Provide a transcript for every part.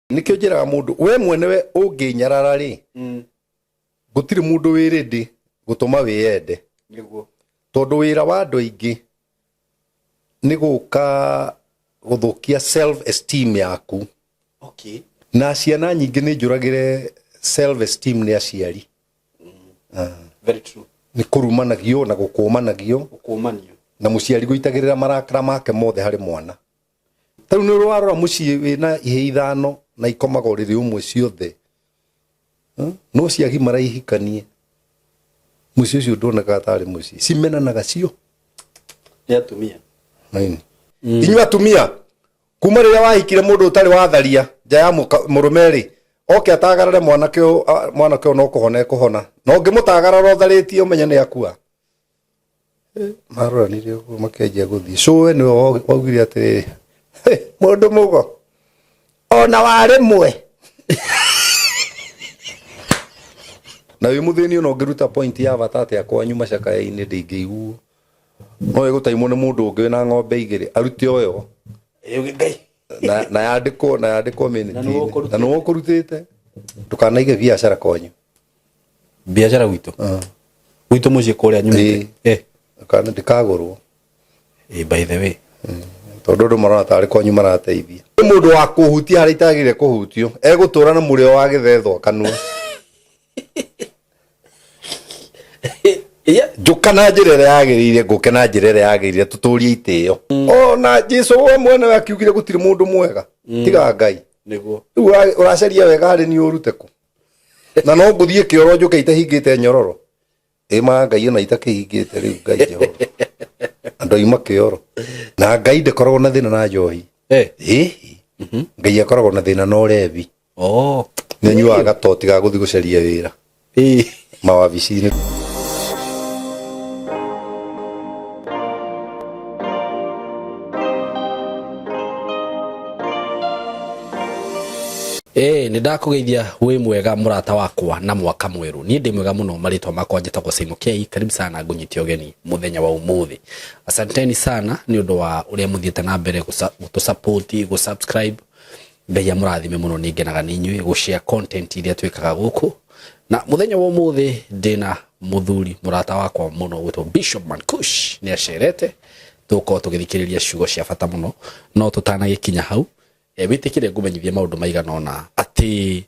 Nĩkĩo njĩraga mũndũ we mwene we ũngĩnyarara rĩ, gũtirĩ mũndũ wĩ ready gũtũma wĩyende. Nĩguo. Tondũ wĩra wa andũ aingĩ nĩ gũka gũthũkia self esteem yaku. Na ciana nyingĩ nĩ njũragĩre self esteem nĩ aciari. Very true. Nĩ kũrumanagio na gũkũmanagio. Gũkũmanio. Na mũciari gũitagĩrĩra marakara make mothe harĩ mwana. Tarĩu nĩ warora mũciĩ wĩna ihĩĩ ithano na ikomaga ũrĩrĩ ũmwe ciothe. No ciagimara ihikanie. Mũciĩ ũcio ndwonekaga tarĩ mũciĩ. Cimenanaga cio. Nĩ atumia. Inyuĩ atumia, kuma rĩrĩa wahikire mũndũ ũtarĩ watharia nja ya mũrũme rĩ, oke atagarare mwanake ũyũ, mwanake ũyũ no kũhona ekũhona. Na ũngĩmũtagarara ũtharĩtie ũmenye nĩ akua. Maroranire ũguo makĩanjia gũthiĩ. Cũwe nĩwe waugire atĩrĩrĩ, Hĩ, mũndũ mũgo ona warĩmwe. Na wĩ mũthĩni ona ũngĩruta point ya bata atĩa kwanyu macakaya-inĩ ndĩngĩiguo. No ĩgũtaimwo nĩ mũndũ ũngĩ wĩna ng'ombe igĩrĩ arute ũyũ. Ĩĩ, Ngai. Na yandĩkwo, na yandĩkwo Na nĩwe minute-inĩ. ũkũrutĩte. Na nĩwe ũkũrutĩte. Ndũkanaige biacara kwanyu. Biacara gwitũ? Gwitũ mũciĩ kũrĩa nyumĩte? Ĩĩ. Ndĩkagũrwo. By the way. Tondũ andũ marona tarĩ kwanyu marateithia. Nĩ mũndũ wa kũhutia harĩa itagĩrĩire kũhutio, egũtũra na mũrĩo wa gĩthethwa kanua. Njũka na njĩra ĩrĩa yagĩrĩire, ngũke na njĩra ĩrĩa yagĩrĩire, tũtũrie itĩo. Ona Jesu we mwene akiugire gũtirĩ mũndũ mwega, tiga Ngai. Nĩguo. Rĩu ũracaria wega harĩ niĩ ũrute kũ? Na no ngũthiĩ kĩoro njũke itahingĩte nyororo. Ĩ ma Ngai ona itakĩhingĩte rĩu Ngai Jehova. Andũ aima kĩoro. Na Ngai ndakoragwo na thĩna na njohi. Ĩ? Ngai akoragwo na thĩna na ũrebi. Nĩ anyuaga gatoti ga gũthiĩ gũcaria wĩra. Mawabici-inĩ. Ĩĩ, nĩ ndakũgeithia wĩ mwega mũrata wakwa na mwaka mwerũ. Niĩ ndĩ mwega mũno, marĩtwa makwa njĩtagwo Simon K. Karibu sana ngũnyite ũgeni mũthenya wa ũmũthĩ. Asanteni sana nĩ ũndũ wa ũrĩa mũthiĩte na mbere gũtũ support, gũ subscribe. Ngai amũrathime mũno, nĩ ngenaga nĩ inyuĩ gũ share content iria twĩkaga gũkũ. Na mũthenya wa ũmũthĩ ndĩna mũthuri mũrata wakwa mũno gwĩtwo Bishop Mankush, nĩ acerete. Tũgũkorwo tũgĩthikĩrĩria ciugo cia bata mũno, no tũtanagĩkinya hau, wĩtĩkĩre ngũmenyithie maũndũ maigana ũna atĩ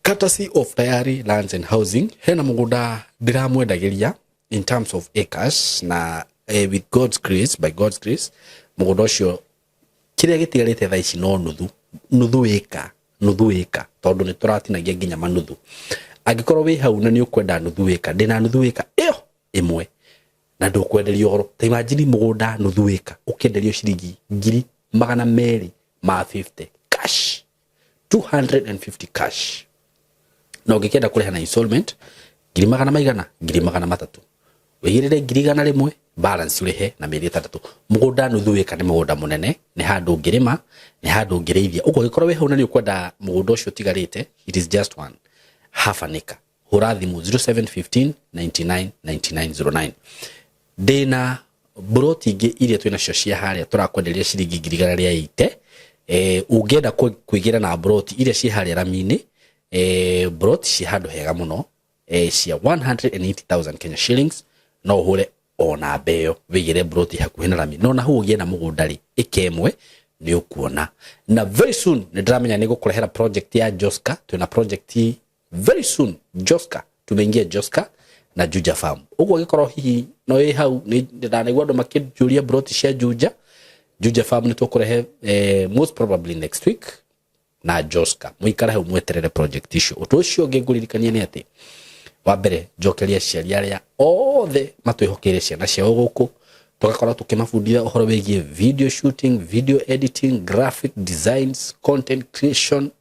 courtesy of Tayari Lands and Housing hena mũgũnda ndĩramwendagĩria in terms of acres, na with God's grace, by God's grace, mũgũnda ũcio kĩrĩa gĩtigarĩte thaa ici no nuthu, nuthu ĩka, nuthu ĩka, tondũ nĩ tũratinagia nginya manuthu. Angĩkorwo wĩ hau na nĩ ũkwenda nuthu ĩka, ndĩna nuthu ĩka ĩyo ĩmwe na ndũkwenderio goro. Ta imagine mũgũnda nuthu ĩka ũkĩenderio ciringi ngiri magana merĩ ma 50 cash, 250 cash. Na ũngĩkĩenda kũrĩha na installment ngiri magana maigana, ngiri magana matatũ, wĩigĩrĩre ngiri igana rĩmwe, balance ũrĩhe na mĩeri ĩtandatũ. Mũgũnda nuthu ĩka nĩ mũgũnda mũnene, nĩ handũ ũngĩrĩma, nĩ handũ ũngĩrĩithia. Ũguo angĩkorwo wĩ hau na nĩ ũkwenda mũgũnda ũcio ũtigarĩte, it is just one half an acre. Hũra thimũ zero seven fifteen ninety nine ninety nine zero nine. Ndĩna mburoti ingĩ iria twĩ nacio cia harĩa tũrakwenderia ciringi ngiri igana rĩa ĩite. Ũngĩenda kwĩgĩra na mburoti iria ciĩ harĩa rami-inĩ, mburoti ciĩ handũ hega mũno, cia 180,000 Kenya shillings, no ũhũre o namba ĩyo wĩgĩre mburoti hakuhĩ na rami. No na hau ũgĩe na mũgũnda rĩ, ĩka ĩmwe nĩ ũkuona. Na very soon nĩ ndĩramenya nĩ gũkũrehera project ya Joska. Twĩna project very soon Joska, tumeingia Joska na Juja Farm. Ũguo angĩkorwo hihi no ĩ hau, nĩ ndanaigua andũ makĩnjũria mburoti cia Juja. Juja Farm nĩ tũkũrehe, most probably next week na Joska. Mũikare hau mweterere project icio. Ũndũ ũcio ũngĩ ngũririkania nĩ atĩ, wa mbere njokeria aciari arĩa othe matwĩhokeire ciana ciao gũkũ, tũgakorwo tũkĩmabundithia ũhoro wĩgiĩ video shooting, video editing, graphic designs, content creation,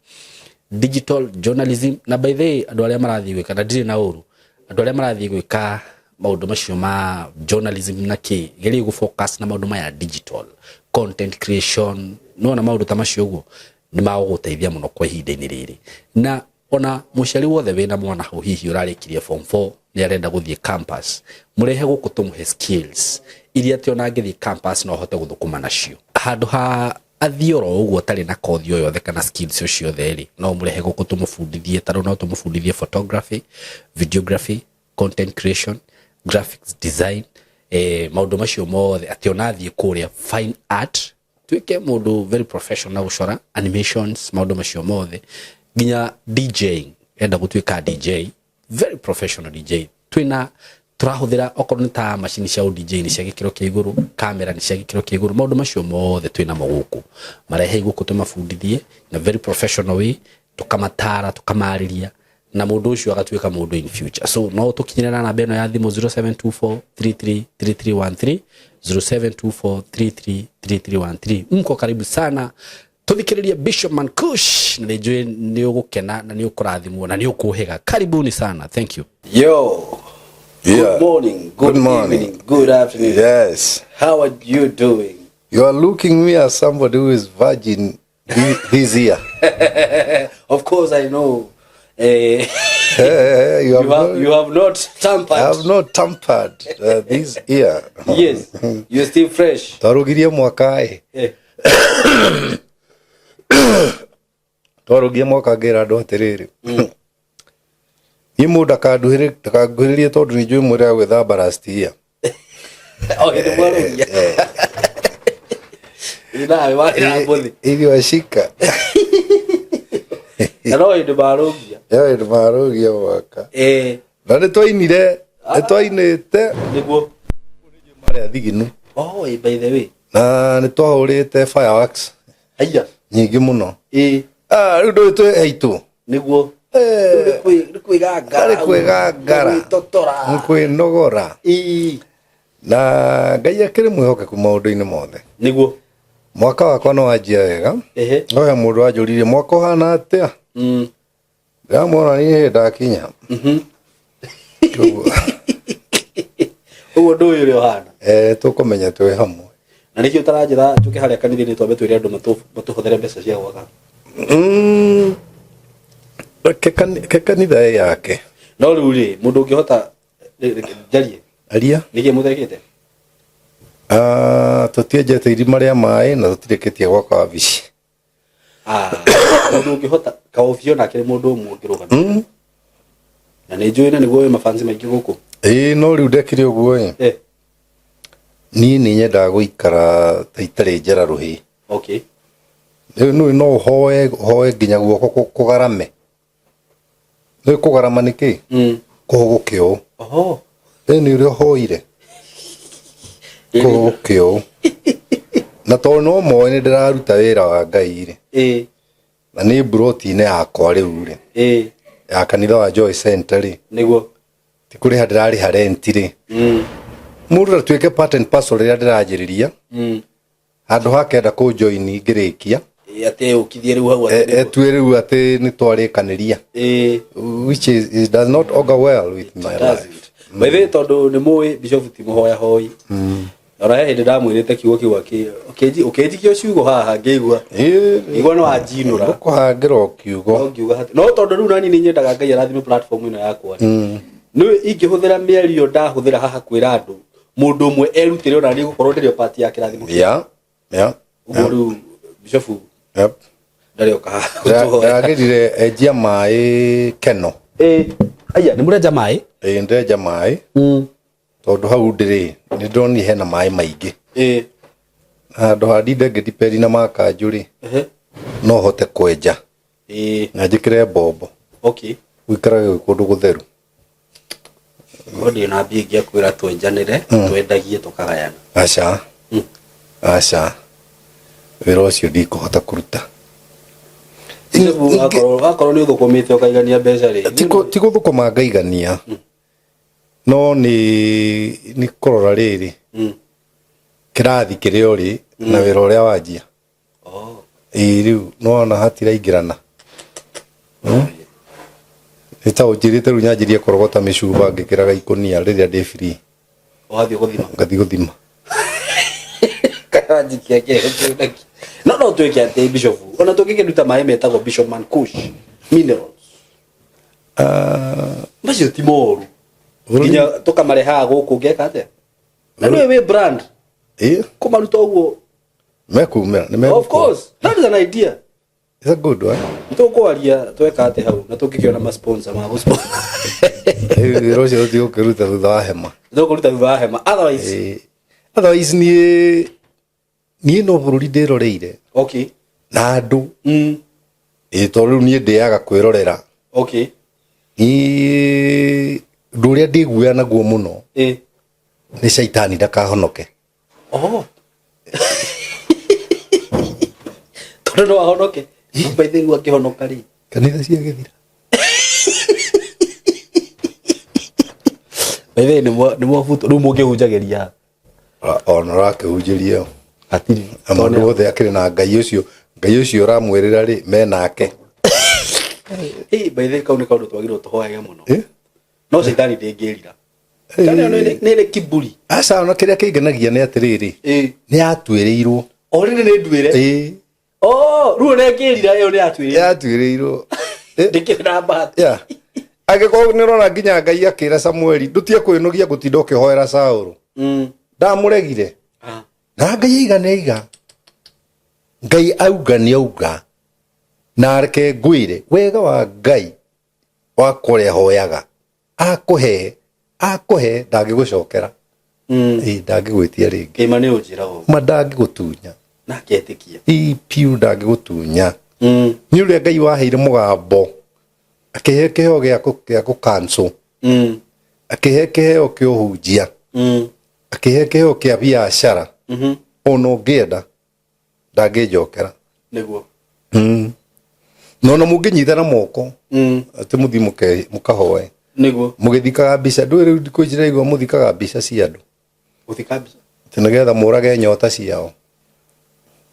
digital journalism. Na by the way, andũ arĩa marathiĩ gwĩka, na ndirĩ na ũru, andũ arĩa marathiĩ gwĩka maũndũ macio ma journalism na kĩ, geria gũ focus na maũndũ maya digital content creation, nĩwona maũndũ ta macio ũguo nĩ magũgũteithia mũno kwa ihinda-inĩ rĩrĩ. Na ona mũciari wothe wĩna mwana hau hihi ũrarĩkirie form 4 nĩ arenda gũthiĩ campus, mũrehe gũkũ tũmũhe skills iria atĩ ona angĩthiĩ campus no ahote gũthũkũma nacio. Handũ ha Athiĩ oro ũguo atarĩ na kothi o yothe kana skills o ciothe rĩ, no ũmũrehe gũkũ tũmũbundithie. Ta rĩu no tũmũbundithie photography, videography, content creation, graphics design, maũndũ macio mothe, atĩ ona athiĩ kũrĩa fine art, tuĩke mũndũ very professional gũcora animations, maũndũ macio mothe, nginya DJing, enda gũtuĩka DJ, very professional DJ. Twina tũrahũthĩra okorwo nĩ ta macini cia DJ nĩ cia gĩkĩro kĩa igũrũ, kamera nĩ cia gĩkĩro kĩa igũrũ, maũndũ macio mothe twĩna mo gũkũ. Marehei gũkũ tũmabundithie na very professional way, tũkamatara, tũkamarĩria, na mũndũ ũcio agatuĩka mũndũ in future. So no tũkinyĩre na namba ĩno ya thimũ, 0724333313, 0724333313. Mko karibu sana. Tuthikĩrĩrie Bishop Mankush, na nĩnjũĩ nĩ ũgũkena na nĩ ũkũrathimwo na nĩ ũkũhĩga. Karibuni sana, thank you. Yo. Yeah. Good morning, good Good morning. evening, good afternoon. Yes. How are you doing? You are looking me as somebody who is virgin this year. Of course I know. Eh, you you have, have not, you have not tampered. I have not tampered this year. Yes, you're still fresh. Twarugirie mwaka ĩ. Twarugie mwaka ngĩra andũ atĩrĩrĩ, niĩ mũndũ ndakanguhĩrĩrie tondũ nĩ njũĩ mwĩrĩ gwĩthamba last year. Oh, hĩndĩ mwarugia. Nawe warĩ na mbũthi. Iliwashika. Na no hĩndĩ marũgia. Yo hĩndĩ marugia mwaka. Na nĩ twainire, nĩ twainĩte Nĩguo. marĩa thiginu. Oh, by the way. Na nĩ twahũrĩte fireworks Haiya. nyingĩ mũno. Ah, rĩu ndũĩ twĩ haitũ. Nĩguo. Nĩ kwĩgangara. Nĩ kwĩgangara. Nĩ gwĩtotora. Nĩ kwĩnogora. Na Ngai akĩrĩ mwĩhokeku maũndũ-inĩ mothe. Nĩguo. Mwaka wakwa no wanjia wega. No he mũndũ wanjũririe mwaka ũhana atĩa. Ndĩramuona niĩ hĩndĩ ndakinya. Koguo, Ũguo ndũĩ ũrĩa ũhana. Tũkũmenya twĩ hamwe. Na nĩkĩo ũtaranjĩra njũke harĩa kanitha-inĩ twambe twĩre andũ matũhothere mbeca cia gwaka. Reke kanitha ĩ yake. No rĩu rĩ, mũndũ ũngĩhota njarie. Aria. Nĩkĩ mũtekĩte? Tũtienjete irima rĩa maĩ na tũtirĩkĩtie gwaka wabici. Mũndũ ũngĩhota kaobio nake nĩ mũndũ ũmwe ũngĩrũgama. Na nĩ njũĩ na nĩguo wĩ mafansi maingĩ gũkũ. Ĩĩ, no rĩu ndekire ũguo ĩ. Niĩ nĩ nyendaga gũikara ta itarĩ njera rũhĩ. Rĩu nĩũĩ no ũhoe nginya guoko kũgarame. Nĩũĩ kũgarama nĩ kĩ? Kũhũgũke ũũ. Rĩu nĩ ũrĩa ũhoire. Kũhũgũke ũũ. Na tondũ no moĩ nĩ ndĩraruta wĩra wa Ngai rĩ. Na nĩ mburoti-inĩ yakwa rĩu rĩ. Ya kanitha wa Joy Center rĩ. Nĩguo. Ti kũrĩha ndĩrarĩha rent rĩ. Mũndũ ndatuĩke part and parcel rĩrĩa ndĩranjĩrĩria. Handũ ha kenda kũnjoini ngĩrĩkia. Atĩ ũkithie rĩu hau atĩ nĩguo. Etue rĩu atĩ nĩ twarĩkanĩria. Which is, it does not augur well with my Does life. it? By the way, tondũ nĩ mũĩ Bishop ti mũhoya hoi. Ona he hĩndĩ ndamwĩrĩte kiugo kĩu ũkĩnjikia ciugo haha ngĩigua. Ngĩigua no anjinũra. Ngũkũhangĩra o kiugo. No ngiuga hati. No tondũ rĩu nani nĩ nyendaga Ngai arathime platform ĩno yakwa. Nĩ ingĩhũthĩra mĩario ndahũthĩra haha kwĩra andũ mũndũ ũmwe erutĩre ona niĩ gũkorwo ndĩrĩ o part ya kĩrathimo kĩu. Yeah. Yeah. Ũguo rĩu Bishop ndarĩ oka haha gũtũhoya. Ndĩragĩrire enjia maĩ Keno. Aya, nĩ mũrenja maĩ? Ĩĩ, ndĩrenja maĩ. Tondũ hau ndĩrĩ, nĩ ndĩronire hena maĩ maingĩ. Handũ ha ndinde ngĩdiperi na makanjũ rĩ, no hote kwenja. Na njĩkĩre mbombo. Gũikarage gwĩ kũndũ gũtheru. Korwo ndirĩ na mbia ingĩakwĩra twenjanĩre, twendagie tũkagayana. Aca. Aca. Wĩra ũcio ndikũhota kũruta. Wakorwo nĩ ũthũkũmĩte ũkaigania mbeca rĩ. Ti gũthũkũma ngaigania. No nĩ kũrora rĩrĩ. Kĩrathi kĩrĩa ũrĩ na wĩra ũrĩa wanjia. Ĩĩ, rĩu nĩwona hatiraingĩrana. Nĩ ta ũnjĩrĩte rĩu nyanjĩrie kũrogota mĩcuba ngĩkĩraga ikũnia rĩrĩa ndĩ free. Ũgathiĩ gũthima. Ngathiĩ gũthima. Kana njikia kĩheo kĩu nakĩo. No, no twĩke atĩ Bishop, ona tũngĩkĩruta maĩ metagwo Bishop Mankush minerals. Macio ti moru. Nginya tũkamarehaga gũkũ ngeka atĩa? Na nĩwe wĩ brand. Kũmaruta ũguo. Mekumĩra nĩ Of course, that is an idea. It's a good one. Tũkwaria tweka atĩ hau na tũngĩkĩona ma sponsor ma gũ-sponsor. Wĩra ũcio tũtigũkĩruta thutha wa hema. Tũkũruta thutha wa hema. Otherwise, Otherwise niĩ no bũrũri ndĩroreire na andũ. Ĩ tondũ rĩu niĩ ndĩaga kwĩrorera. Niĩ ũndũ ũrĩa ndĩguoya naguo mũno nĩ caitani ndakahonoke. Oh. Tondũ no ahonoke. By the way, akĩhonoka rĩ. Kanitha ciagĩthira. By the way, nĩ mwabutu rĩu mũngĩhunjagĩria. Ona ũrakĩhunjĩria ĩyo. Hatirĩ. Na mũndũ wothe akĩrĩ na Ngai ũcio, Ngai ũcio ũramwĩrĩra rĩ, menake. Ĩ, by the way, kau nĩ kaũndũ twagĩrĩirwo tũhoyage mũno. No caitani ndĩngĩrira. Caitani nĩ ĩrĩ kiburi. Aca, ona kĩrĩa kĩngenagia nĩ atĩrĩrĩ, nĩ yatuĩrĩirwo. O rĩrĩ nĩ nduĩre. Ĩ. Oh, rĩu ona ĩngĩrira ĩyo nĩ yatuĩrĩirwo. Yatuĩrĩirwo. Ndĩkĩrĩ na bahati. Yeah. Angĩkorwo nĩ ũrona nginya Ngai akĩra Samueli, ndũtige kwĩnogia gũtinda ũkĩhoera Saũlũ. Ndamũregire. Na Ngai aiga nĩ aiga. Ngai auga nĩ auga. Na reke ngwĩre, wega wa Ngai wa kũrĩa hoyaga, akũhe, akũhe, ndangĩgũcokera. Ĩ, ndangĩgwĩtia rĩngĩ. Ĩ, ma nĩ ũnjĩraga ũguo. Ma ndangĩgũtunya. Na agetĩkia. Ĩ, piũ ndangĩgũtunya. Nĩ ũrĩa Ngai waheire mũgambo, akĩhe kĩheo gĩa kũ cancel. Akĩhe kĩheo kĩa ũhunjia. Akĩhe kĩheo kĩa biacara. Ona ũngĩenda, ndangĩnjokera. Nĩguo. Na ona mũngĩnyitana moko, atĩ mũthiĩ mũkahoe. Nĩguo. Mũgĩthikaga mbica, ndũĩ rĩu thikũ ici ndĩraigua mũthikaga mbica cia andũ. Gũthika mbica? Atĩ nĩgetha mũrage nyota ciao.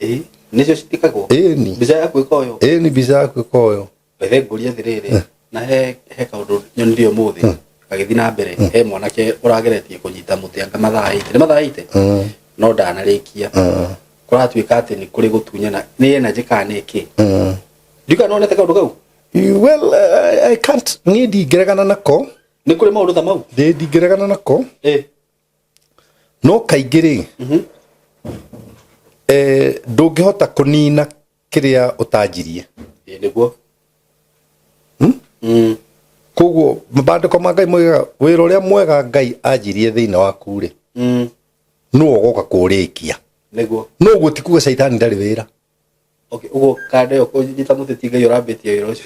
Ĩ, nĩcio cithikagwo? Ĩni. Mbica yaku ĩkoywo? Ĩni, mbica yaku ĩkoywo. Bethe ngũria atĩrĩrĩ, na he kaũndũ nyonire ũmũthĩ, gagĩthiĩ na mbere, he mwanake ũrageretie kũnyita mũtĩ anga mathaa 8. Nĩ mathaa 8? No ndanarĩkia. Kũratuĩka atĩ nĩ kũrĩ gũtunyana, nĩ energy kana nĩ kĩ? Ndiũĩ kana nĩwonete kaũndũ kau? Well, I can't, niĩ ndingĩregana nako. Nĩ kũrĩ maũndũ ta mau? Niĩ ndingĩregana nako. No kaingĩ rĩ, ndũngĩhota kũnina kĩrĩa ũtanjirie. Ĩ, nĩguo. Koguo mabandĩko ma Ngai moigaga wĩra ũrĩa mwega Ngai anjirie thĩinĩ waku rĩ, nĩwe ũgoka kũũrĩkia. Nĩguo. No ũguo ti kuga caitani ndarĩ wĩra. Okay, ũguo kanda ĩyo kũnyita mũtĩ ti Ngai ũrambĩtie wĩra ũcio.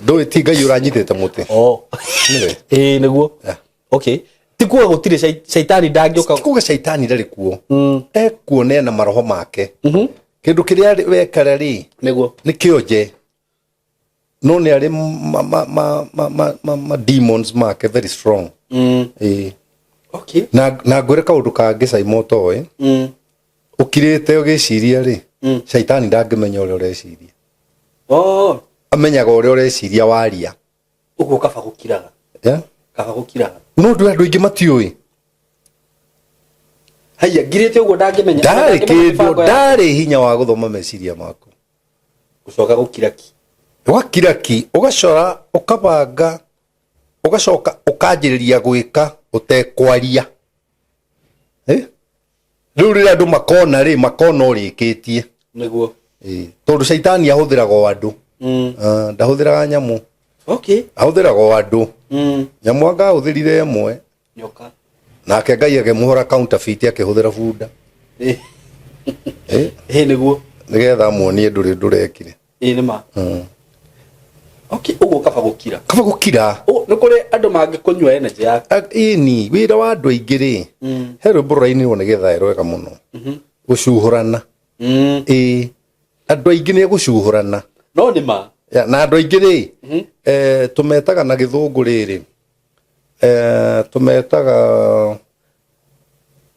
Ndũĩ ti Ngai ũranyitĩte mũtĩ. Oh. Nĩwe. Ĩ, nĩguo. Yeah. Okay. Ti kuga gũtirĩ caitani ndangĩũka. Ti kuga caitani ndarĩ kuo. Ekuo nena maroho make. Kĩndũ kĩrĩa wekara rĩ, Nĩguo. nĩ kĩonje. No nĩ arĩ ma demons make very strong. Ĩ. Okay. Na ngwĩre kaũndũ kangĩ Saimo ũtoĩ. Ũkirĩte ũgĩciria rĩ, caitani ndangĩmenya ũrĩa ũreciria. Oh. Amenyaga ũrĩa ũreciria waria. Ũguo kaba gũkiraga. Yeah. Kaba gũkiraga. No ndũ andũ aingĩ matiũĩ. Haiya, ngirĩte ũguo ndangĩmenya. Ndarĩ Ndangĩmenya kĩndũ, mĩbango ya- ndarĩ hinya wa gũthoma meciria maku. Gũcoka gũkira ki. Ũgakira ki, ũgacora, ũkabanga, ũgacoka ũkanjĩrĩria gwĩka ũtekwaria. Rĩu rĩrĩa andũ makona rĩ, makona ũrĩkĩtie. Nĩguo. Tondũ caitani ahũthĩraga o andũ. Ndahũthĩraga nyamũ. Okay. Ahũthĩraga o andũ. Nyamũ anga ahũthĩrire ĩmwe. Nyoka. Nake Ngai akĩmũhũra counterfeit akĩhũthĩra bunda. Nĩguo. Nĩgetha amuonie ndũrĩ ndũrekire. Nĩ ma. Okay, ũguo kaba gũkira. Kaba gũkira. Nĩ kũrĩ andũ mangĩkũnyua energy yaku. Ĩni, wĩra wa andũ aingĩ rĩ, he rwĩmbo rũrainirwo nĩ Gĩthaĩ rwega mũno. Gũcuhũrana. Andũ aingĩ nĩ gũcuhũrana. No nĩ ma. Ya, na andũ aingĩ rĩ, tũmetaga na gĩthũngũ rĩrĩ.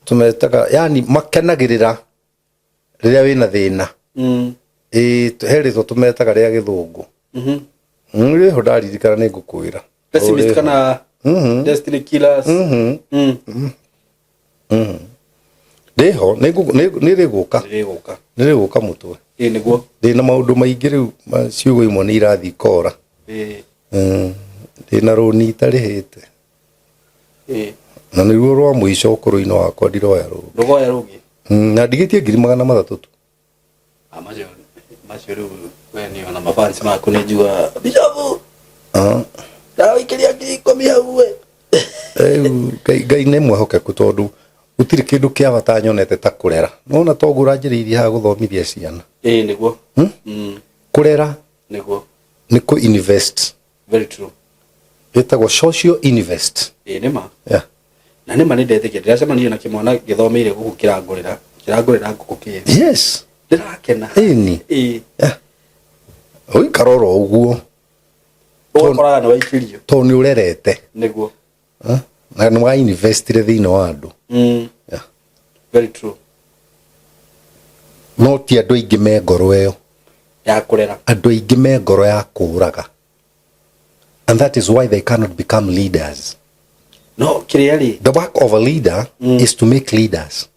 Tũmetaga, yani makenagĩrĩra rĩrĩa wĩna thĩna. He rĩtwa tũmetaga rĩa gĩthũngũ. Rĩho ndaririkana nĩ ngũkwĩra. Pessimist Rĩho. kana Destiny Killers. Rĩho, nĩ rĩgũka. Nĩ rĩgũka. Nĩ rĩgũka mũtwe. Nĩguo. Ndĩna maũndũ maingĩ rĩu, ciugo imwe nĩ irathiĩ kora. Ndĩna rũni itarĩhĩte. Na nĩruo rwa mũico ũkũrũ-inĩ wakwa ndiroya rũngĩ. Ndũkoya rũngĩ? Na ndigĩtie 300,000 tu. Ah, macio macio rĩu we nĩ ona mafansi maku nĩ njua bishofu Ah. ndawĩkĩria 10,000 hau we. Rĩu Ngai nĩ mwĩhokeku tondũ gũtirĩ kĩndũ kĩa bata nyonete ta kũrera. Nona toguo ũranjĩrĩirie haha gũthomithia ciana. Ĩĩ nĩguo. Hmm? Kũrera Nĩguo. Nĩ kũ invest. Very true. Ĩtagwo social invest. Ĩĩ nĩ ma. Yeah. Na nĩ ma nĩ ndetĩkia ndĩracemanirie na kĩmwana gĩthomeire gũkũ kĩrangũrĩra kĩrangũrĩra ngũkũ kĩĩ. Yes. Ndĩrakena. Ĩni. Ĩĩ. Yeah. Ũikara oro ũguo. Ũgakoraga nĩ waikĩrio. Tondũ nĩ ũrerete. Nĩguo. Na nĩ wa investire thĩinĩ wa andũ. Yeah. Very true. No ti andũ aingĩ me ngoro ĩyo. Ya kũrera. Andũ aingĩ me ngoro ya kũraga. And that is why they cannot become leaders. No, kĩrĩa rĩ. The work of a leader is to make leaders.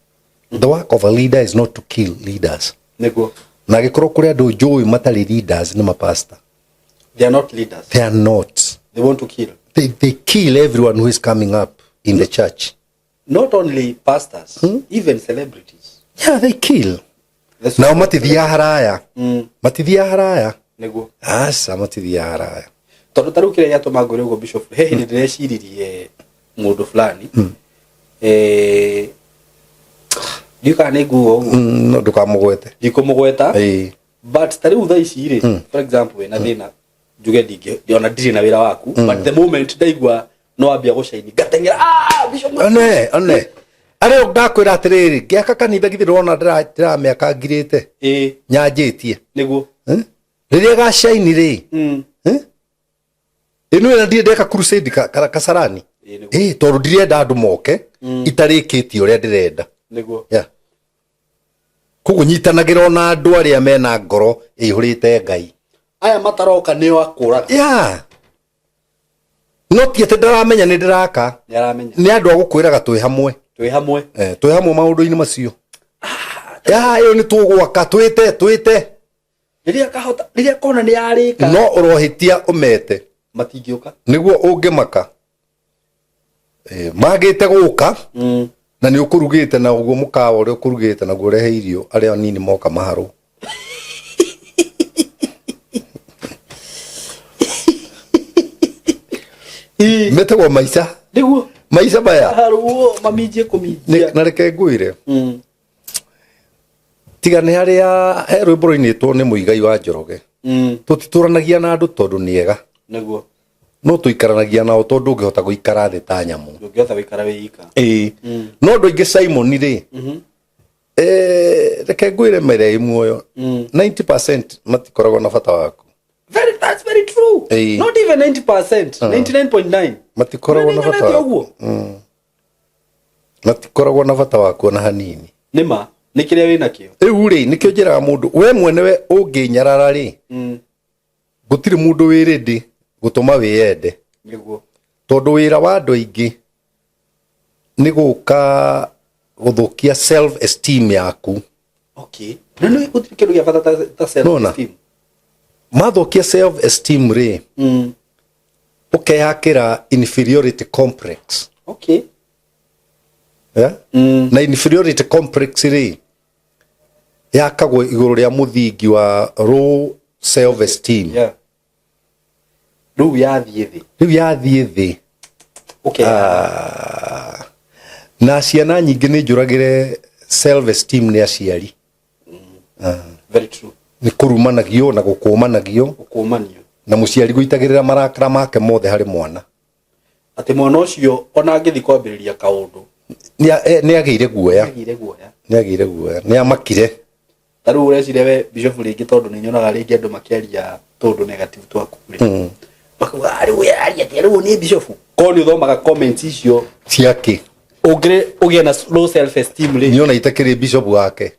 The work of a leader is not to kill leaders. Nĩguo. Na angĩkorwo kũrĩ andũ njũĩ matarĩ leaders nĩ mapastor. They are not leaders. They are not. They want to kill. They kill everyone who is coming up in the church. Not only pastors, even celebrities. Yeah, they kill. The Nao matithiaga haraya. Matithiaga haraya. Nĩguo. Aca matithiaga haraya. Tondũ ta rĩu kĩrĩa gĩatũma ngwĩre ũguo Bishop, he hĩndĩ ndĩreciririe mũndũ fulani. Ndiũĩ kana nĩ nguga ũguo. No ndũkamũgwete. Ndikũmũgweta. Ĩĩ. But ta rĩu thaa ici rĩ, for example, wĩna thĩna njuge ndingĩ ona ndirĩ na wĩra waku, but the moment ndaigua no wambia gũcaini ngateng'era, ah, Bishop. One, one. Arĩa ndakwĩra atĩrĩrĩ, ngĩaka kanitha githĩ ndĩrona ndĩramĩaka ngirĩte. Ĩĩ. Nyanjĩtie. Nĩguo. Rĩrĩa gacaini rĩ. Ĩno ĩna ndirĩ ndeka crusade Kasarani. Ĩĩ, nĩguo. Ĩĩ, tondũ ndirenda andũ moke, itarĩkĩtie ũrĩa ndĩrenda. Nĩguo. Yeah. Koguo nyitanagĩra ona andũ arĩa mena ngoro ĩihũrĩte Ngai. Aya mataroka nĩo akũraga. Yeah. No ti atĩ ndaramenya nĩ ndĩraka. Nĩ aramenya. Nĩ andũ a gũkwĩraga twĩ hamwe. Twĩ hamwe. Twĩ hamwe maũndũ-inĩ macio. Ya, ĩyo nĩ tũgwaka, twĩte, twĩte. Rĩrĩa kahota, rĩrĩa kona nĩ yarĩka. No ũrohĩtia ũmete. Matingĩũka. Nĩguo ũngĩmaka. Magĩte gũka, na nĩ ũkũrugĩte na ũguo mũkawa ũrĩa ũkũrugĩte naguo ũrehe irio arĩa anini moka maharwo. Metagwo maica. Nĩguo. Maica maya. Maharwo, maminjie kũminjia. Na reke ngwĩre. Tiga nĩ harĩa he rwĩmbo rũinĩtwo nĩ Mũigai wa Njoroge. Tũtitũranagia na andũ tondũ nĩ ega. Nĩguo. No tũikaranagia nao tondũ ndũngĩhota gũikara thĩ ta nyamũ. Ndũngĩhota gũikara wĩ ika. Ĩĩ. No andũ aingĩ Simon rĩ, reke ngwĩre mere ĩ muoyo. 90% matikoragwo na bata waku. Very, that's very true. Ĩĩ. Not even 90%, 99.9. Matikoragwo na bata Nĩ waku. ũguo. Matikoragwo na bata waku ona hanini. Nĩ ma, nĩ kĩrĩa wĩnakĩo. Rĩu rĩ, nĩkĩo njĩraga mũndũ, we mwene we ũngĩnyarara rĩ, gũtirĩ mũndũ wĩ ready gũtũma wĩyende. Nĩguo. Tondũ wĩra wa andũ aingĩ nĩ gũka gũthũkia self esteem yaku. Okay. Na nĩ gũtirĩ kĩndũ gĩa bata ta self Nona. esteem. Mathũkia self esteem rĩ, ũkeyakĩra inferiority complex. Okay. Yeah? Na inferiority complex rĩ, yakagwo igũrũ rĩa mũthingi wa low self esteem. Yeah. Rĩu yathiĩ thĩ. Rĩu yathiĩ thĩ. Okay. Na ciana nyingĩ nĩ njũragĩre self esteem nĩ aciari. Very true. Nĩ kũrumanagio na gũkũmanagio. Gũkũmanio. Na mũciari gũitagĩrĩra marakara make mothe harĩ mwana. Atĩ mwana ũcio ona angĩthiĩ kwambĩrĩria kaũndũ. Nĩ agĩire guoya. Nĩ agĩire guoya. Nĩ agĩire guoya. Nĩ amakire. Ta rĩu ũreciria we Bishop rĩngĩ tondũ nĩ nyonaga rĩngĩ andũ makĩaria tũũndũ negative twaku rĩ. Makauga, rĩu we aria atĩa, rĩu nĩ Bishop. Korwo nĩ ũthomaga comments icio. Ciake. Ũngĩrĩ ũgĩe na low self esteem rĩ. Niĩ ona itakĩrĩ Bishop wake.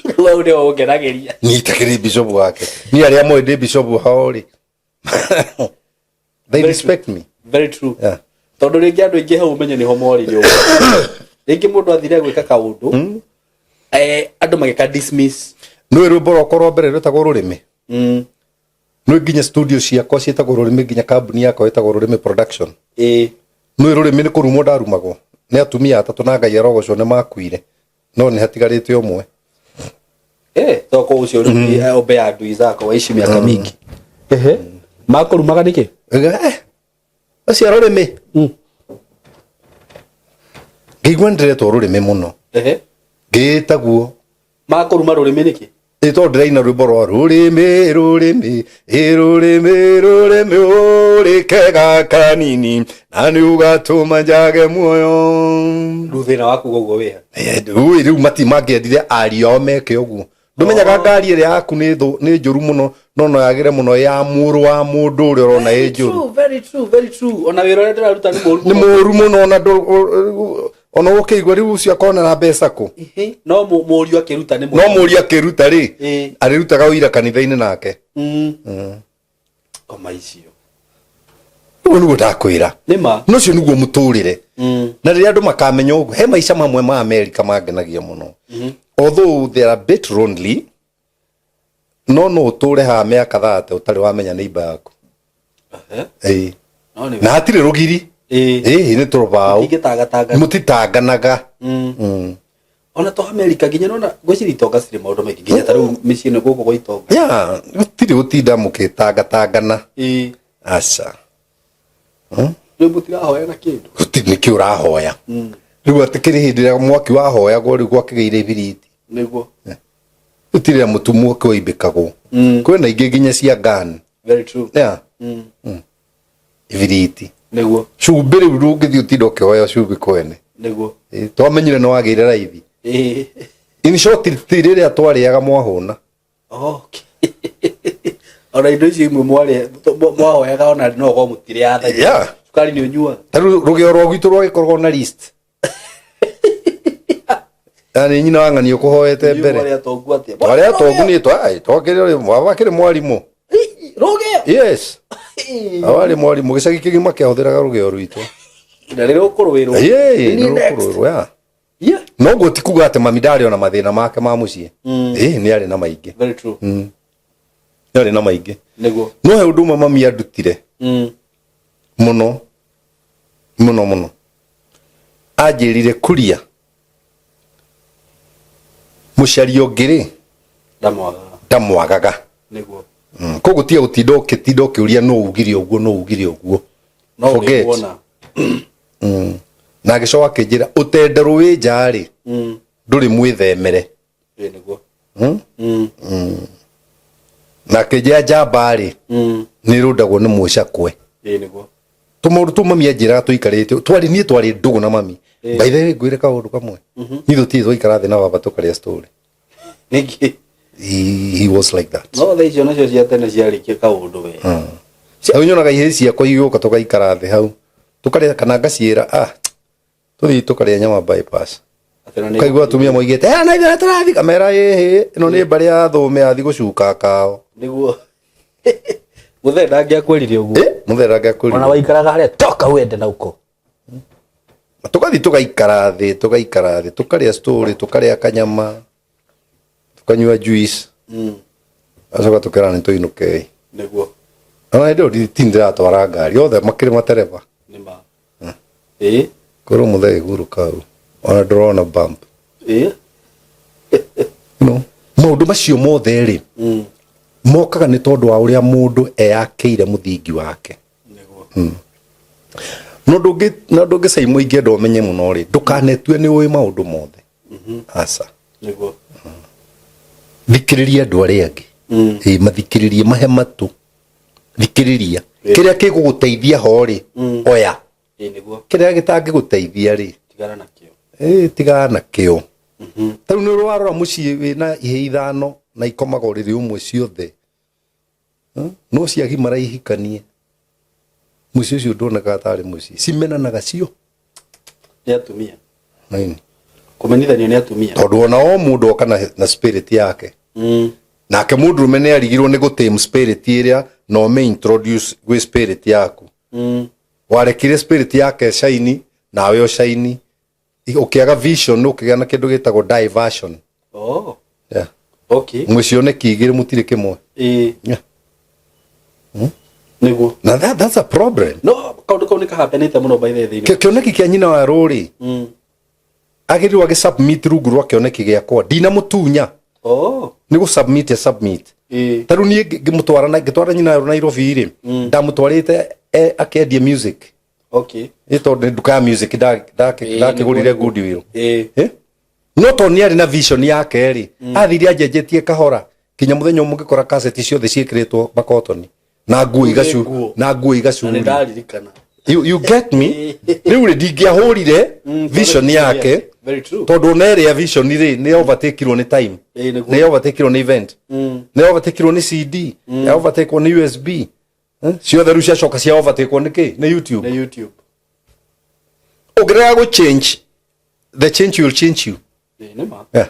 Rĩu hau nĩho ũngenagĩria. Niĩ itakĩrĩ Bishop wake. Niĩ arĩa moĩ ndĩ Bishop hao rĩ. They Very respect true. me. Very true. Yeah. Tondũ rĩngĩ andũ aingĩ hau ũmenye nĩho morire ũguo. Rĩngĩ mũndũ athire gwĩka kaũndũ, andũ magĩka dismiss. Nĩũĩ rwĩmbo rwakwa rwa mbere rwĩtagwo Rũrĩmĩ? Nĩũĩ nginya studio ciakwa ciĩtagwo Rũrĩmĩ, nginya kambuni yakwa ĩtagwo Rũrĩmĩ Production. Nĩũĩ Rũrĩmĩ nĩ kũrumwo ndarumagwo nĩ atumia atatũ na Ngai arogocwo nĩ makuire. No nĩ hatigarĩte ũmwe. Eh, toko ucio rĩu ombe ya adui zako waishi miaka mingi. Ehe. Makũrumaga nĩkĩ? Eh, acio rũrĩmĩ. Ngĩigua nĩndĩretwo rũrĩmĩ mũno. Ehe. Ngĩĩta guo. Makũruma rũrĩmĩ nĩkĩ? Ĩ tondũ ndĩraina rwĩmbo rwa rũrĩmĩ rũrĩmĩ ĩ rũrĩmĩ rũrĩmĩ ũrĩ kega kanini na nĩ ũgatũma njage muoyo. Rĩu thĩna waku ũguo wĩha. Eh, rĩu rĩu mati mangĩendire ariũ ao meke ũguo. Ndũmenyaga ngari ĩrĩa yaku nĩ thũ nĩ njũru mũno no no yagĩre mũno ya mũrũ wa mũndũ ũrĩa ũrona ĩ njũru. True, very true, very true. Ona wĩra ũrĩa ndĩraruta nĩ mũru. Nĩ mũru mũno ona ona ũkĩigua rĩu ũcio akonera mbeca kũ. Ehe. No mũriũ akĩruta nĩ No mũriũ akĩruta rĩ, Ĩĩ. arĩrutaga ũira kanitha-inĩ nake. Ngoma icio. Ũguo nĩguo ndakwĩra. Nĩ ma. No ũcio nĩguo mũtũrĩre. Na rĩrĩa andũ makamenya ũguo, he maica mamwe ma Amerika mangenagia mũno. Although they are a bit lonely, no no ũtũre haha mĩaka 30 ũtarĩ wamenya neighbor yaku. Ehe. Ĩĩ. No nĩ. Na hatirĩ rũgiri. Ĩĩ. Ĩĩ nĩ tũrũbaũ. Mũtingĩtangatanga. Mũtitanganaga. Ona to America nginya nona ngwĩciria itonga cirĩ maũndũ maingĩ nginya ta rĩu mĩciĩ ĩno gũkũ gwa itonga. Yeah, gũtirĩ gũtinda mũgĩtangatangana. Ĩĩ. Aca. Rĩu mũtirahoya na kĩndũ. Gũtirĩ nĩkĩ ũrahoya. Rĩu atĩ kĩrĩ hĩndĩ ĩrĩa mwaki wahoyagwo rĩu gwakĩgĩire ibiriti. Nĩguo. Gũtirĩ na mũtu mwaki waimbĩkagwo. Kwĩna ingĩ nginya cia ngani. Very true. Yeah. Ibiriti. Nĩguo. Cumbĩ rĩu ndũngĩthiĩ ũtinde ũkĩhoya cumbĩ kwene. Nĩguo. Ĩ, twamenyire nĩ wagĩire raithi. Ĩĩ. In short, ti rĩrĩa twarĩaga mwahũna. Okay. Ona indo icio imwe mwarĩ mwahoyaga ona no go mũtirĩ atha. Yeah. Cukari nĩ ũnyuaga. Ta rĩu rũgĩo rwa gwitũ rwagĩkoragwo na list. Na nĩ nyina wa ng'ani ũkũhoete mbere. Mwarĩ atongu atĩa? Twarĩ atongu nĩ twakĩrĩ wakĩrĩ mwarimũ. Rũgĩo. Yes. Awarĩ mwarimũ gĩcagi kĩgima kĩahũthĩraga rũgĩo rwitũ. Na rĩrĩa ũkũrũĩrwo. Ĩĩ, Nĩ nĩ next. rũkũrũĩrwo, yeah. Yeah. No guo ti kuga atĩ mami ndarĩ ona mathĩna make ma mũciĩ. Ĩĩ, nĩ arĩ na maingĩ. Very true. Nĩ arĩ na maingĩ. Nĩguo. No he ũndũ ũmwe mami andutire mũno mũno mũno. Anjĩrire kuria mũcaria ũngĩ rĩ Ndamwagaga. ndamwagaga. Nĩguo. Koguo tiga gũtinda ũkĩtinda ũkĩũria nũ ugire ũguo nũ ugire ũguo. No Forget. ũrĩkuona. Na agĩcoka akĩnjĩra ũtenderũ wĩ nja rĩ ndũrĩ mwĩthemere. Ĩĩ nĩguo. Na akĩnjĩra njamba rĩ nĩ ĩrũndagwo nĩ mũcakwe. Ĩĩ nĩguo. Tũmaũndũ tũu mami anjĩraga tũikarĩte twarĩ niĩ twarĩ ndũgũ na mami. By the way ngwĩre kaũndũ kamwe. Niĩ tũtirĩ twaikara thĩ na baba tũkarĩa story. Nĩkĩ? He was like that. No thaa icio nacio cia tene ciarĩ kaũndũ we. Rĩu nyonaga ihĩĩ ciakwa igĩũka tũgaikara thĩ hau. Tũkarĩa kana ngaciĩra ah tũthiĩ tũkarĩa nyama bypass. Atĩ na nĩ- Ũkaigua atumia moigĩte eh na ithuĩ tũrathiĩ kamera ĩhĩ ĩno nĩ mbarĩ ya thũme athiĩ gũcuka kao. Nĩguo. Mũthee ndangĩakwĩrire ũguo. Eh mũthee ndangĩakwĩrire. Ona waikaraga harĩa toka uende na uko. Tũgathiĩ tũgaikara thĩ tũgaikara thĩ tũkarĩa story tũkarĩa kanyama tũkanyua juice. Acoka tũkera nĩ tũinũkei. Nĩguo. Ona hĩndĩ ĩyo ti ndĩratwara ngari othe makĩrĩ matereba. Nĩ ma. Ĩĩ. Kwĩrwo mũthee hurũka hau ona ndũrona bump. Ĩĩ. You know, maũndũ macio mothe rĩ mokaga nĩ tondũ wa ũrĩa mũndũ eyakĩire mũthingi wake. Nĩguo. No ndũngĩ na ndũngĩ Simon ingĩenda ũmenye mũno rĩ ndũkanetue nĩ ũĩ maũndũ mothe. Aca. Nĩguo. Thikĩrĩria andũ arĩa angĩ. Ĩĩ mathikĩrĩrie mahe matũ. Thikĩrĩria. Kĩrĩa kĩgũgũteithia ho rĩ oya. Ĩĩ nĩguo. Kĩrĩa gĩtangĩgũteithia rĩ Tigana nakĩo. ĩĩ tigana nakĩo. Ta rĩu nĩ warora mũciĩ wĩna ihĩĩ ithano na ikomaga ũrĩrĩ ũmwe ciothe. No ciagimara ihikanie. Mũciĩ ũcio nduonekaga tarĩ mũciĩ. Cimenanaga cio. Nĩ atumia. Nini. Kũmenithanio nĩ atumia. Tondũ ona o mũndũ oka na spirit yake. Nake mũndũrũme nĩ arigirwo nĩ gũtame spirit ĩrĩa na ũmĩ introduce gwĩ spirit yaku. Warekire spirit yake shaini nawe ũcaini. Ũkĩaga vision ũkĩgĩa na kĩndũ gĩtagwo diversion. Oh. Yeah. Okay. Mwĩ cioneki igĩrĩ mũtirĩ kĩmwe. Ĩĩ. Yeah. Nĩguo. Na that's a problem. No kaũndũ kau nĩ kahapenĩte mũno by the way thĩinĩ. Kĩoneki kĩa nyina wa rũrĩ. Agĩrĩirwo agĩ submit rungu rwa kĩoneki gĩakwa. Ndinamũtunya. Oh. Nĩ gũ submit e submit. Ta rĩu niĩ ngĩmũtwara na ngĩtwara nyina Nairobi rĩ, ndamũtwarĩte akĩendie music. Ĩ tondũ nĩ nduka ya music ndakĩgũrire Goodwill. Eh? No tondũ nĩ arĩ na vision yake rĩ, athire anjenjetie kahora kinya mũthenya ũmwe ngĩkora kaseti ciothe ciĩkĩrĩtwo makotoni na nguo igacu Nguo. na nguo Na nĩ igacurio. ndaririkana. You get me? Rĩu rĩ, ndingĩahũrire vision yake Very true. tondũ ona ĩrĩa vision rĩ, nĩ overtakirwo nĩ time, Ĩĩ, nĩguo. nĩ overtakirwo nĩ event, nĩ overtakirwo nĩ CD, nĩ overtakirwo nĩ USB. Eh? Ciothe rĩu ciacoka cia overtakirwo nĩ kĩ? Nĩ YouTube. Na YouTube. Ũngĩrega gũ change, the change will change you. Ĩĩ, nĩ ma. Yeah.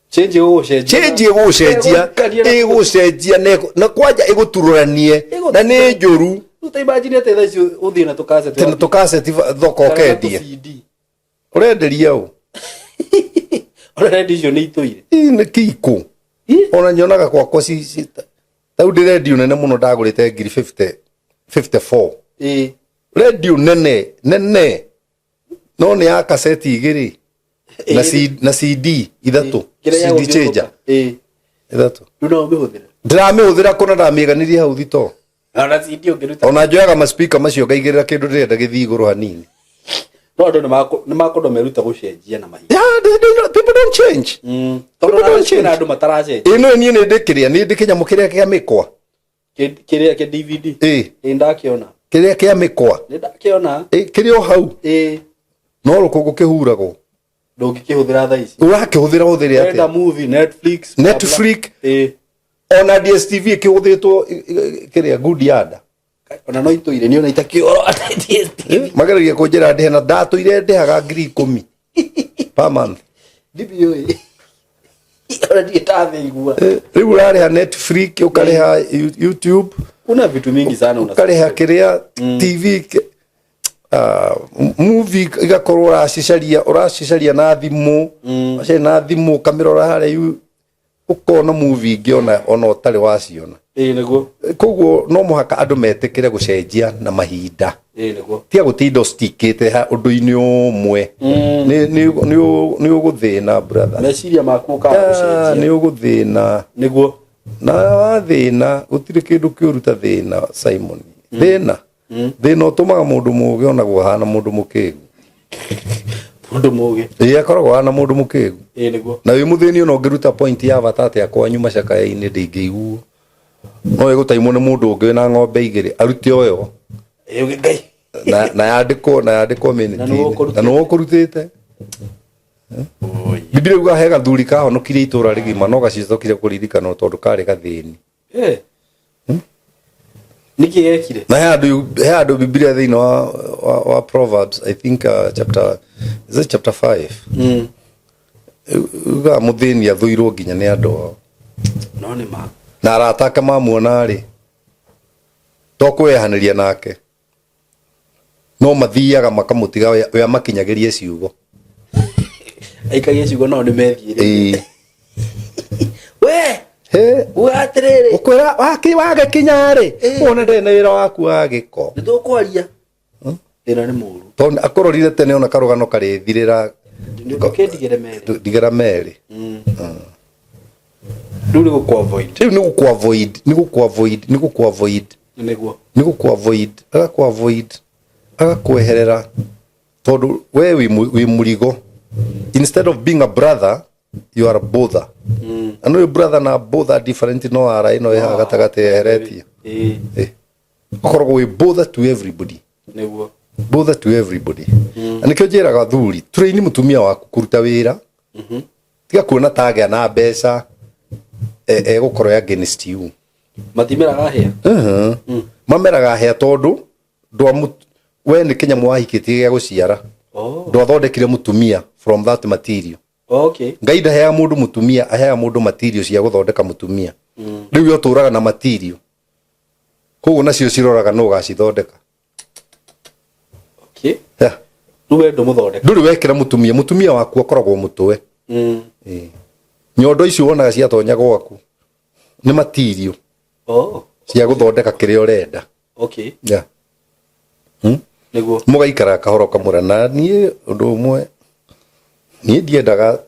Change ĩgũgũcenjia. Change ĩgũgũcenjia. Ĩgũgũkania na- Ĩgũcenjia na kwanja ĩgũturũranie na nĩ njũru. Rĩu ta imagine atĩ thaa ici ũthiĩ na tũkaseti. Tena tũkaseti thoko ũkendie. CD. Ũrenderia ũ? Ona redio icio nĩ itũire. Ĩ, nĩ kĩikũ. Ona nyonaga gwakwa tau ndĩ redio nene mũno ndagũrĩte ngiri 50 54. Redio nene nene no nĩ ya kaseti igĩrĩ na na CD ithatũ. Kĩrĩa CD changer gĩa gũthiũrũrũka. ithatũ. Rĩu no ũmĩhũthĩre. Ndĩramĩhũthĩra kũna ndamĩiganirie hau thito. Ona CD ũngĩruta. Ona njoyaga maspika macio ngaigĩrĩra kĩndũ ndĩrenda gĩthiĩ igũrũ hanini. No andũ nĩ makũndũ meruta gũcenjia na mahinda. Yeah, people don't change. Tondũ People don't na change. andũ mataracenjia. Ĩno niĩ nĩ ndĩkĩrĩa nĩ ndĩ kĩnyamũ kĩrĩa kĩa mĩkwa. Kĩrĩa kĩa DVD. Ĩ. Ĩ, ndakĩona. Kĩrĩa kĩa mĩkwa. Nĩ ndakĩona. Ĩ, kĩrĩ o hau. Ĩ. No rũkũngũ kĩhuragwo. Ndũngĩkĩhũthĩra thaa ici. Ũrakĩhũthĩra hũthĩre Ũrenda atĩa? movie, Netflix, bla, bla. Netflix. Ĩ. Ona DStv ĩkĩhũthĩtwo kĩrĩa good yard. Ona no itũire nĩ ona itakĩoro DStv. Mageragia kũnjĩra ndĩhe na ndatũire ndĩhaga 10,000 per month. Ndibiũĩ. Ona ndirĩ ndathĩigua. Rĩu ũrarĩha Netflix, ũkarĩha YouTube, Kuna vitu mingi sana una ũkarĩha kĩrĩa TV, movie igakorwo ũracicaria na thimũ, ũracicaria na thimũ ũkamĩrora harĩa ũkona movie ingĩ ona ũtarĩ waciona. Ĩĩ, nĩguo. Koguo no mũhaka andũ metĩkĩre gũcenjia na mahinda. Ĩĩ, nĩguo. Tiga gũtinda ũstikĩte ũndũ-inĩ ũmwe. Nĩ ũgũthĩna, brother. Meciria maku ũkaga gũcenjia. Nĩ ũgũthĩna. Nĩguo. Na wathĩna gũtirĩ kĩndũ kĩũru ta thĩna, Simon. Thĩna. Thĩna ũtũmaga mũndũ mũũgĩ onagwo ahana mũndũ mũkĩgu. Mũndũ mũũgĩ. Ĩĩ, akoragwo ahana mũndũ mũkĩgu. Ĩĩ, nĩguo. Na wĩ mũthĩni ona ũngĩruta point ya bata atĩa kwanyu macakaya-inĩ ndĩngĩiguo. No ĩgũtaimwo nĩ mũndũ ũngĩ wĩna ng'ombe igĩrĩ arute ũyũ. Ĩĩ, Ngai. Na yandĩkwo, na yandĩkwo Na nĩwe minute-inĩ. ũkũrutĩte. Na nĩwe ũkũrutĩte. Biblia yugaga he gathuri kahonokirie itũra rĩgima no gacicokire kũririkanwo tondũ karĩ gathĩni. Nĩkĩ gekire? Na he andũ Biblia thĩinĩ wa Proverbs, I think, chapter, is it chapter 5? Ugaga mũthĩni athũirwo nginya nĩ andũ ao. No nĩ ma. Na arata ake mamuona rĩ, to kwĩyehanĩria nake. No mathiaga makamũtiga we amakinyagĩrie ciugo. Aikagie ciugo nao nĩ methiĩre. Ĩĩ. We! He. Uga atĩrĩrĩ. Ũkwĩra wagĩkinya rĩ, wona ndĩ na wĩra waku wa gĩko. Nĩ tũkwaria. Thĩna nĩ mũũru. Tondũ akũrorire tene ona karũgano karĩthirĩra. Ndũkĩndigĩre merĩ. Ndigĩra merĩ. Rĩu nĩ gũkũ avoid. Rĩu nĩ gũkũ avoid, nĩ gũkũ avoid, nĩ gũkũ avoid. Nĩguo. Nĩ gũkũ avoid, agakũ avoid, agakweherera tondũ we wĩ mũrigo. Instead of being a brother, you are a bother. Na nĩ brother na bother different, no ara ĩno ĩhaha gatagatĩ yeheretie. Ũkoragwo wĩ bother to everybody. Nĩguo. Bother to everybody. Na nĩkĩo njĩraga athuri, train mũtumia waku kũruta wĩra. Tiga kuona ta agĩa na mbeca, egũkorwo against you. Matimeraga hĩa? Mameraga hĩa tondũ we nĩ kĩnyamũ wahikĩtie gĩa gũciara. Ndwathondekire mũtumia from that material. Ngai ndaheaga mũndũ mũtumia, aheaga mũndũ material cia gũthondeka mũtumia. Rĩu we ũtũraga na material. Koguo nacio ciroraga nũ ũgacithondeka. Yeah. Rĩu we ndũmũthondeka. Ndũrĩ wekĩra mũtumia, mũtumia waku akoragwo mũtwe. Nyondo icio wonaga ciatonya gwaku nĩ material. Cia gũthondeka kĩrĩa ũrenda. Yeah. Nĩguo. Mũgaikara kahora ũkamũra. Na niĩ ũndũ ũmwe Niĩ ndiendaga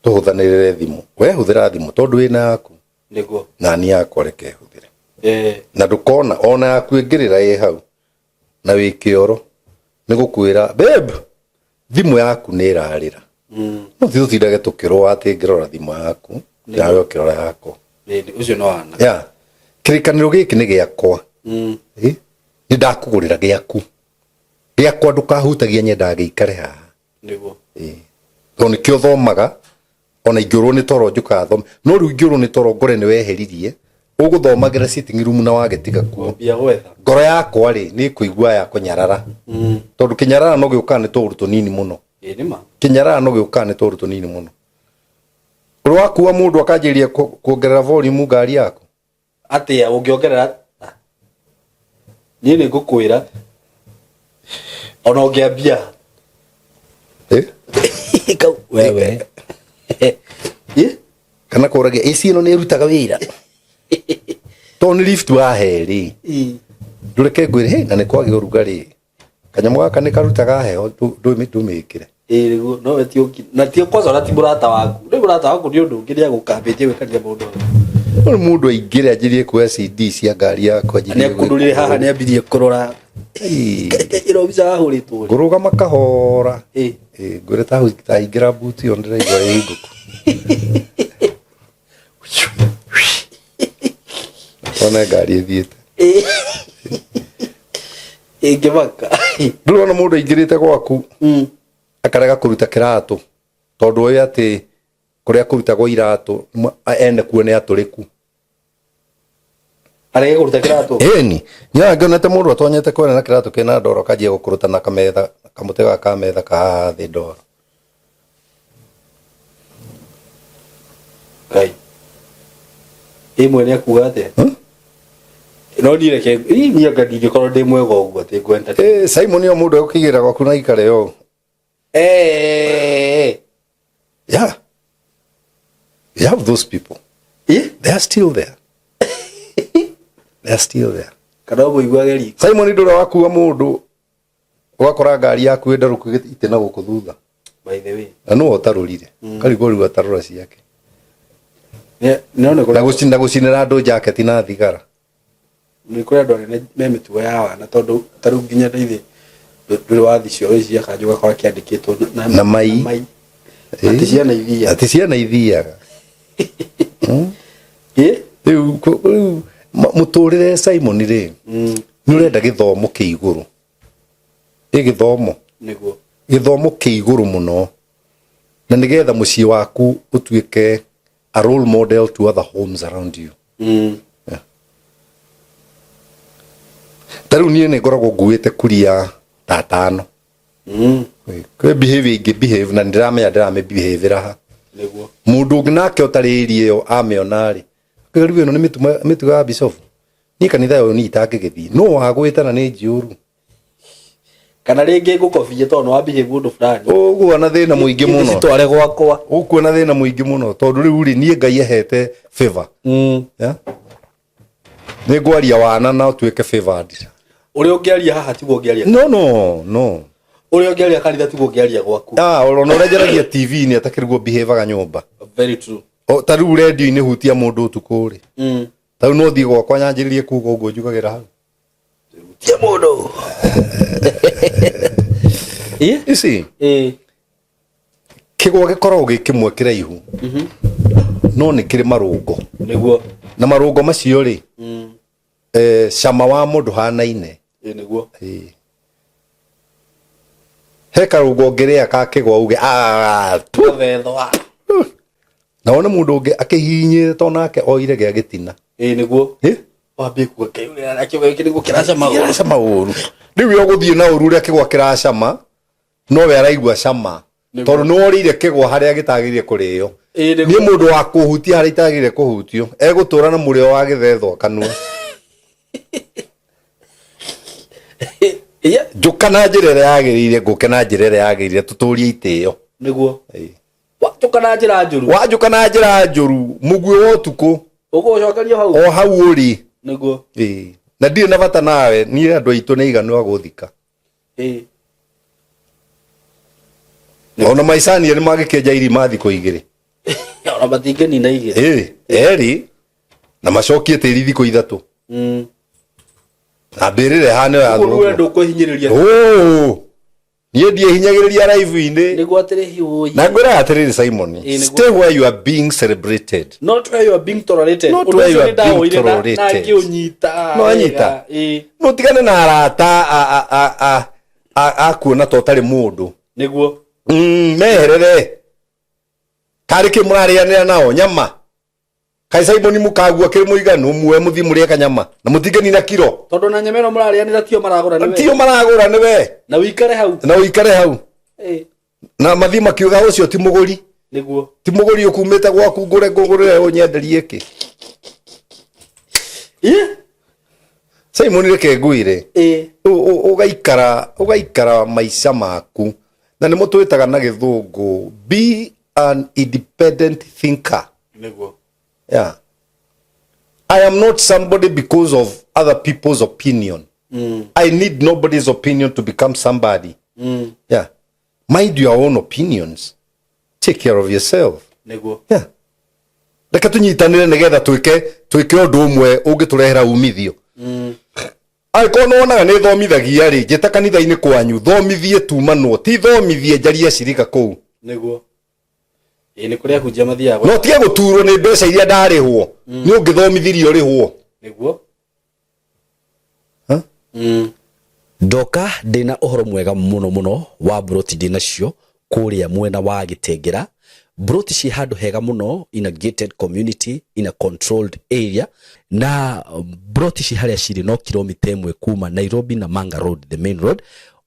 tũhũthanĩrĩre thimũ. We hũthĩra thimũ tondũ wĩna yaku. Nĩguo. Na niĩ yakwa reke hũthĩre. Eh. Na ndũkona ona yaku ĩngĩrĩra ĩ hau na wĩ kĩoro nĩ gũkwĩra babe thimũ yaku nĩ ĩrarĩra. No ti tũtindage tũkĩrũa atĩ ngĩrora thimũ yaku nawe ũkĩrora yakwa. Ũcio no wana. Ya. Kĩrĩkanĩro gĩkĩ nĩ gĩakwa. Nĩ ndakũgũrĩra gĩaku. Gĩakwa ndũkahutagia nyendaga gĩikare haha. Nĩguo. Tondũ nĩkĩo thomaga ona ingĩũrwo nĩ toro njũkaga thome no rĩu ingĩũrwo nĩ toro ngore nĩ weheririe ũgũthomagĩra sitting room na wagĩtiga kuo. Wambia gwetha. Ngoro yakwa rĩ nĩ ĩkũigua ya kũnyarara. Tondũ kĩnyarara no gĩũkaga nĩ tũũndũ tũnini mũno. Ĩĩ nĩ ma. Kĩnyarara no gĩũkaga nĩ tũũndũ tũnini mũno. Ũrĩ wakua mũndũ akanjĩrĩria kuongerera volume ngari yaku? Atĩa ũngĩongerera? Niĩ nĩ ngũkwĩra ona ũngĩambia. Eh? Kau wewe. Eh? Kana kũragia AC ĩno nĩ ĩrutaga wĩra. Tondũ nĩ lift wahe rĩ. Ndũreke ngwĩre hey, na nĩ kwagĩa ũrugarĩ. Kanyamũ gaka nĩ karutaga heho ndũmĩkĩre. Ĩĩ nĩguo no we ti ũngĩ na ti kwanza ona ti mũrata waku. Rĩu mũrata waku nĩ ũndũ ũngĩ nĩagũkambĩtie gwĩkania maũndũ. Rĩu mũndũ aingĩre anjĩrie kuoya CD cia ngari yakwa anjĩrie. Nĩakundũrire haha nĩambirie kũrora. Ĩno mbica yahũrĩtwo rĩ. Ngũrũgama kahora. Ĩĩ. Ngwĩre ta hingĩra buti ĩyo ndĩraigua ĩ ngũkũ. One ngari ĩthiĩte. Ĩngĩmaka. Ndũrona mũndũ aingĩrĩte gwaku akarega kũruta kĩratũ tondũ oĩ atĩ kũrĩa kũrutagwo iratũ ene kuo nĩ atũrĩku. Arege kũruta kĩratũ? Ĩni. Nyonaga ngĩonete mũndũ atonyete kwene na kĩratũ kĩna ndoro akanjia gũkũrũta na kametha kamũtĩ gaka ka metha ka haha thĩ ndoro. Ngai. Ĩ mwene akuga atĩa? No niĩ reke niĩ anga ndingĩkorwo ndĩ mwega ũguo atĩ ngũ entertain. Ĩ Simon o mũndũ egũkĩigĩrĩra gwaku na aikare ũũ. Eh. Yeah. You have those people. Eh? They are still there. They are still there. Kana ũmũiguage riko. Simon ndũrĩa wakua mũndũ ũgakora ngari yaku ĩ ndarũku itĩ na gũkũ thutha. By the way. Na nĩwe ũtarũrire. Karigwo rĩu atarũra ciake. No nĩ kũrĩ na gũcinĩra andũ jaketi na thigara. Nĩ kũrĩ andũ anene me mĩtugo ya wana tondũ ta rĩu nginya ithe ndũrĩ wathi cioro ici cia kanjũ ũgakora kĩandĩkĩtwo na mai. Atĩ ciana ithiaga. Atĩ ciana ithiaga. Rĩu rĩu mũtũrĩre Simon rĩ nĩ ũrenda gĩthomo kĩ igũrũ. Ĩ gĩthomo. Nĩguo. Gĩthomo kĩ igũrũ mũno. Na nĩgetha mũciĩ waku ũtuĩke a role model to other homes around you. Yeah. Ta rĩu niĩ nĩ ngoragwo nguĩte kuria ta atano. Kwĩ behavior ingĩ behave na nĩndĩramenya ndĩramĩ behave ha. Nĩguo. Mũndũ ũngĩ nake ũtarĩ area ĩyo amĩona rĩ, akauga rĩu ĩno nĩ mĩtugo ya bishofu. Niĩ kanitha ũyũ niĩ itangĩgĩthiĩ. Nũ wagwĩta na nĩ njĩũru. Kana rĩngĩ ngũkobie tondũ nĩwambihĩvu ũndũ fulani. Ũguo na thĩna mũingĩ mũno. Citware gwakwa. Ũkuona thĩna mũingĩ mũno tondũ rĩu rĩ niĩ Ngai ahete favor. Yeah? Nĩ ngwaria wana na ũtuĩke favored. Ũrĩa ũngĩaria haha tiguo ũngĩaria. No, no, no. Ũrĩa ũngĩaria kanitha tiguo ũngĩaria gwaku. Ah, ona ũrĩa njaragia TV-inĩ atakĩriguo behavior nyũmba. Very true. O ta rĩu radio-inĩ hutia mũndũ ũtukũ rĩ. Ta rĩu no thiĩ gwakwa nyanjĩrĩrie kuga ũguo njugagĩra hau. Tia mũndũ. You see? Kĩgwa gĩkoragwo gĩ kĩmwe kĩraihu. No nĩ kĩrĩ marũngo. Nĩguo. Na marũngo macio rĩ, cama wamo ndũhanaine. Ĩĩ nĩguo. He karũngo ũngĩrĩa ka kĩgwa uge, ah, tu. Gathethwa. Na wone mũndũ ũngĩ akĩhihinyĩte onake oire gĩa gĩtina. Ĩĩ nĩguo. Ĩ? Wambie kuga Ngai ũrĩa arakĩgwa gĩkĩ nĩguo kĩracama ũru. Kĩracama ũru. Rĩu we ũgũthiĩ na ũru ũrĩa kĩgwa kĩracama, nowe araigua cama. Nĩguo. Tondũ nĩ worĩire kĩgwa harĩa gĩtagĩrĩire kũrĩo. Ĩĩ nĩguo. Niĩ mũndũ wa kũhutia harĩa itagĩrĩire kũhutio, egũtũra na mũrĩo wa gĩthethwa kanua. Njũka na njĩra ĩrĩa yagĩrĩire, ngũke na njĩra ĩrĩa yagĩrĩire, tũtũrie itĩo. Nĩguo. Wanjũka na njĩra njũru. Wanjũka na njĩra njũru, mũguĩ wa ũtukũ. Ũgũcokeria hau. O hau ũrĩ. Nĩguo. Ĩĩ. Na ndirĩ na bata nawe, niĩ andũ aitũ nĩ aiganu a gũthika. Ĩĩ. Ona maicania nĩ mangĩkĩenja irima thikũ 2. Ona matingĩnina 2. Ĩ 2 na macokie tĩri thikũ 3. Na mbĩrĩra ĩhane ya Ũguo we thũngũ. ndũkwĩhinyĩrĩria. Ũũ. Niĩ ndiĩhinyagĩrĩria live-inĩ. Nĩguo atĩrĩ hiũi. Na ngwĩraga atĩrĩrĩ Simon, Ĩ, nĩguo. stay where you are being celebrated. Not where you are being tolerated. Not Ũndũ where you ũcio are nĩ being ndawoire na tolerated. ngĩũnyita. No wanyita? Ĩ. No tigane na arata a kuona ta ũtarĩ mũndũ. Nĩguo. Meherere. Karĩ kĩ mũrarĩanĩra nao nyama. Kaĩ Simon mũkagua kĩrĩ mũiganu muoe mũthiĩ mũrĩe kanyama na mũtingĩnina kiro. Tondũ na nyama ĩno mũrarĩanĩra tio maragũra nĩwe. Tio maragũra nĩwe. Na ũikare hau. Na ũikare hau. Ĩ. Na mathiĩ makiuga ũcio ti mũgũri. Nĩguo. Ti mũgũri ũkumĩte gwaku ngũre ngũgũrĩre ũnyenderie kĩ. Ĩ. Simon reke ngwĩre. Ĩ. Ũgaikara maica maku. Na nĩmo twĩtaga na gĩthũngũ be an independent thinker. Nĩguo. Yeah. I am not somebody because of other people's opinion. I need nobody's opinion to become somebody. Yeah. Mind your own opinions. Take care of yourself. Nĩguo. Yeah. Reke tũnyitanĩre nĩgetha twĩke ũndũ ũmwe ũngĩtũrehera umithio. Angĩkorwo nĩ wonaga nĩ thomithagia rĩ, njĩta kanitha-inĩ kwanyu, thomithie tumanwo, ti thomithie njarie cirika kũu. Nĩguo. Ĩ, nĩ kũrĩa ahunjia mathiaga. No tige gũturwo nĩ mbeca iria ndarĩhwo. Nĩ ũngĩthomithirie ũrĩhwo. Nĩguo. Huh? Ndoka ndĩna ũhoro mwega mũno mũno wa mburoti ndĩnacio kũrĩa mwena wa Gĩtengera. Mburoti ciĩ handũ hega mũno in a gated community in a controlled area, na mburoti ciĩ harĩa cirĩ no kilomita 1 kuma Nairobi na Manga Road, the main road,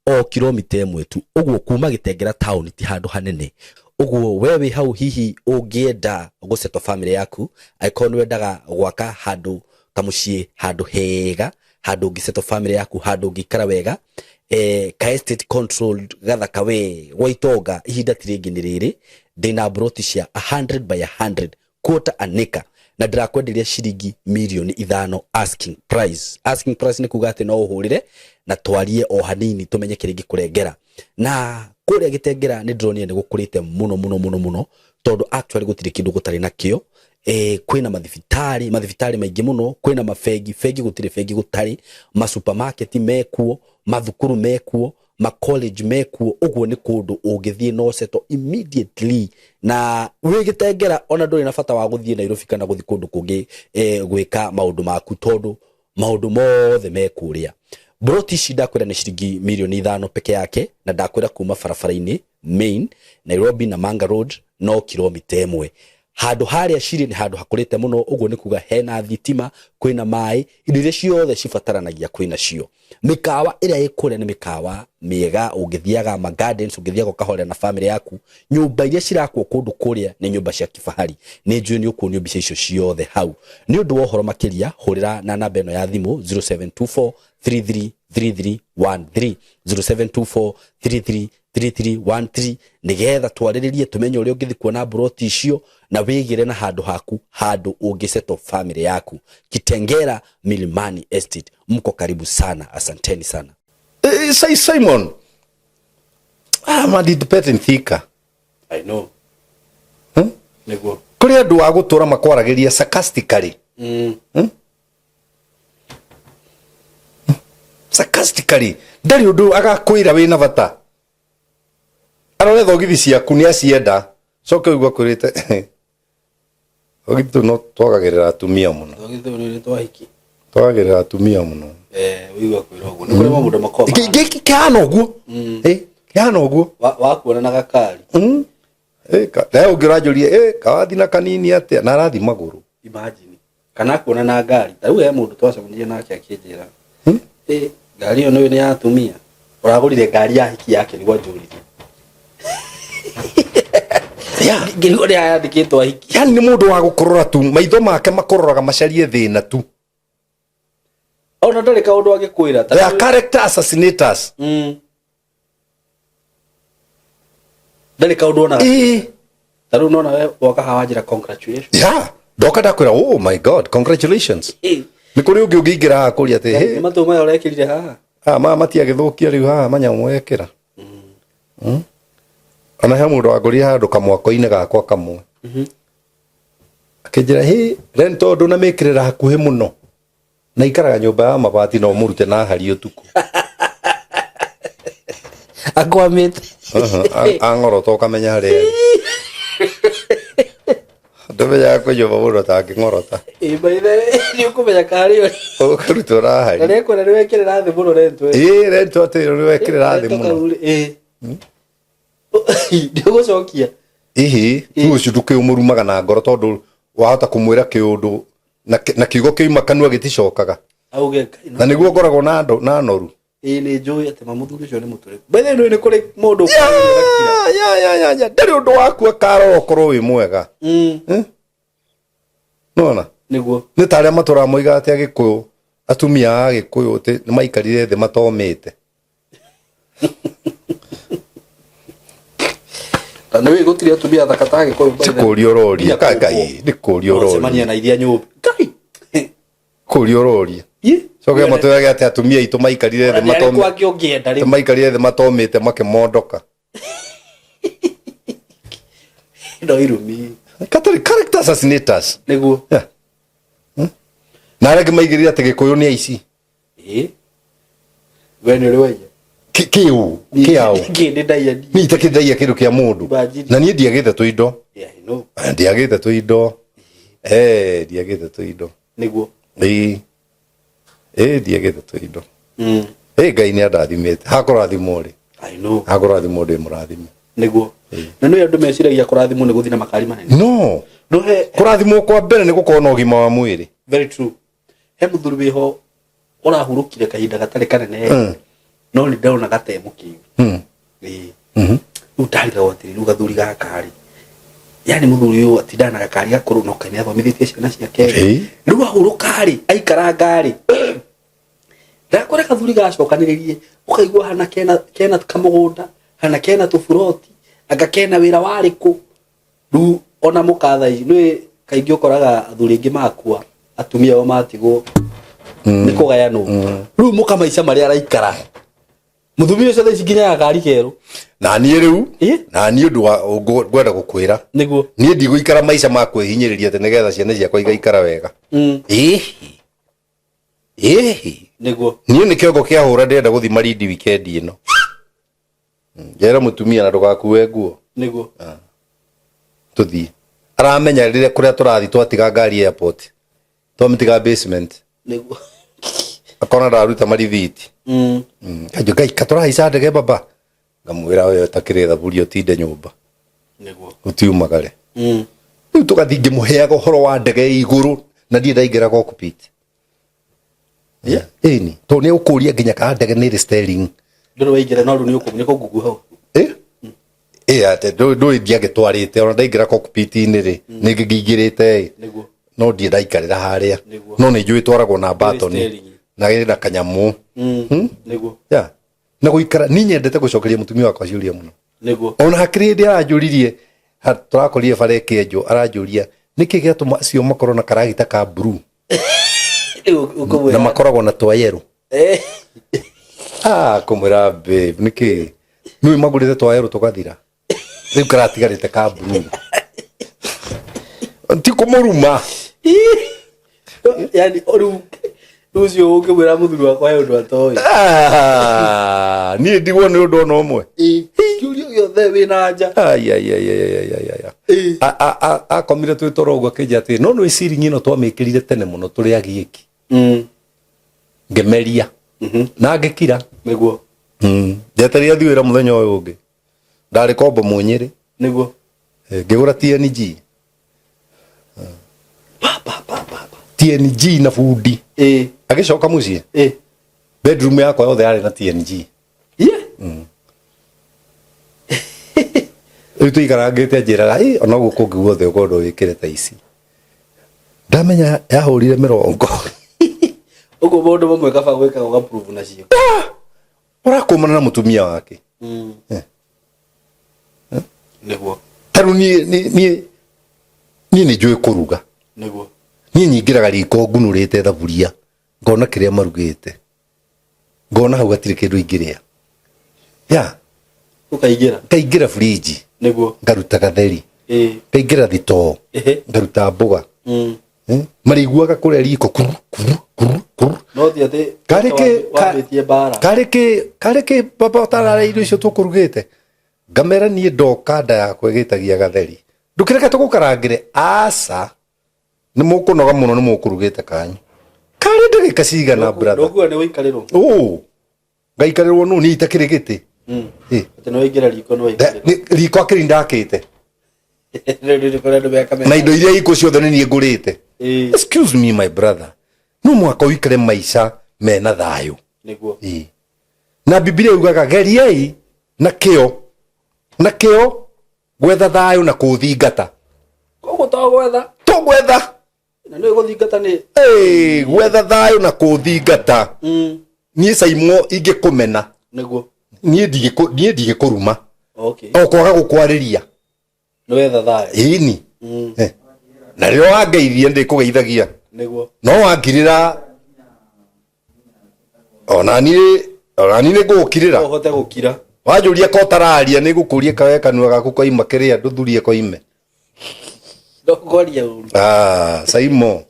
o kilomita 1 tu. Ũguo kuma Gĩtengera town ti handũ hanene. Ũguo we wĩ hau hihi ũngĩenda gũsettle family yaku, angĩkorwo nĩ wendaga gwaka handũ kamũciĩ, handũ hega, handũ ũngĩsettle family yaku, handũ ũngĩikara wega, ka estate controlled gathaka we gwa itonga, ihinda ti rĩngĩ nĩ rĩrĩ. Ndĩna mburoti cia 100 by 100 quarter an acre, na ndĩrakwenderia ciringi mirioni 5 asking price. Asking price nĩ kuga atĩ no ũhũrĩre na twarie o hanini tũmenye kĩrĩa ingĩkũrengera. Na kũrĩa Gĩtengera nĩ ndĩronire nĩ gũkũrĩte mũno mũno mũno mũno, tondũ actually gũtirĩ kĩndũ gũtarĩ nakĩo. Kwĩna mathibitarĩ, mathibitarĩ maingĩ mũno, kwĩna mabengi, bengi gũtirĩ bengi gũtarĩ, masupermarket mekuo, mathukuru mekuo, ma college mekuo. Ũguo nĩ kũndũ ũngĩthiĩ no settle immediately. Na wĩ Gĩtengera ona ndũrĩ na bata wa gũthiĩ Nairobi kana gũthiĩ kũndũ kũngĩ, gwĩka maũndũ maku, tondũ maũndũ mothe me kũrĩa. Mburoti ici ndakwĩra nĩ ciringi mirioni 5 peke yake, na ndakwĩra kuma barabara-inĩ main Nairobi na Manga Road no kilomita 1. Handũ harĩa cirĩ nĩ handũ hakũrĩte mũno, ũguo nĩ kuga hena thitima, kwĩna maĩ, indo iria ciothe cibataranagia kwĩna cio. Mĩkawa ĩrĩa ĩ kũrĩa nĩ mĩkawa mĩega, ũngĩthiaga ma gardens, ũngĩthiaga ũkahorera na family yaku. Nyũmba iria cirakwo kũndũ kũrĩa nĩ nyũmba cia kifahari. Nĩ njũĩ nĩ ũkuonio mbica icio ciothe hau. Nĩ ũndũ wa ũhoro makĩria, hũrĩra na namba ĩno ya thimũ zero seven two four three three three three one three, zero seven two four three three three three one three, nĩgetha twarĩrĩrie tũmenye ũrĩa ũngĩthiĩ kuona mburoti icio na wĩgĩre na handũ haku, handũ ũngĩsettle family yaku. Kitengela Milimani Estate, mko karibu sana, asanteni sana. Simon, I'm an independent thinker. I know. Nĩguo. Kũrĩ andũ a gũtũra makwaragĩria sarcastically. Sarcastically. Ndarĩ ũndũ agakwĩra wĩna bata. Arore thogithi ciaku nĩ acienda. Coke ũigua kwĩrĩte. Thogithi tũu no twagagĩrĩra atumia mũno. Thogithi tũu nĩ twahiki. Twagagĩrĩra atumia mũno. Ũigua kwĩra ũguo. Nĩ kũrĩ maũndũ makoragwo Kĩhana ũguo. Kĩhana ũguo. Wakuona na gakari. Nawe ũngĩ ũranjũria, kawathi na kanini atĩa? Na arathi magũrũ. Imagine. Kana kuona na ngari. Ta rĩu he mũndũ twacemanirie nake akĩnjĩra. Ngari ĩyo nĩ ya atumia. Ũragũrire ngari ya hiki yake nĩguo anjũririe. Ngĩrigwo nĩ yandĩkĩtwo ahiki. Yaani nĩ mũndũ wa gũkũrora tu, maitho make makũroraga macarie thĩna tu. Ona ndarĩ kaũndũ angĩkwĩra. They are character assassinators. Ndarĩ kaũndũ onaga. Ta rĩu nona we woka haha wanjĩra congratulations. Yeah. Ndoka ndakwĩra, oh my God, congratulations. Nĩ kũrĩ ũngĩ ũngĩingĩra haha kũria atĩ, hey. Nĩ matũ maya ũrekĩrire haha? Maya matiagĩthũkia rĩu haha manyamũ wekĩra. Ona he mũndũ wangũrire handũ kamwako-inĩ gakwa kamwe, akĩnjĩra, "Hĩ, rento ndũnamĩkĩrĩra hakuhĩ mũno, na ikaraga nyũmba ya mabati, no mũrute na hari ũtukũ." Akwamĩte. Ang'orota ũkamenya harĩa arĩ. Ndũmenyaga kwĩ nyũmba mũndũ atangĩng'orota. Ĩ, by the way, nĩ ũkũmenya karĩ ũrĩ. Ũkarutwo na Na hari. nĩekwenda nĩ wekĩrĩra thĩ mũno rento ĩyo. Ĩ, rento atĩ nĩwekĩrĩra thĩ Rento mũno. kau rĩ, ĩ. Nĩ ũgũcokia. Ihi rĩu ũcio ndũkĩũmũrumaga na ngoro, tondũ wahota kũmwĩra kĩũndũ na kiugo kĩuma kanua gĩticokaga. Auge Ngai Na nĩguo ngoragwo na andũ na noru. Ĩ, nĩ njũĩ atĩ ma mũthuri ũcio nĩ mũtũrĩku. By the way, nĩ kũrĩ mũndũ ũkwarĩria agakira. Ya, ya, ya, ya, ndarĩ ũndũ waku akarora ũkorwo wĩ mwega. Nona Nĩguo. Nĩ ta arĩa matũraga moigaga atĩ Agĩkũyũ, atumia a Agĩkũyũ, atĩ nĩ maikarire thĩ matomĩte. Na nĩ wĩ gũtirĩ atumia athaka ta Agĩkũyũ, by Ti the way. kũria ũroria. Nginya Ngai, nĩ kũria Ũracemania ũroria. na iria nyũmbi. Ngai. Kũria ũroria. Ĩ? Coke matwĩrage atĩ atumia aitũ maikarire thĩ Ona nĩ arĩkũ matomĩte. angĩ ũngĩenda rĩu? Maikarire thĩ matomĩte makĩmondoka. No irumi. Katarĩ character assassinators. Nĩguo. Yeah. Na arĩa angĩ maigĩrĩire atĩ Gĩkũyũ nĩ aici. Ĩ. We nĩ ũrĩ waiya? Kĩũ kĩaũ? Kĩ nĩ ndaiya niĩ. Niĩ itakĩndaia kĩndũ kĩa mũndũ. Imagine. Na niĩ ndiagĩte tũindo. Yeah, I know. Ndiagĩte tũindo. Eh, ndiagĩte tũindo. Nĩguo. Ĩĩ, ĩĩ, ndiagĩte tũindo. Ĩ, Ngai nĩ andathimĩte. Hakũrathimwo rĩ, I know. hakũrathimwo ndĩ mũrathime. Nĩguo. Na nĩ andũ meciragia kũrathimwo nĩ gũthiĩ na makari manene. No. No he Kũrathimwo kwa mbere nĩ gũkorwo na ũgima wa mwĩrĩ. Very true. He mũthuri wĩho ũrahurũkire kahinda gatarĩ kanene, no nĩ ndona gate mũkĩgu. Ĩĩ. Rĩu ndarigagwo atĩrĩ, rĩu gathuri gaka rĩ, yani mũthuri ũyũ atindaga na gakari gakũrũ, no kaĩ nĩ athomithĩtie ciana ciake. Rĩu ahurũka rĩ, aikaranga rĩ, ndakore gathuri gacokanĩrĩrie, ũkaigua hana kena kamũgũnda, hana kena tũburoti, anga kena wĩra warĩ kũ. Rĩu ona mũka thaa ici nĩ kaingĩ ũkoraga athuri aingĩ makua, atumia ao matigwo nĩ kũgayanwo. Rĩu mũka maica marĩa araikara mũthuri ũcio thaa ici nginya gakari kerũ. Na niĩ rĩu Ĩ? na niĩ ũndũ wa ngwenda gũkwĩra, Nĩguo. Niĩ ndigũikara maica ma kwĩhinyĩrĩria atĩ nĩgetha ciana ciakwa igaikara wega. Ĩhĩ, ĩhĩ. Nĩguo. Niĩ nĩ kĩongo kĩahũra, ndĩrenda gũthiĩ Malindi wikendi ĩno. Njera mũtumia na ndũgakue nguo. Nĩguo. Tũthiĩ, aramenya rĩrĩa kũrĩa tũrathiĩ twatiga ngari airport, twamĩtiga basement. Nĩguo. Akona ndaruta marithiti. Kanjũ ngai katũrahaica ndege baba, ngamwĩra we ũtakĩrĩ thaburia ũtinde nyũmba. Nĩguo. Ũtiumagare. Rĩu tũgathiĩ ngĩmũheaga ũhoro wa ndege igũrũ na ndiĩ ndaingĩra cockpit. Ĩni, tondũ nĩ ũkũria nginya kana ndege nĩ ĩrĩ steering. Ndũrĩ waingĩra, no rĩu nĩ ũkũ nĩ kũngungu hau. Ĩ ĩ, atĩ ndũĩ ndiagĩtwarĩte ona ndaingĩra cockpit-inĩ rĩ, nĩ ngĩingĩrĩte ĩ. Nĩguo. No ndiĩ ndaikarĩra harĩa. Nĩguo. No nĩ njũĩ twaragwo na batoni steering. Na ĩna kanyamũ. Nĩguo. Yeah. Na gũikara niĩ nyendete gũcokeria mũtumia wakwa ciũria mũno. Nĩguo. Ona hakĩrĩ hĩndĩ aranjũririe, tũrakorire bara ĩkĩenjwo, aranjũria nĩkĩ gĩatũma acio makorwo na karagita ka blue Rĩu ũkũmwĩra. Na makoragwo na twa yellow. Ah, kũmwĩra, "Babe, nĩkĩ nĩũĩ magũrĩte twa yellow tũgathira, rĩu karatigarĩte ka blue?" Ti kũmũruma. Yani rĩu ũcio ũngĩmwĩra mũthuri wakwa he ũndũ atoĩ. Ah, niĩ ndigwo nĩ ũndũ ona ũmwe. Kĩũria gĩothe wĩna anja. Ai, ai, ai, ai, ai, ai, ai, ai. Akomire twĩ toro ũguo akĩnjĩra atĩrĩ, no nĩ ciringi ĩno twamĩkĩrire tene mũno tũrĩ agiĩki. Ngĩmeria na ngĩkira. Nĩguo. Njetereire athiĩ wĩra mũthenya ũyũ ũngĩ, ndarĩ kombo mũnyĩrĩ. Nĩguo. Ngĩgũra TNG. Pa, pa, pa, pa, pa. TNG na bundi. Agĩcoka mũciĩ, bedroom yakwa yothe yarĩ na TNG. Rĩu tũikarangĩte anjĩraga, "Ĩ, ona gũkũ kũngĩ guothe ũkorwo wĩkĩre ta ici." Ndamenya yahũrire mĩrongo. Ũguo maũndũ mamwe kaba gwĩkaga ũgaprove nacio. Ũrakũmana na mũtumia wake. Nĩguo. Tarĩu niĩ nĩ njũĩ kũruga. Nĩguo. Niĩ nyingĩraga riko ngunũrĩte thaburia, ngona kĩrĩa marugĩte, ngona hau hatirĩ kĩndũ ingĩrĩa ya. Ũkaingĩra. Ngaingĩra fridge. Nĩguo. Ngaruta gatheri. Ĩĩ. Ngaingĩra thitoo. Ehe. Ngaruta mboga. Marĩiguaga kũrĩa riko kuru kuru kuru kuru. No ti atĩ Karĩ kĩ wambĩtie mbara. Karĩ kĩ karĩ kĩ baba ũtararĩa irio icio tũkũrugĩte. Ngamera niĩ ndoka nda yakwa ĩgĩtagia gatheri. Ndũkĩreke tũgũkarangĩre aca. Nĩ mũkũnoga mũno nĩ mũkũrugĩte kanyu. Karĩ ndagĩka cigana brother. Ndũkuga nĩ ũikarĩrwo. Ũ ngaikarĩrwo nũ niĩ itakĩrĩ gĩtĩ. Ĩ. Atĩ nĩ waingĩra riko nĩ waikarĩrwo. Riko akĩrĩ ndakĩte. Rĩu nĩ kũrĩ andũ meka Na indo iria iko ciothe nĩ niĩ ngũrĩte. Ĩĩ. Excuse me my brother. No mũhaka ũikare maica mena thayũ. Nĩguo. Ĩĩ. Na Bibilia yugaga geriai na kĩo na kĩo gwetha thayũ na kũũthingata. Koguo to gwetha. To gwetha. Na nĩ gũthingata nĩ. Ĩĩ, gwetha thayũ na kũũthingata. Niĩ Saimo ingĩkũmena. Nĩguo. Niĩ ndingĩkũruma. Okay. O kwaga gũkwarĩria. Nĩ wetha thayũ. Ĩni. Na rĩrĩa wangeithia ndĩkũgeithagia. Nĩguo. No wangirĩra ona niĩ nĩ ngũgũkirĩra. No ũhote gũkira. Wanjũria ko ũtararia nĩ ngũkũria kawe kanua gaku koima kĩrĩa ndũthurie koime. Ndũkwaria ũru. Ah, Saimo.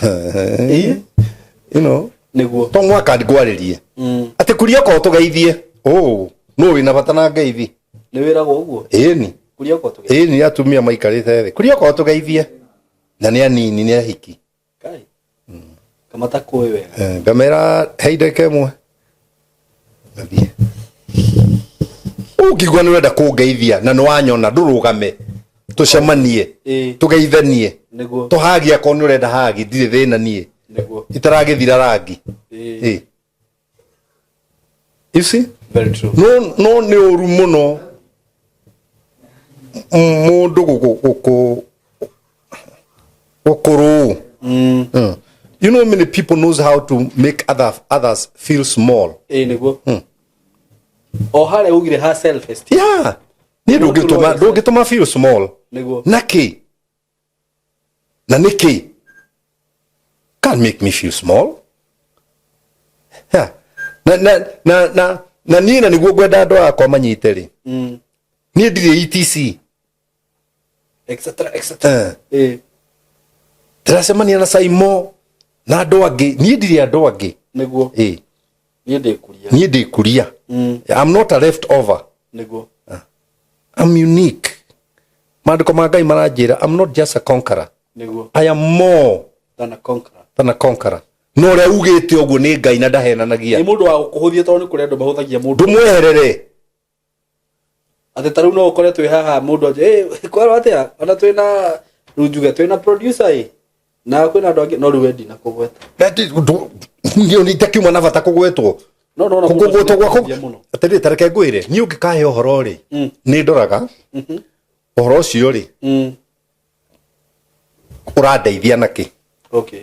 Ĩĩ. You know. Nĩguo. To mwaka ngwarĩrie. Atĩ kuria ko tũgeithie. Oh, nũ wĩna bata na ngeithi. Nĩ wĩragwo ũguo? Ĩni. Kuria ko tũgeithie. Ĩni atumia maikarĩte thĩ. Kuria ko tũgeithie. Na nĩ anini nĩ ahiki. Kai. Kamata kũĩ wega. Ngamera he ndagĩka ĩmwe. Ngathiĩ. Ũngĩigua nĩ ũrenda kũngeithia na nĩ wanyona ndũrũgame. Tũcemanie. Tũgeithanie. Nĩguo. Tũhagie akorwo nĩ ũrenda hagi ndirĩ thĩna niĩ. Nĩguo. Itaragĩthira rangi. Ĩĩ. You see? Very true. No no nĩ ũru mũno mũndũ gũkũrũ. You know many people knows how to make others feel small. Ĩĩ nĩguo. O harĩa ugire ha self esteem. Yeah. Niĩ ndũngĩtũma feel small. Nĩguo. Na kĩ? Na nĩkĩ? Can't make me feel small. Yeah. Na niĩ na nĩguo ngwenda andũ akwa manyite rĩ. Niĩ ndirĩ ETC. Etc, etc. Ndĩracemania na Saimo na andũ angĩ. Niĩ ndirĩ andũ angĩ. Nĩguo. Ĩĩ. Niĩ ndĩ kuria. Niĩ ndĩ kuria. I'm not a left over. Nĩguo. I'm unique. Maandĩko ma Ngai maranjĩra I'm not just a conqueror. Nĩguo. I am more than a conqueror. Than a conqueror. No ũrĩa ugĩte ũguo nĩ Ngai na ndahenanagia. Nĩ mũndũ wa gũkũhũthia tondũ nĩ kũrĩ andũ mahũthagia mũndũ. Ndũmweherere. Atĩ ta rĩu no ũkore twĩ haha mũndũ anjĩ, ĩ, kwerwo atĩa? Ona twĩna rĩu njuge twĩna producer ĩ. Na kwĩna andũ angĩ no rĩu we ndinakũgweta. Niĩ itakiuma na bata kũgwetwo. No, no, no, mũndũ Kũgwetwo ũcio gwaku. nĩakũhũthia mũno. Atĩrĩrĩ, ta reke ngwĩre, niĩ ũngĩkahe ũhoro rĩ, nĩ ndoraga ũhoro ũcio rĩ, ũrandeithia na kĩ? Okay.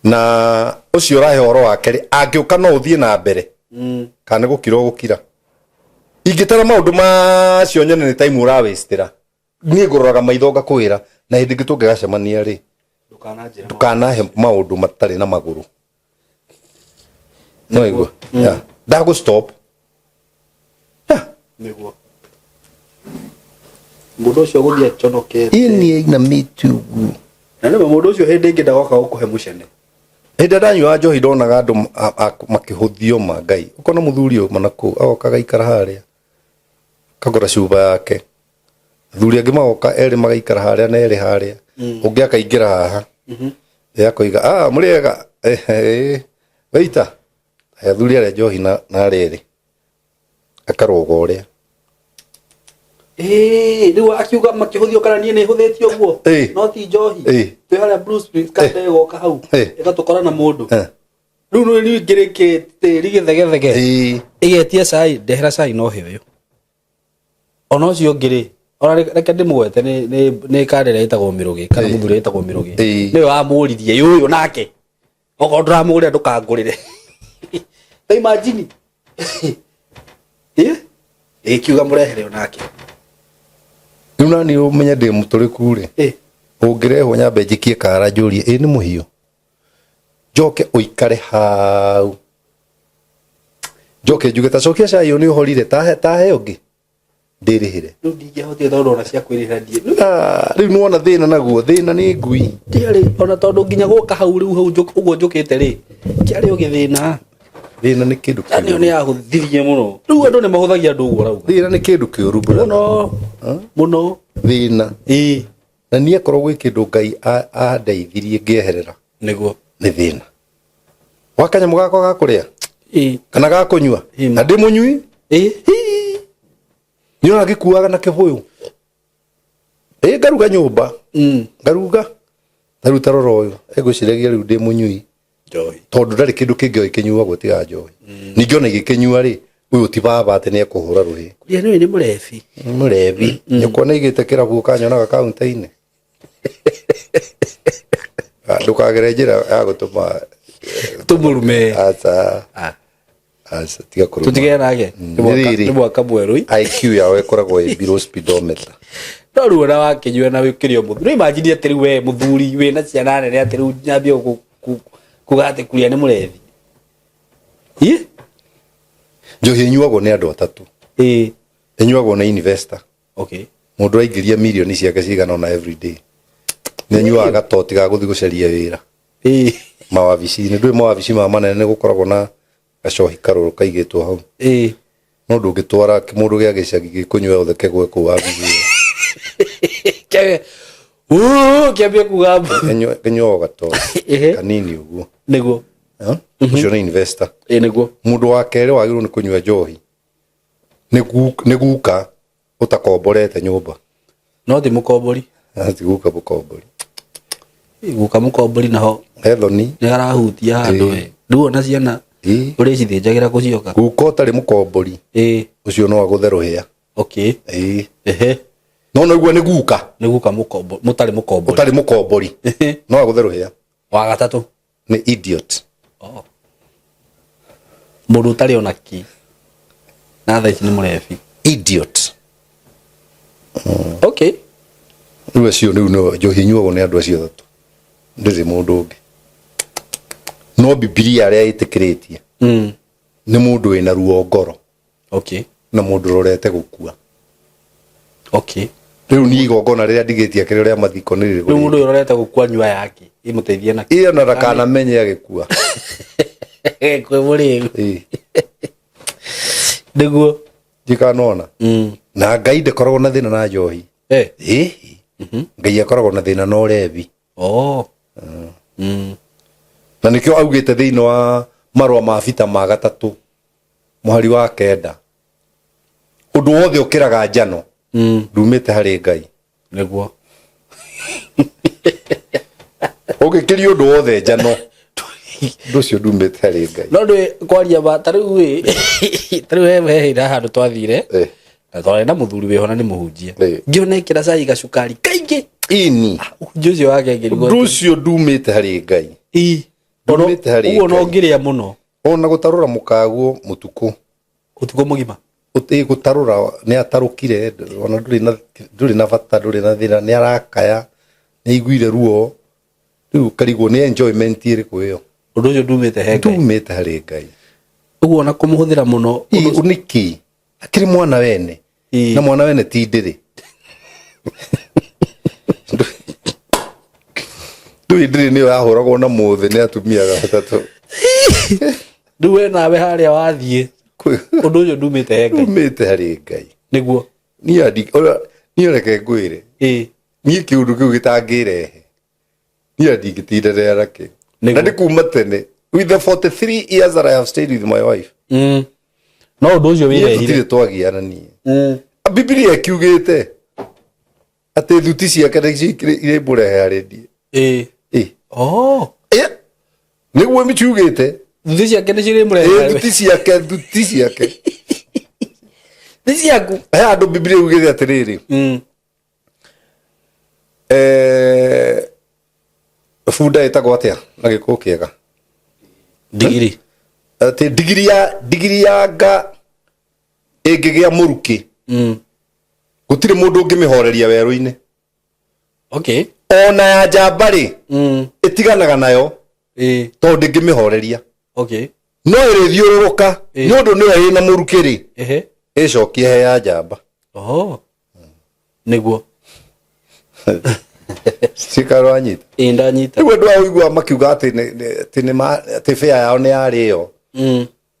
Na ũcio ũrahe ũhoro wake rĩ, angĩũka no ũthiĩ na mbere. Kana nĩ gũkira ũgũkira. Ingĩtara maũndũ macio nyone nĩ time ũrawĩstĩra. Niĩ ngũroraga maitho ngakwĩra, na hĩndĩ ĩngĩ tũngĩgacemania rĩ, Ndũkananjĩre maũndũ. ndũkanahe maũndũ matarĩ na magũrũ. No igua. Yeah. Ndagũ stop. Yeah. Nĩguo. Mũndũ ũcio gũthiĩ aconokete. Ĩni ainamĩte ũguo. Na nĩma mũndũ ũcio hĩndĩ ĩngĩ ndagoka gũkũhe mũcene. Hĩndĩ ĩrĩa ndanyuaga njohi ndonaga andũ makĩhũthio ma Ngai. Ũkona mũthuri ũyũ mana kũu, agoka agaikara harĩa. Akagũra cuba yake. Athuri angĩ magoka erĩ magaikara harĩa na erĩ harĩa. Ũngĩ akaingĩra haha. Ĩ akoiga, ah, mũrĩ ega. Waita. Athuri arĩa njohi na arĩa erĩ. Akarũga ũrĩa. Ĩĩ, rĩu akiuga makĩhũthio kana niĩ nĩ hũthĩtio ũguo. No ti njohi. Twĩ harĩa Blue Springs kanda ĩgoka hau. Ĩgatũkora na mũndũ. Rĩu nĩ rĩu ngĩrĩkĩ tĩri gĩthegethege. Ĩgetia cai, ndehera cai no hĩ ũyũ. Ona ũcio ũngĩ rĩ, ona reke ndĩmũgwete nĩ kanda ĩrĩa ĩtagwo Mĩrũgĩ kana mũthuri ĩtagwo Mĩrũgĩ. Nĩwe wamũririe ũyũ nake. Okorwo ndũramũgũrĩra ndũkangũrĩre. Ta imagine. Ĩ? Ĩkiuga mũrehere onake. Rĩu nani ũmenye ndĩ mũtũrĩku rĩ. Ũngĩrehwo nyambe njikie kara njũrie ĩ nĩ mũhiũ. Njoke ũikare hau. Njoke njuge ta cokia cai ũyũ nĩ ũhorire tahe ũngĩ. Ndĩrĩhĩre. Rĩu ndingĩahotire tondũ ona cia kwĩrĩhĩra ndiĩ. Ah, rĩu nĩwona thĩna naguo, thĩna nĩ ngui. Ndiarĩ ona tondũ nginya gũka hau rĩu hau ũguo njũkĩte rĩ, kĩarĩ o gĩthĩna. Thĩna nĩ kĩndũ Yani ĩyo kĩũru. nĩ yahũthirie mũno. Rĩu andũ nĩ mahũthagia andũ ũguo ũrauga. Thĩna nĩ kĩndũ kĩũru brother. Mũno. Mũno. Thĩna. Ĩĩ. Na niĩ akorwo gwĩ kĩndũ Ngai andeithirie ngĩeherera. Nĩguo. Nĩ thĩna. Wa kanyamũ gakwa ga kũrĩa. Ĩĩ. Kana ga kũnyua. Ĩĩ. Na ndĩ mũnyui. Ĩĩ. Nĩ ona ngĩkuaga na kĩbũyũ. Ĩĩ ngaruga nyũmba. Ngaruga. Ta rĩu ta rora ũyũ. Egwĩciragia rĩu ndĩ mũnyui. Njohi. Tondũ ndarĩ kĩndũ kĩngĩ oĩ kĩnyuagwo tiga njohi. Ningĩ ona igĩkĩnyua rĩ, ũyũ ti baba atĩ nĩ ekũhũra rũhĩ. Kuria nĩ nĩ mũrebi. Nĩ mũrebi. Nyũkwa nĩ aigĩte kĩrabu ũkanyonaga kaunta-inĩ. Ah, ndũkagere njĩra ya gũtũma Tũmũrume. Aca. Ah. Aca, tiga kũruma. Tũtigane nake. Nĩ Nĩ rĩrĩ. Nĩ mwaka mwerũ. IQ yao ĩkoragwo ĩ below speedometer. No rĩu ona wakĩnyua na wĩkĩre o mũthuri. Rĩu imagine atĩ rĩu we mũthuri wĩna ciana nene atĩ rĩu nyambie kuga atĩ kuria nĩ mũrebi. Ĩ? Njohi ĩnyuagwo nĩ andũ atatũ. Ĩ. Ĩnyuagwo nĩ investor. Okay. Mũndũ aingĩria mirioni ciake cigana ũna every day. Nĩ anyuaga gatoti ga gũthiĩ gũcaria wĩra. Ĩ. Mawabici-inĩ, ndũĩ mawabici ma manene nĩ gũkoragwo na gacohi karũrũ kaigĩtwo hau. Ĩ. No ndũngĩtwara kĩmũndũ gĩa gĩcagi gĩkũnyua yothe kĩgwe kũu wabici ĩyo. Kĩage. Uu, kĩambie kuga. Kĩnyuagwo gatoti Ehe. kanini ũguo. Nĩguo. Eh? Ũcio nĩ investor. Ĩ nĩguo. Mũndũ wa kerĩ wagĩrĩirwo nĩ kũnyua njohi nĩ guka ũtakomborete nyũmba. No ti mũkombori. Ah, ti guka mũkombori. Guka mũkombori naho Ethoni. nĩ harahutia handũ Ĩĩ. we. Rĩu ona ciana Ĩĩ. ũrĩcithĩnjagĩra kũcioka. Guka ũtarĩ mũkombori. Ĩĩ. Ũcio no agũthe rũhĩa. Okay. Ĩĩ. Ehe. No noigua nĩ guka. Nĩ guka mũkombo, mũtarĩ mũkombori. Ũtarĩ mũkombori. Ehe. No agũthe rũhĩa. Wa gatatũ. Nĩ idiot. Oh. Mũndũ ũtarĩ ona kĩ. Na thaa ici nĩ mũrebi. Idiot. Okay. Rĩu acio rĩu no njohi inyuagwo nĩ andũ acio atatũ. Ndĩrĩ mũndũ ũngĩ. No Bibilia arĩa ĩtĩkĩrĩtie nĩ mũndũ wĩna ruo ngoro. Okay. Na mũndũ ũrorete gũkua. Okay. Rĩu niĩ igongona rĩrĩa ndigĩtie kĩrĩa rĩa mathiko nĩ rĩrĩkũ? Rĩu mũndũ ũyũ ũrorete gũkua nyua yake ĩmũteithie na Ĩyo na ndakanamenye agĩkua. Kwĩ mũrĩu. Ĩĩ. Nĩguo. Ndikanona. Na Ngai ndakoragwo na thĩna na njohi. Eh. Ĩĩ. Ngai akoragwo na thĩna na ũrebi. Oh. Na nĩkĩo augĩte thĩinĩ wa marũa ma Bita ma gatatũ mũhari wa kenda ũndũ wothe ũkĩraga njano ndumĩte harĩ Ngai. Nĩguo. Ũngĩkĩria ũndũ wothe njano ũndũ ũcio ndumĩte harĩ Ngai. No ndĩ kwaria ma ta rĩu ĩ ta rĩu he hĩndĩ handũ twathire na twarĩ na mũthuri wĩho na nĩ mũhunjia. Ngĩona ĩkĩra cai gacukari kaingĩ. Ini. Ũhunjia ũcio wake ngĩrigwo. Ũndũ ũcio ndumĩte harĩ Ngai. Ĩ. Ndumĩte harĩ Ũguo no Ngai. ngĩrĩa mũno. Ona gũtarũra mũkaguo mũtukũ. Ũtukũ mũgima. Ĩ gũtarũra nĩ atarũkire ona ndũrĩ na bata ndũrĩ na thĩna nĩ arakaya nĩ aiguire ruo rĩu ũkarigwo nĩ enjoyment ĩrĩkũ ĩyo. Ũndũ ũcio ndumĩte he Ngai. Ndumĩte harĩ Ngai. Ũguo ona kũmũhũthĩra mũno. Ĩ nĩkĩ? Akĩrĩ mwana wene. Na mwana wene ti ndĩrĩ. Ndũĩ ndĩrĩ nĩyo yahũragwo na mũthĩ nĩ atumia gatatũ. Rĩu we nawe harĩa wathiĩ ũndũ ũcio ndumĩte he Ngai. Ndumĩte harĩ Ngai. Nĩguo. Niĩ reke ngwĩre. Niĩ kĩũndũ kĩu gĩtangĩrehe. Niĩ ndingĩtindanĩra nakĩo. Na nĩ kuma tene. With the 43 years that I have stayed with my wife. No ũndũ ũcio Niĩ wĩrehire. tũtirĩ twagiana niĩ. Bibilia ĩkiugĩte atĩ thuti ciake nĩcio irĩmũrehe harĩ niĩ. Ĩ. Oh. Nĩguo mĩkiugĩte. Thuti ciake nĩcio irĩmũrehe Ĩ, harĩ. thuti ciake, thuti ciake. Nĩ ciaku. He handũ Bibilia yugĩte atĩrĩrĩ. Bunda ĩtagwo atĩa na gĩkũyũ kĩega? Ndigiri. Atĩ ndigiri ya nga ĩngĩgĩa mũrukĩ. Gũtirĩ mũndũ ũngĩmĩhoreria werũ-inĩ. Okay. Ona ya njamba rĩ, ĩtiganaga nayo. Tondũ ndĩngĩmĩhoreria. Okay. No ĩrĩthiũrũrũka nĩ ũndũ nĩyo ĩna mũrukĩ rĩ. Ehe. Ĩcokie he ya njamba. Oho. Nĩguo. Cikaro anyita. Ĩ ndanyita. Rĩu andũ ao ũiguaga makiuga atĩ atĩ nĩ atĩ fare yao nĩ yarĩo.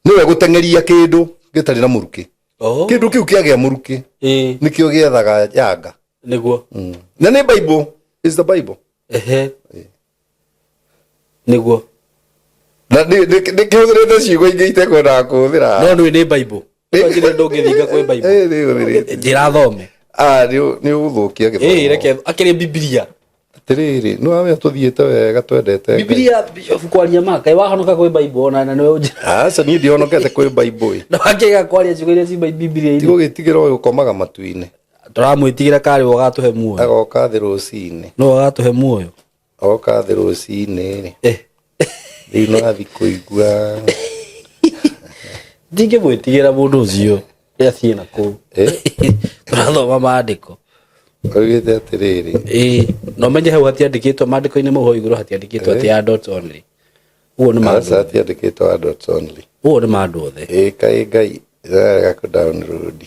Nĩwe gũteng'eria kĩndũ gĩtarĩ na mũrukĩ. Oho. Kĩndũ kĩu kĩagĩa mũrukĩ Ĩ. nĩkĩo gĩethaga yanga. Nĩguo. Na nĩ Bible, is the Bible. Ehe. Nĩguo. Na nĩ kĩhũthĩrĩte ciugo ingĩ itekwendaga kũhũthĩra. No nĩ nĩ Bible. Njĩra ndũngĩthinga kwĩ Bible. Eh, nĩ hũthĩrĩte. Njĩra thome. Ah, nĩ ũgũthũkia gĩthomo. Ĩ reke akĩrĩ Bibilia. Atĩrĩrĩ, nĩ wamenya tũthiĩte wega twendete Ngai. Bibilia Bishop kwaria ma kaĩ wahonoka kwĩ Bible ona na nĩwe ũnjĩra. Aca niĩ ndihonokete kwĩ Bible. Na wakĩga kwaria ciugo iria ci Bibilia-inĩ. Tigũgĩtigĩra ũyũ ũkomaga matu-inĩ. Tũramwĩtigĩra karĩ we ũgatũhe muoyo. Agoka thĩ rũcinĩ. No ũgatũhe muoyo. Oka thĩ rũcinĩ rĩ. Eh. Rĩu no athi kũigua. Ndingĩmwĩtigĩra mũndũ ũcio. Rĩa na kũu. Eh? Tũrathoma maandĩko. Oigĩte atĩrĩrĩ. Ĩĩ, na ũmenye hau hatiandĩkĩtwo maandĩko-inĩ mau hau igũrũ hatiandĩkĩtwo atĩ adults only. Ũguo nĩ ma andũ Aca hatiandĩkĩtwo adults only. Ũguo nĩ ma andũ othe. Ĩĩ kaĩ Ngai ĩrarega kũ download.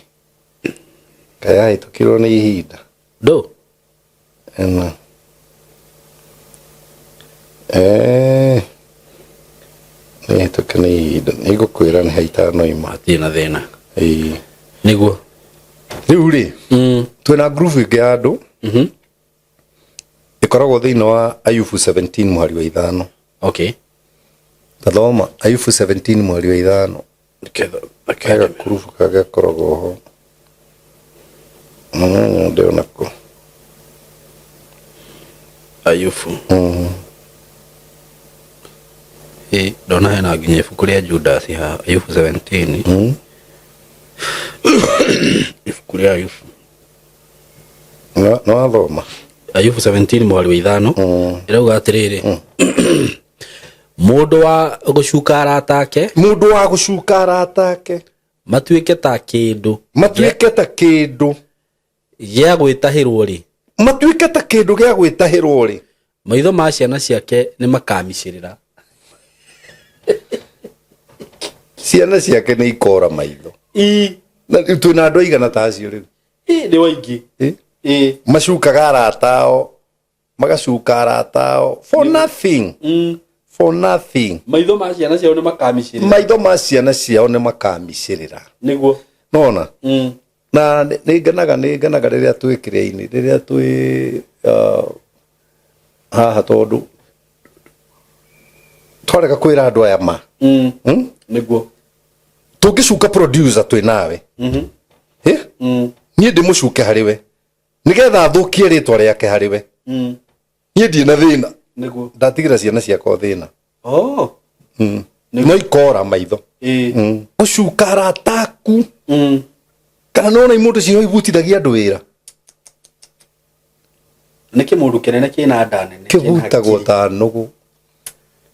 Kaĩ yahĩtũkirwo nĩ ihinda. Ndũ? Ĩno. Eh. Nĩ hĩtũke nĩ ihinda. Nĩ ngũkwĩra nĩ ha itanoima. Hatirĩ na thĩna. Ĩĩ. Nĩguo. Rĩu rĩ, twĩna group ĩngĩ ya andũ ĩkoragwo thĩinĩ wa Ayubu 17 mũhari wa ithano. Okay. Tathoma Ayubu 17 mũhari wa ithano. He gakurubu kagakoragwo ho. Ndĩona kũ. Ayubu. Ĩ ndona hena nginya ibuku rĩa Judas haha Ayubu 17. Ibuku rĩa Ayubu. Nĩ wathoma? Ayubu 17 mũhari wa ithano. Ĩrauga atĩrĩrĩ. Mũndũ wa gũcuka arata ake. Mũndũ wa gũcuka arata ake. Matuĩke ta kĩndũ. Matuĩke ta kĩndũ. Gĩa gwĩtahĩrwo rĩ. Matuĩke ta kĩndũ gĩa gwĩtahĩrwo rĩ. Maitho ma ciana ciake nĩ makamicĩrĩra. Ciana ciake nĩ ikora maitho. Ĩ. Na rĩu twĩna andũ aigana ta acio rĩu. Ĩ nĩ waingĩ. Ĩ. Macukaga arata ao. Magacuka arata ao. For nothing. For nothing. Maitho ma ciana ciao nĩ makamicĩrĩra. Maitho ma ciana ciao nĩ makamicĩrĩra. Nĩguo. Nona? Na nĩ ngenaga nĩ ngenaga rĩrĩa twĩ kĩrĩa-inĩ, rĩrĩa twĩ haha tondũ twarega kwĩra andũ aya ma. Nĩguo. Tũngĩcuka producer twĩ nawe. Niĩ ndĩmũcuke harĩ we. Nĩgetha athũkie rĩtwa rĩake harĩ we. Niĩ ndirĩ na thĩna. Nĩguo. Ndatigĩra ciana ciakwa thĩna. Oh. No ikora maitho. Gũcuka arata aku. Kana nĩwona imũndũ ciho ibutithagia andũ wĩra. Nĩ kĩmũndũ kĩnene kĩna nda nene. Kĩhutagwo ta nũgũ.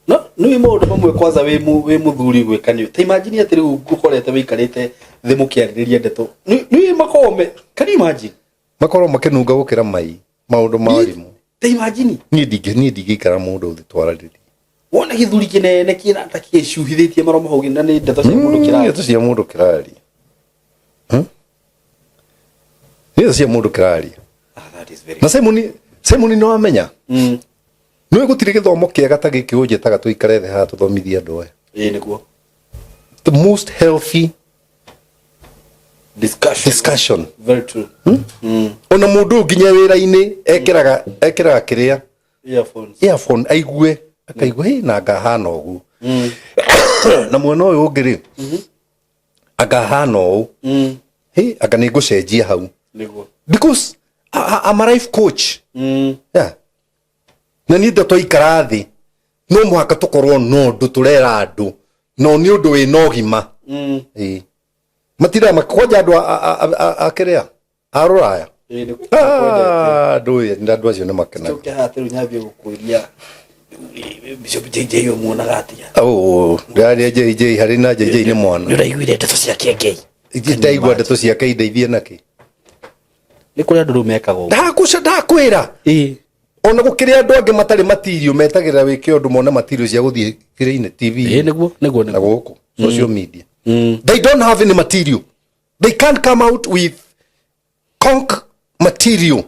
No nĩ maũndũ mamwe kwanza wĩ mũthuri gwĩka nĩ. Ta imagine atĩ rĩu ngũkorete wĩikarĩte thĩ mũkĩarĩrĩria ndeto. Nĩ makoragwo me, can you imagine? Makoragwo makĩnunga gũkĩra mai maũndũ ma warimũ. Ta imagine. Niĩ ndingĩikara mũndũ thĩ twararĩrie. Wona gĩthuri kĩnene kĩna ta kĩcuhithĩtie maromo hau na nĩ ndeto cia mũndũ kĩraria. Ndeto cia mũndũ kĩraria. Ndeto cia mũndũ kĩraria. Ah, that is very Na Simon nĩ wamenya? Nĩ gũtirĩ gĩthomo kĩega ta gĩkĩ ũnjĩtaga tũikare thĩ haha tũthomithie andũ aya. Ĩĩ nĩguo. The most healthy discussion. Discussion. Very true. Ona mũndũ nginya wĩra-inĩ ekĩraga kĩrĩa? Earphones. Earphone aigue, akaigua, hey, na ngahana ũguo. Na mwena ũyũ ũngĩ rĩ, angahana ũũ. Hey, anga nĩ ngũcenjia hau. Nĩguo. Because I'm a life coach. Yeah. Na niĩ twaikara thĩ, no mũhaka tũkorwo na ũndũ tũrera andũ, no nĩ ũndũ wĩna ũgima. Ĩĩ. Matirĩa kwanja andũ a kĩrĩa? A rũraya. Ĩĩ, nĩ Ah, andũ acio nĩ makenaga. Tũke haha rĩu nyambie gũkũria Bishop JJ ũmuonaga atĩa? Oh, ndĩraria JJ harĩ na JJ nĩ mwana. Nĩ ũraiguire ndeto ciake Ngai? Ndaigua ndeto ciake indeithie nakĩ? Nĩ kũrĩ andũ rĩu mekaga ũguo. Ndakwĩra. Ĩĩ. Ona gũkĩrĩ andũ angĩ matarĩ material metagĩrĩra wĩke ũndũ mone material cia gũthiĩ kĩrĩa-inĩ TV. Ĩĩ, nĩguo, nĩguo, Na nĩguo. gũkũ social media. They don't have any material. They can't come out with Conk material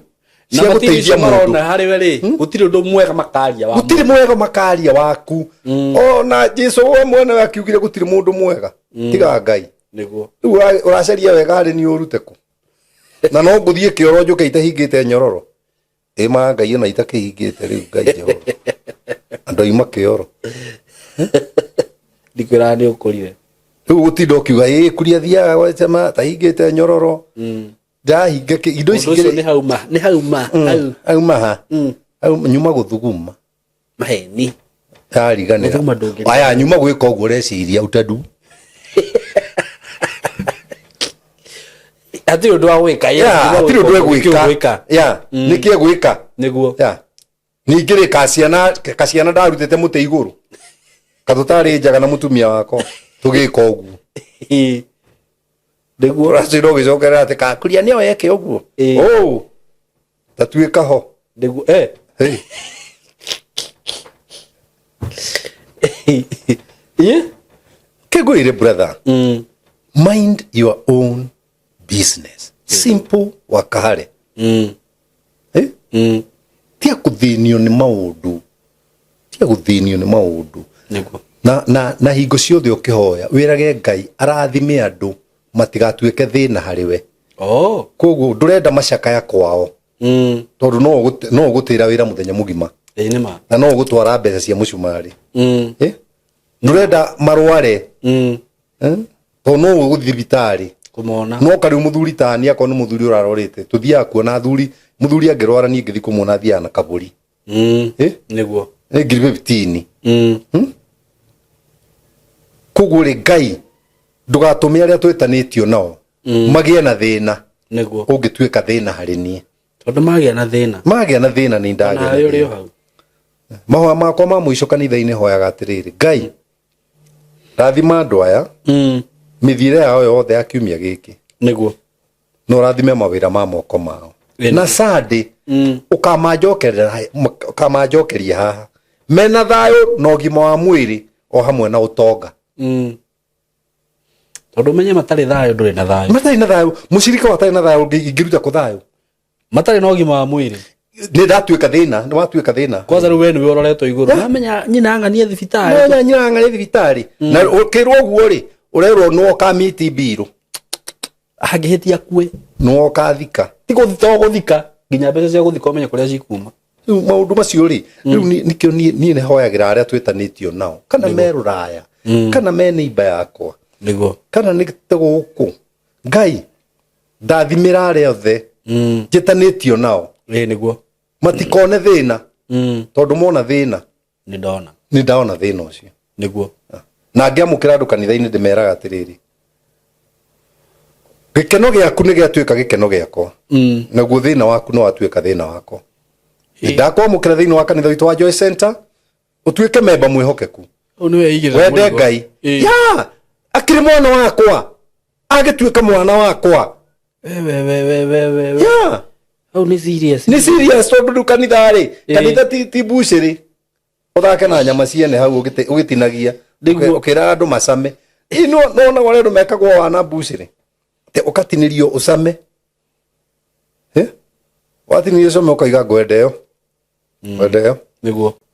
Na cia matirĩ gũteithia icio mũndũ. Marona harĩ we rĩ, gũtirĩ ũndũ mwega makaria wa Gũtirĩ mwega makaria waku. Ona Jesu we mwene akiugire gũtirĩ mũndũ mwega tiga Ngai. Nĩguo. Rĩu ũracaria wega harĩ niĩ ũrute kũ? Na no ngũthiĩ kĩoro njũke itahingĩte nyororo. Ĩ ma Ngai, ona itakĩhingĩte rĩu, Ngai Jehova, andũ aima kĩoro. Ndikwĩraga nĩ ũkũrire. Rĩu gũtinda ũkiuga ĩ kuria thiaga gwacema tahingĩte nyororo, ndahinga indo ici. Ũndũ ũcio nĩ hau ma, nĩ hau ma hau. Auma ha? Au nyuma gũthuguma. Maheni. Yariganĩra. Gũthuguma ndũngĩrigana. Aya nyuma gwĩka ũguo ũreciria utadu. Hatirĩ ũndũ wa gwĩka. Yes, Ya, nyuma hatirĩ ũndũ gwĩka ũguo, nĩkĩ egwĩka. ũgwĩka? Ya, nĩkĩ egwĩka? Nĩguo. Ya, ningĩ rĩ, kaciana ndarutĩte mũtĩ igũrũ katũtarĩ njaga na mũtumia wakwa tũgĩka ũguo. Nĩguo. Ũracinda ũgĩcokerera atĩ kakuria nĩo eke ũguo. Ũ tatuĩka ho. Nĩguo eh. Hey. Ĩ? Kĩngwĩre brother, mind your own business, simple wakahare. Eh? Tia kũthĩnio nĩ maũndũ, tia gũthĩnio nĩ maũndũ. Nĩguo. Na hingo ciothe ũkĩhoya wĩrage Ngai arathime andũ matigatuĩke thĩna harĩ we. Oh. Koguo ndũrenda macakaya kwao, tondũ no ũgũtĩra wĩra mũthenya mũgima. Ĩ, nĩ ma. Na no ũgũtwara mbeca cia mũcumarĩ. Eh? Ndũrenda marware. Eh? Tondũ no ũgũthiĩ thibitarĩ kũmona. No karĩu mũthuri tani akorwo nĩ mũthuri ũrarorĩte, tũthiaga kuona athuri. Mũthuri angĩrwara, niĩ ngĩthiĩ kũmuona thiaga na kabũri. Eh? Nĩguo. Nĩ 15,000. Koguo rĩ, Ngai ndũgatũme arĩa twĩtanĩtio nao magĩe na thĩna. Nĩguo. Ũngĩtuĩka thĩna harĩ niĩ. Tondũ magĩa na thĩna, magĩa na thĩna nĩ ndagĩa na nawe ũrĩ o thĩna. hau. Mahoya makwa ma mũico kanitha-inĩ hoyaga atĩrĩrĩ, Ngai rathima andũ aya mĩthiĩre yao yothe ya kiumia gĩkĩ, na ũrathime mawĩra ma moko mao, na Sunday ũkamanjokeria haha mena thayũ na ũgima wa mwĩrĩ o hamwe na ũtonga. Tondũ ũmenye matarĩ thayũ ndũrĩ na thayũ. Matarĩ na thayũ, mũcirika watarĩ na thayũ, ingĩruta kũ thayũ? Matarĩ na ũgima wa mwĩrĩ. Nĩ ndatuĩka thĩna, nĩ watuĩka thĩna. Kwanza rĩu we nĩwe ũroretwo igũrũ, namenya nyina ng'anie thibitarĩ. Nyanya nyina thibitarĩ, na ũkĩrwo ũguo rĩ, ũrerwo nĩwe ũkamiti mbirũ. Angĩhĩtia kue. Nĩwe ũkathika. Ti to gũthika, nginya mbeca cia gũthika ũmenye kũrĩa cikuma. Rĩu maũndũ macio rĩ, rĩu nĩkĩo niĩ nĩ hoyagĩra arĩa twĩtanĩtio nao, kana me rũraya, kana me neighbor yakwa, kana nĩ ta gũkũ, Ngai ndathimĩra arĩa othe njĩtanĩtio nao, Ĩ, nĩguo. matikone thĩna, tondũ mona thĩna, nĩ ndona. Nĩ ndaona thĩna ũcio. Na ngĩamũkĩra andũ kanitha-inĩ ndĩmeraga atĩrĩrĩ, gĩkeno gĩaku nĩ gĩatuĩka gĩkeno gĩakwa, naguo thĩna waku no watuĩka thĩna wakwa. Ndakwamũkĩra thĩinĩ wa kanitha witũ wa Joy Center, ũtuĩke memba mwĩhokeku. Ũyũ nĩwe igĩrĩra wende mũrigo. Ngai. Ĩ. Ya akĩrĩ mwana wakwa, agĩtuĩka mwana wakwa. We, we, we, we, we, we, we. Ya. Hau nĩ serious. Nĩ serious, tondũ rĩu kanitha rĩ, Ĩ. kanitha ti bucĩrĩ ũthake na nyama ciene hau ũgĩtinagia, ũkĩraga andũ macame. Ĩ, no wonaga ũrĩa andũ mekagwo wana bucĩrĩ. Te ũkatinĩrio ũcame. Eh? Watinĩrio ũcame ũkaiga ngwenda ĩyo, ngwenda ĩyo.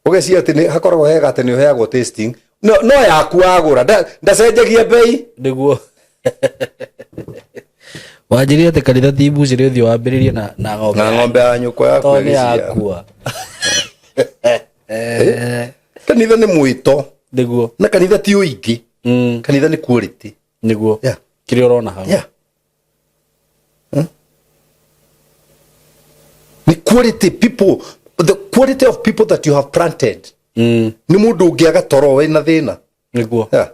Ũgeciria atĩ nĩ hakoragwo hega atĩ nĩ ũheagwo tasting, no yaku wagũra ndacenjagia bei. Nĩguo wanjĩrire atĩ kanitha ti mbucĩrĩ, ũthiĩ wambĩrĩrie na ng'ombe. Na ng'ombe ya nyũkwa yaku. Tondũ nĩ ĩgĩciara. yakua. Kanitha nĩ mwĩto. Na kanitha ti ũingĩ. Kanitha nĩ quality. Yeah. Kĩrĩa ũrona hau. Yeah. Nĩ quality people, the quality of people that you have planted. Nĩ mũndũ ũngĩaga toro wĩna thĩna. Yeah.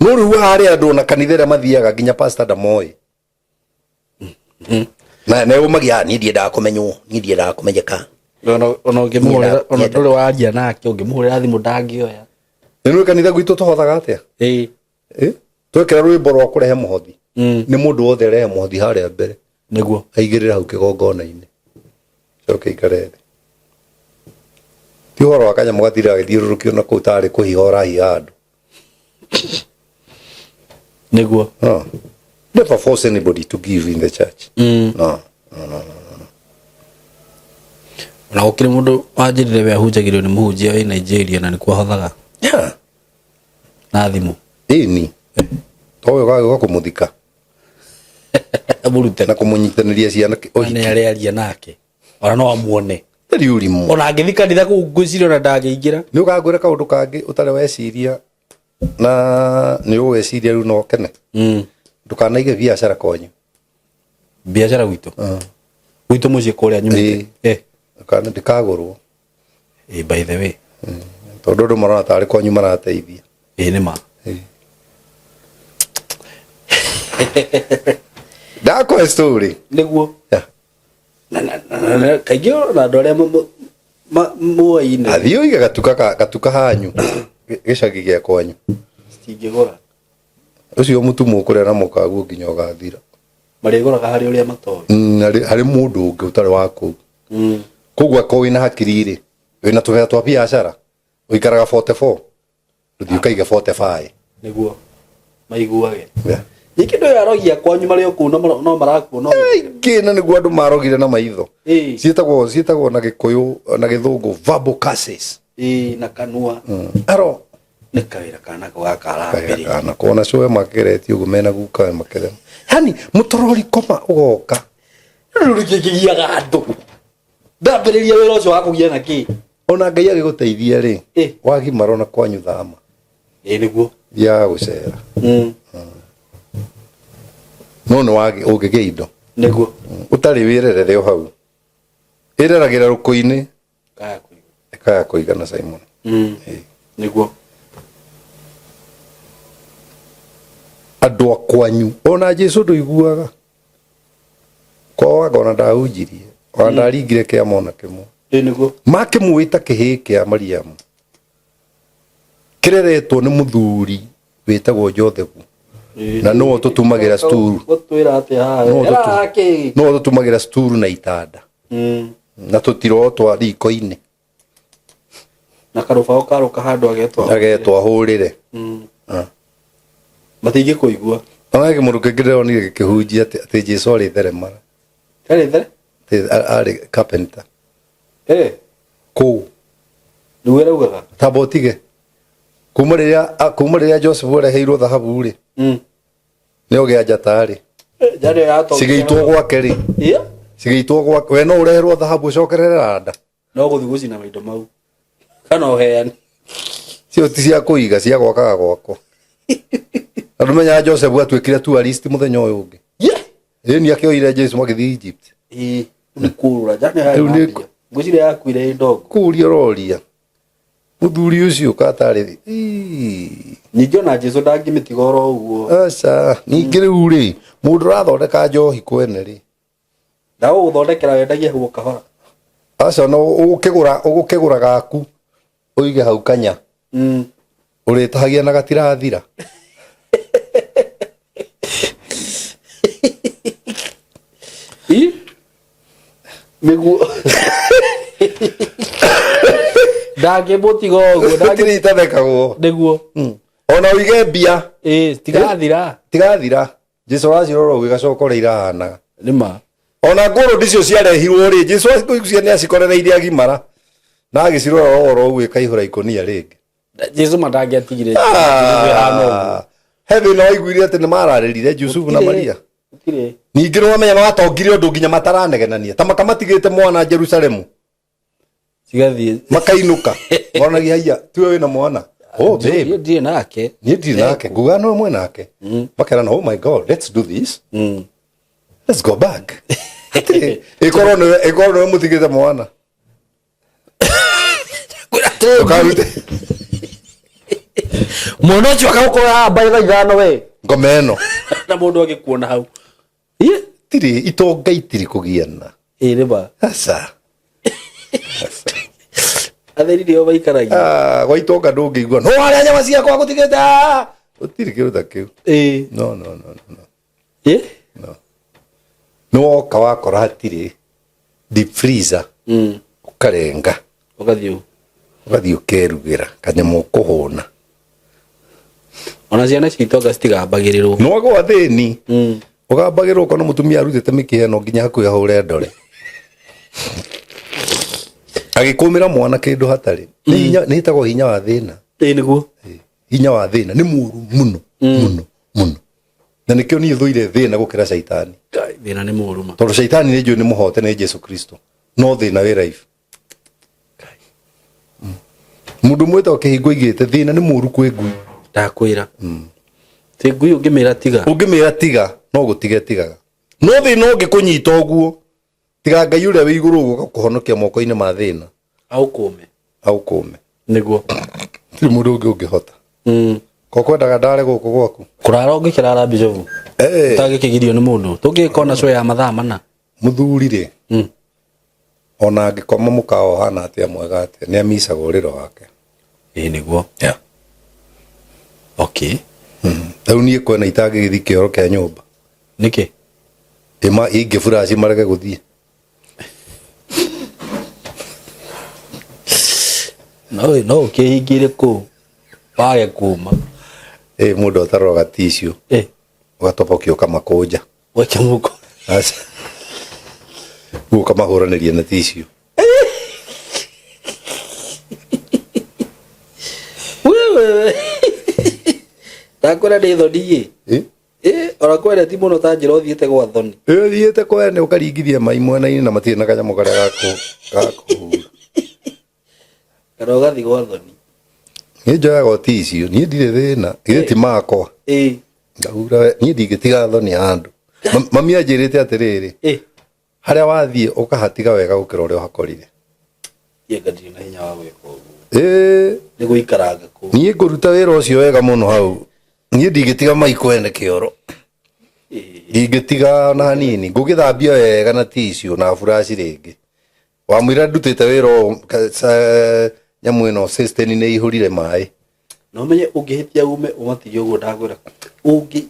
No rĩu harĩ andũ ona kanitha ĩrĩa mathiaga nginya pastor ndamoĩ, na nĩ ũmagia, niĩ ndiendaga kũmenywo, niĩ ndiendaga kũmenyeka. Ona ũngĩmũhũrĩra, ona ndũrĩ waria nake, ũngĩmũhũrĩra thimũ ndangĩoya. Nĩ nĩ kanitha gwitũ tũhothaga atĩa? Ĩ. Eh? Twekĩra rwĩmbo rwa kũrehe mũhothi, nĩ mũndũ wothe arehe mũhothi harĩa mbere, aigĩrĩre hau kĩgongona-inĩ, coke ikare thĩ. Ti ũhoro wa kanyamũ gatira gagĩthiũrũrũkio na kũu tarĩ kũhiha ũrahiha andũ. No. Never force anybody to give in the church. No. Ona gũkĩrĩ mũndũ wanjĩrire we ahunjagĩrio nĩ mũhunjia wĩ Nigeria na nĩkuo ahothaga. Yeah. Na thimũ. Ĩni. Towe ũgagĩũka kũmũthika. Mũrute. Na kũmũnyitanĩria ciana ũhiki. Nĩ arĩaria nake. Ona no amuone. Tarĩ ũrimũ. Ona angĩthiĩ kanitha kũu ngwĩciria ona ndangĩingĩra. Nĩ ũkangwĩra kaũndũ kangĩ ũtarĩ weciria na nĩ ũgwĩciria rĩu no ũkene. Ndũkanaige biacara kwanyu. Biacara gwitũ? Gwitũ mũciĩ kũrĩa nyumĩte. Ndĩkagũrwo. By the way. Tondũ andũ marona tarĩ kwanyu marateithia. Ĩĩ nĩ ma. Ndakũhe story. Nĩguo. Na kaingĩ ona andũ arĩa muoine. Athiĩ ũige gatuka hanyu gĩcagi gĩa kwanyu. Citingĩgũra. Ũcio mũtu mũkũrĩa na mũkaguo nginya ũgathira. Marĩgũraga harĩ ũrĩa matoĩ. Harĩ mũndũ ũngĩ ũtarĩ wa kũu. Koguo akorwo wĩna hakiri rĩ, wĩna tũbea twa biacara, ũikaraga 44, ndũthiĩ ũkaige 45. Nĩguo maiguage. Ningĩ ndũĩ arogi a kwanyu marĩ o kũu no marakuona. Aingĩ na nĩguo andũ marogire na maitho. Ciĩtagwo na Gĩkũyũ na Gĩthũngũ verbal curses. Na kanua. Aro. Nĩ kawĩra kana ko gaka arambĩrĩria. Kana ko na cũwe makeretie ũguo mena guka we makerema. Yani mũtorori koma ũgoka. Rĩu rĩkĩgiaga andũ. Ndambĩrĩria wĩra ũcio wa kũgia na kĩ? Ona Ngai agĩgũteithia rĩ, wagimara ona kwanyu thama. Nĩguo. Thiaga gũcera. No nĩ ũngĩgĩa indo. Nĩguo. Ũtarĩ wĩrerere o hau. Ĩreragĩra rũkũ-inĩ. Kaya kũigana. Kaya kũigana Simon. Nĩguo. Andũ a kwanyu ona Jesu ndũiguaga. Kwao wanga ona ndahunjirie. Ona ndaringire kĩama ona kĩmwe. Nĩguo. Makĩmwĩta kĩhĩĩ kĩa Mariamu. Kĩreretwo nĩ mũthuri wĩtagwo Joseph. Na nĩwe ũtũtumagĩra sturu. Gũtwĩra atĩa haha? Nĩwe Ĩra kĩ? ũtũtumagĩra sturu na itanda. Na tũtiroo twa riko-inĩ. Na karũbaũ karũka handũ agetwo. Agetwo ahũrĩre. Matingĩkũigua. Ona kĩmũndũ kĩngĩ ndĩronire gĩkĩhunjia atĩ Jesu arĩ theremara. Arĩ there? Atĩ arĩ carpenter. Kũu. Nĩguo ĩraugaga? Tamba ũtige. Kuma rĩrĩa Joseph areheirwo thahabu rĩ. Nĩ ũgĩa njata rĩ. Njata ĩyo yatongire Cigĩitwo hau. gwake rĩ. Cigĩitwo gwake. We no ũreherwo thahabu ũcokerere randa. No gũthiĩ gũcina maindo mau. Kana ũheane. Cio ti cia kũiga, cia gwakaga gwakwa. Na ndũmenyaga Joseph atuĩkire tourist mũthenya ũyũ ũngĩ. Ĩni akĩoire Jesu magĩthiĩ Egypt. Nĩ kũrũra. Njata ĩyo Rĩu nĩ yarĩ Ngwĩciria yakuire ĩ ndogo. Kũũria ũroria. Mũthuri ũcio katarĩ. Ningĩ ona Jesu ndangĩmĩtiga oro ũguo. Aca, ningĩ rĩu rĩ, mũndũ ũrathondeka njohi kwene rĩ. Na ũgũthondekera wendagie hau kahora. Aca, no ũgũkĩgũra gaku ũige hau kanya. Ũrĩtahagia na gatirathira. Nĩguo. Ndangĩmũtiga ũguo, Gũtirĩ itathekagwo. Nĩguo. Ona ũige mbia. Tigathira. Tigathira. Jesu aracirora ũguo igacoka ũrĩa irahanaga. Nĩma. Ona ngũrũ ndicio ciarehirwo rĩ, Jesu acio nĩ acikorereirie agimara. Na agĩcirora oro ũguo ĩkaihũra ikũnia rĩngĩ. Jesu matangĩatigire. He thĩna waiguire atĩ nĩ mararĩrire Jusufu na Maria. Gũtirĩ. Ningĩ nĩ wamenya matongire ũndũ nginya mataranegenania. Ta makamatigĩte mwana Jerusalemu. Cigathiĩ. Makainũka. Monagia haiya, tiwe wĩna mwana. Oh, babe. Niĩ ndirĩ nake. Niĩ ndirĩ nake. Nguga no mwe nake. Makerana, oh my God, let's do this. Let's go back. Ĩkorwo nĩwe mũtigĩte mwana. Ũkarute. Mwana ũcio agagũkorwo haha mbaĩ thaa ithano we. Ngoma ĩno. Na mũndũ agĩkuona hau. Tirĩ, itonga itirĩ kũgiana. Nĩ ma. Aca. Atheri nĩo maikaragia. Gwa itonga ndũngĩigua. No harĩa nyama ciakwa gũtigĩte. Gũtirĩ kĩndũ ta kĩu. No, no, no, no, no. No. Nĩ woka wakora hatirĩ deep freezer. Ũkarenga. Ũgathiĩ. Ũgathiĩ ũkerugĩra kanyamũ ũkũhũna. Ona ciana citũ anga citigambagĩrĩrwo. No gwa thĩni ũgambagĩrwo ũkona mũtumia arutĩte mĩkiha ĩno nginya hakuhĩ ahũre ndore agĩkũmĩra mwana kĩndũ hatarĩ. Nĩ hinya, nĩ ĩtagwo hinya wa thĩna. Ĩĩ nĩguo. Hinya wa thĩna nĩ mũru mũno mũno mũno, na nĩkĩo niĩ thũire thĩna gũkĩra caitani. Ngai, thĩna nĩ mũru ma. Tondũ caitani nĩ njũĩ nĩ mũhote nĩ Jesu Kristo, no thĩna wĩ life. Mũndũ mwĩtagwo kĩhingo igĩte thĩna nĩ mũru kwĩ ngui. Ndakwĩra. Ti ngui ũngĩmĩra tiga. Ũngĩmĩra tiga no gũtiga tigaga, no thĩna ũngĩkũnyita ũguo, tiga Ngai ũrĩa wĩ igũrũ ũguo kũhonokia moko-inĩ ma thĩna. Aũkũme. Aũkũme. Nĩguo. Tirĩ mũndũ ũngĩ ũngĩhota. Ko kwendaga ndare gũkũ gwaku. Kũrara ũngĩkĩrara Bishofu. Ũtangĩkĩgirio nĩ mũndũ. Tũngĩkona show ya mathaa mana. Mũthuri rĩ, ona angĩkoma mũkawa ũhana atĩa mwega atĩa, nĩ amicaga ũrĩro wake. Ĩĩ nĩguo. Yeah. Okay. Rĩu niĩ kwena itangĩgĩthiĩ kĩoro kĩa nyũmba. Nĩkĩ? Ĩma ingĩburaci marege gũthiĩ. No no ũkĩhingĩre kũu wage kuma. Ĩ mũndũ ataroraga tissue. Ũgatobokia ũkamakũnja. Waikia mũhuko. Aca. Rĩu ũkamahũranĩria na tissue. Wewe. Ndakwĩra nĩ thoni ĩ. Ĩ? Ĩ, ona kwene ti mũno ta njĩra ũthiĩte gwa thoni. Ĩ ũthiĩte kwene ũkaringithia mai mwena-inĩ na matirĩ na kanyamũ karĩa gakũhura. Kana ũgathiĩ gwa thoni. Niĩ njoyaga o tissue, niĩ ndirĩ thĩna, githĩ ti makwa. Ĩ. Ndahura we, niĩ ndingĩtiga thoni handũ. Mami anjĩrĩte atĩrĩrĩ, Ĩ. harĩa wathiĩ ũkahatiga wega gũkĩra ũrĩa ũhakorire. Niĩ anga ndirĩ na hinya wa gwĩka ũguo. Ĩ. Nĩ gũikaranga kũu. Niĩ ngũruta wĩra ũcio wega mũno hau. Niĩ ndingĩtiga mai kwene kĩoro. Ndingĩtiga ona hanini. Ngũgĩthambia wega na tissue na buraci rĩngĩ. Wamwĩra ndutĩte wĩra ũyũ, nyamũ ĩno system nĩ ihũrire maĩ. Na ũmenye ũngĩhĩtia ume ũmatige ũguo ndakwĩra, ũngĩ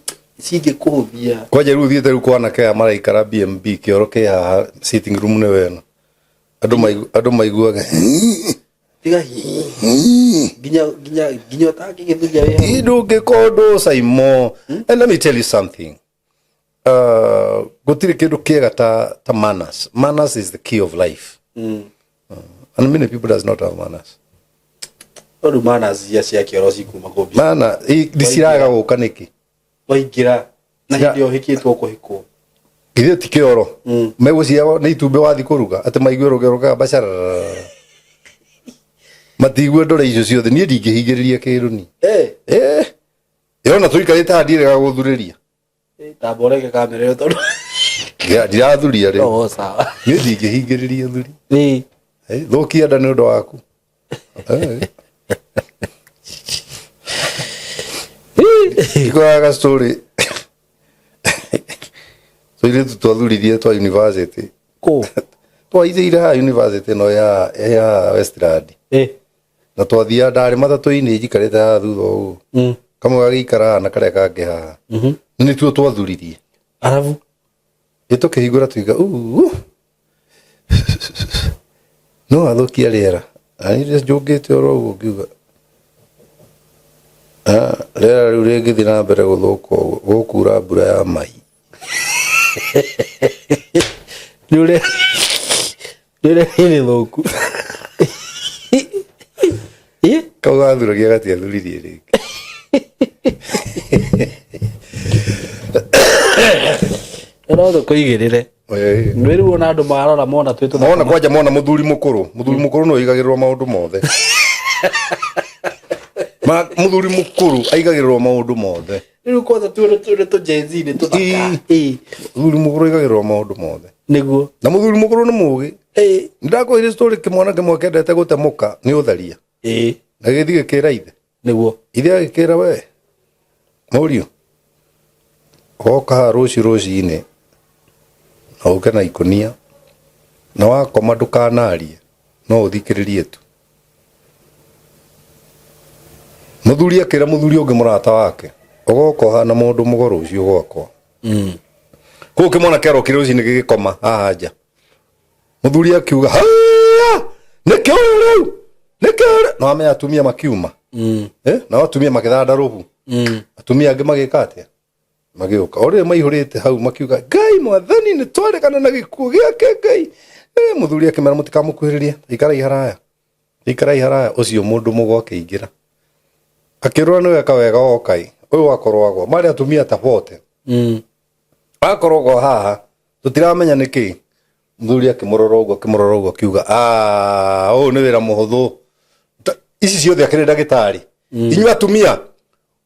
cingĩkũhũthia. Kwanja rĩu ũthiĩte rĩu kwa anake aya maraikara BMB kĩoro kĩ haha sitting room nĩ wena. Andũ maiguaga. Tiga nginya nginya nginya ũtangĩgĩthuria wĩ hau. Ndũngĩka ũndũ Saimo. And let me tell you something. Gũtirĩ kĩndũ kĩega ta manners. Manners is the key of life. And many people does not have manners. Rĩu manners iria cia kĩoro cikuma kũ? Mana, ndiciraga gũka nĩkĩ? Waingĩra na hĩndĩ ĩyo ũhikĩtwo kũhikwo. Githĩ ti kĩoro? Megũciarwo nĩ itumbĩ wathiĩ kũruga atĩ maigue rũgero rũkagamba cara. Matigue ndore icio ciothe, niĩ ndingĩhingĩrĩria kĩndũ niĩ. Ĩrona tũikarĩte haha ndiĩrĩga gũthurĩria. Tamba ũreke kamera ĩyo tondũ Ndirathuria rĩu. Oh, sawa. Niĩ ndingĩhingĩrĩria thuri. Ĩĩ. Thũkia nda nĩ ũndũ waku. Ikoraga story. Tũirĩtu twathuririe twa university. Kũ? Twaithĩire haha university ĩno ya Westland. Na twathiaga ndarĩ matatũ-inĩ njikarĩte haha thutha ũguo. Kamwe gagĩikara haha na karĩa kangĩ haha. Na nĩtuo twathuririe. Arabu? Ĩ tũkĩhingũra tuiga, uu. No athũkia rĩera. Na niĩ njũngĩte oro ũguo ngiuga, rĩera rĩu rĩngĩthiĩ na mbere gũthũka ũguo, gũkura mbura ya mai. Nĩ ũrĩa rĩrĩ thũku. Ĩ? Kau gathuragia gatiathuririe rĩngĩ. No tũkũigĩrĩre. Nĩ rĩu ona andũ marora mona twĩ tũthaka. Mona kwanja mona mũthuri mũkũrũ. Mũthuri mũkũrũ nĩ aigagĩrĩrwo maũndũ mothe. Mũthuri mũkũrũ aigagĩrĩrwo maũndũ mothe. Rĩu kwanza tuone tuone tũ Gen Z nĩ tũthaka. Ĩ. Mũthuri mũkũrũ aigagĩrĩrwo maũndũ mothe. Nĩguo. Na mũthuri mũkũrũ nĩ mũgĩ. Ndakwĩrire story kĩmwana kĩmwe kĩendete gũtemũka nĩ ũtharia. Na gĩthiĩ gĩkĩra ithe. Nĩguo. Ithe agĩkĩra we. Mũriũ. Woka haha rũciũ rũcinĩ na ũke na ikũnia na wakoma ndũkanarie no ũthikĩrĩrie tu. Mũthuri akĩra mũthuri ũngĩ mũrata wake, ũgoka ũhana mũndũ mũgo rũciũ gwakwa. Kũu kĩmwana kĩarokire rũcinĩ gĩgĩkoma haha nja. Mũthuri akiuga, haya, nĩkĩ ũyũ rĩu? Nĩkĩ ũyũ rĩu? Na wamenya atumia makiuma. Nao atumia makĩthanda rũhu. Atumia angĩ magĩka atĩa? Magĩũka o rĩrĩ maihũrĩte hau, makiuga, "Ngai mwathani, nĩ twaregana na gĩkuũ gĩake Ngai." Mũthuri akĩmera, "Mũtikamũkuhĩrĩrie, ikarai haraya, ikarai haraya." Ũcio mũndũ mũgo akĩingĩra, akĩrora nĩ weka wega okai ũyũ wakorwo agwa. Marĩ atumia ta bote. Akorwo gwa haha tũtiramenya nĩ kĩĩ. Mũthuri akĩmũrora ũguo, akĩmũrora ũguo, akiuga, "Ah, ũyũ nĩ wĩra mũhũthũ. Ici ciothe akĩrĩ ndagĩtarĩ. Inyuĩ atumia,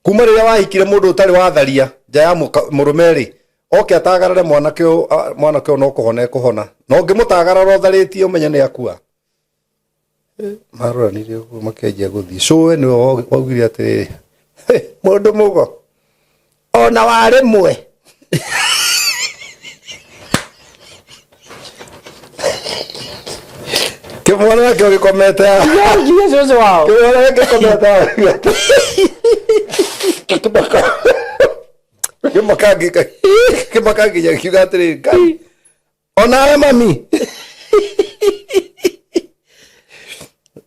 kuma rĩrĩa wahikire mũndũ ũtarĩ watharia nja ya mũrũme rĩ, oke atagarare mwanake ũyũ, mwanake ũyũ no kũhona ekũhona, na ũngĩmũtagarara ũtharĩtie, ũmenye nĩ akua." Maroranire ũguo, makĩanjia gũthiĩ. Cũwe nĩwe waugire atĩrĩrĩ, "Hĩ, mũndũ mũgo ona warĩmwe." Kĩmwana nakĩo gĩkomete haha. Nginya cũcũ wao. Kĩmwana gĩkomete haha. Kĩmaka, kĩmaka kĩmaka nginya kiuga atĩrĩrĩ, "Ngai, onawe mami."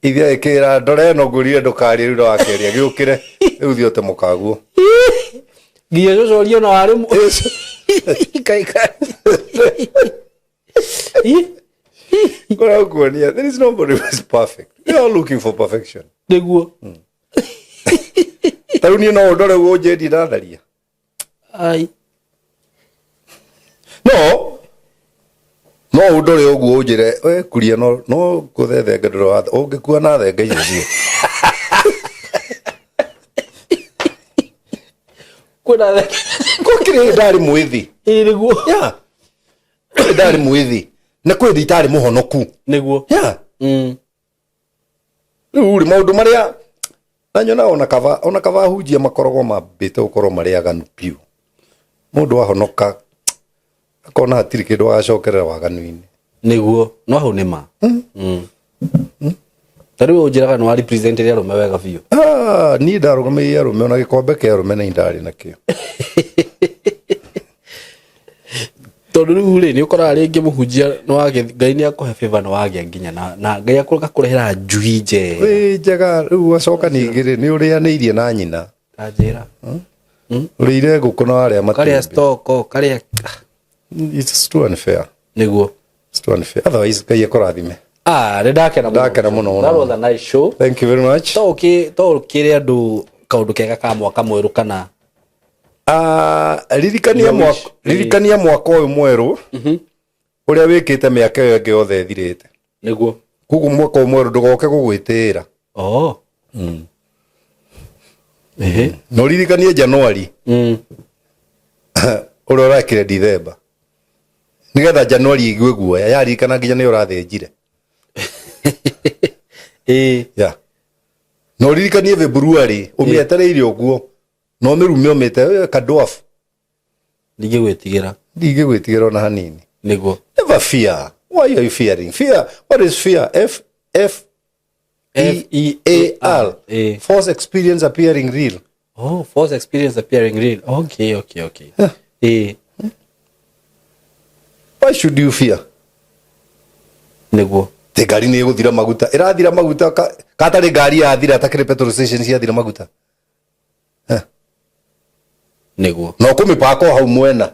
Ithe ĩkĩra ndore ĩno, ngũrire ndũkarie rĩu ndawakĩria gĩũkĩre rĩu thiĩ ũte mũkaguo. Nginya cũcũ orie ona warĩ kai kai. Ngoragwo kuonia, there is nobody who is perfect. We are all looking for perfection. Nĩguo. Ta rĩu niĩ no ũndore ũguo ũnjĩndie ndatharia? Ai. No ũndore ũguo ũnjĩre, "We kuria, no ngũthe thenge ndũrĩ wa ũngĩkua na thenge icio cio." Kwĩna thenge. Gũkĩrĩ hĩndĩ ndarĩ mwĩthĩ. Ĩĩ nĩguo. Yeah. Kwĩ ndarĩ mwĩthĩ na kwĩ hĩndĩ itarĩ mũhonoku. Nĩguo. Yeah. Rĩu rĩ, maũndũ marĩa na nyona, ona kaba ahunjia makoragwo mambĩte gũkorwo marĩ aganu biũ. Mũndũ ahonoka akona hatirĩ kĩndũ agacokerera waganu-inĩ. Nĩguo, no hau nĩ ma. Ta rĩu ũnjĩraga nĩ wa represent arũme wega biũ. Ah, niĩ ndarũgamĩrĩire arũme, ona gĩkombe kĩa arũme nĩ ndarĩ nakĩo. Tondũ rĩu rĩ, nĩ ũkoraga rĩngĩ mũhunjia nĩ wagĩ Ngai nĩ akũhe favor, nĩ wagĩa nginya na Ngai akũrehera njui njega. Ĩ njega. Rĩu wacoka ningĩ rĩ, nĩ ũrĩanĩirie na nyina. Ta njĩra. Ũrĩire ngũkũ na warĩa karĩa matumbĩ. Stock karĩa. It's too unfair. Nĩguo. It's too unfair. Otherwise, Ngai akũrathime. Ah, nĩ ndakena mũno. Ndakena mũno, mũno. That was a nice show. Thank you very much. To ũkĩre andũ kaũndũ kega ka mwaka mwerũ kana Ah, ririkania Your mwaka wish. Ririkania mwaka ũyũ mwerũ ũrĩa wĩkĩte mĩaka ĩyo ĩngĩ yothe ĩthirĩte. Nĩguo. Koguo mwaka ũyũ mwerũ ndũgoke gũgwĩtĩĩra. Oh, ehe. Na ũririkanie Januari ũrĩa ũrekire Dithemba, nĩgetha Januari ĩigue guoya yaririkana nginya nĩ ũrathĩnjire. Yeah. Na ũririkanie February ũmĩetereire ũguo na ũmĩrume ũmĩte kadwafu. Ndingĩgwĩtigĩra. Ndingĩgwĩtigĩra ona hanini. Nĩguo. Never fear. Why are you fearing? Fear, what is fear? F F F E A R. False experience appearing real. Oh, false experience appearing real. Okay. Yeah. Why should you fear? Nĩguo. Te ngari nĩ ĩgũthira maguta, ĩrathira maguta katarĩ ngari yathira takĩrĩ petrol station ciathira maguta. Nĩguo. Na ũkũmĩpaka o hau mwena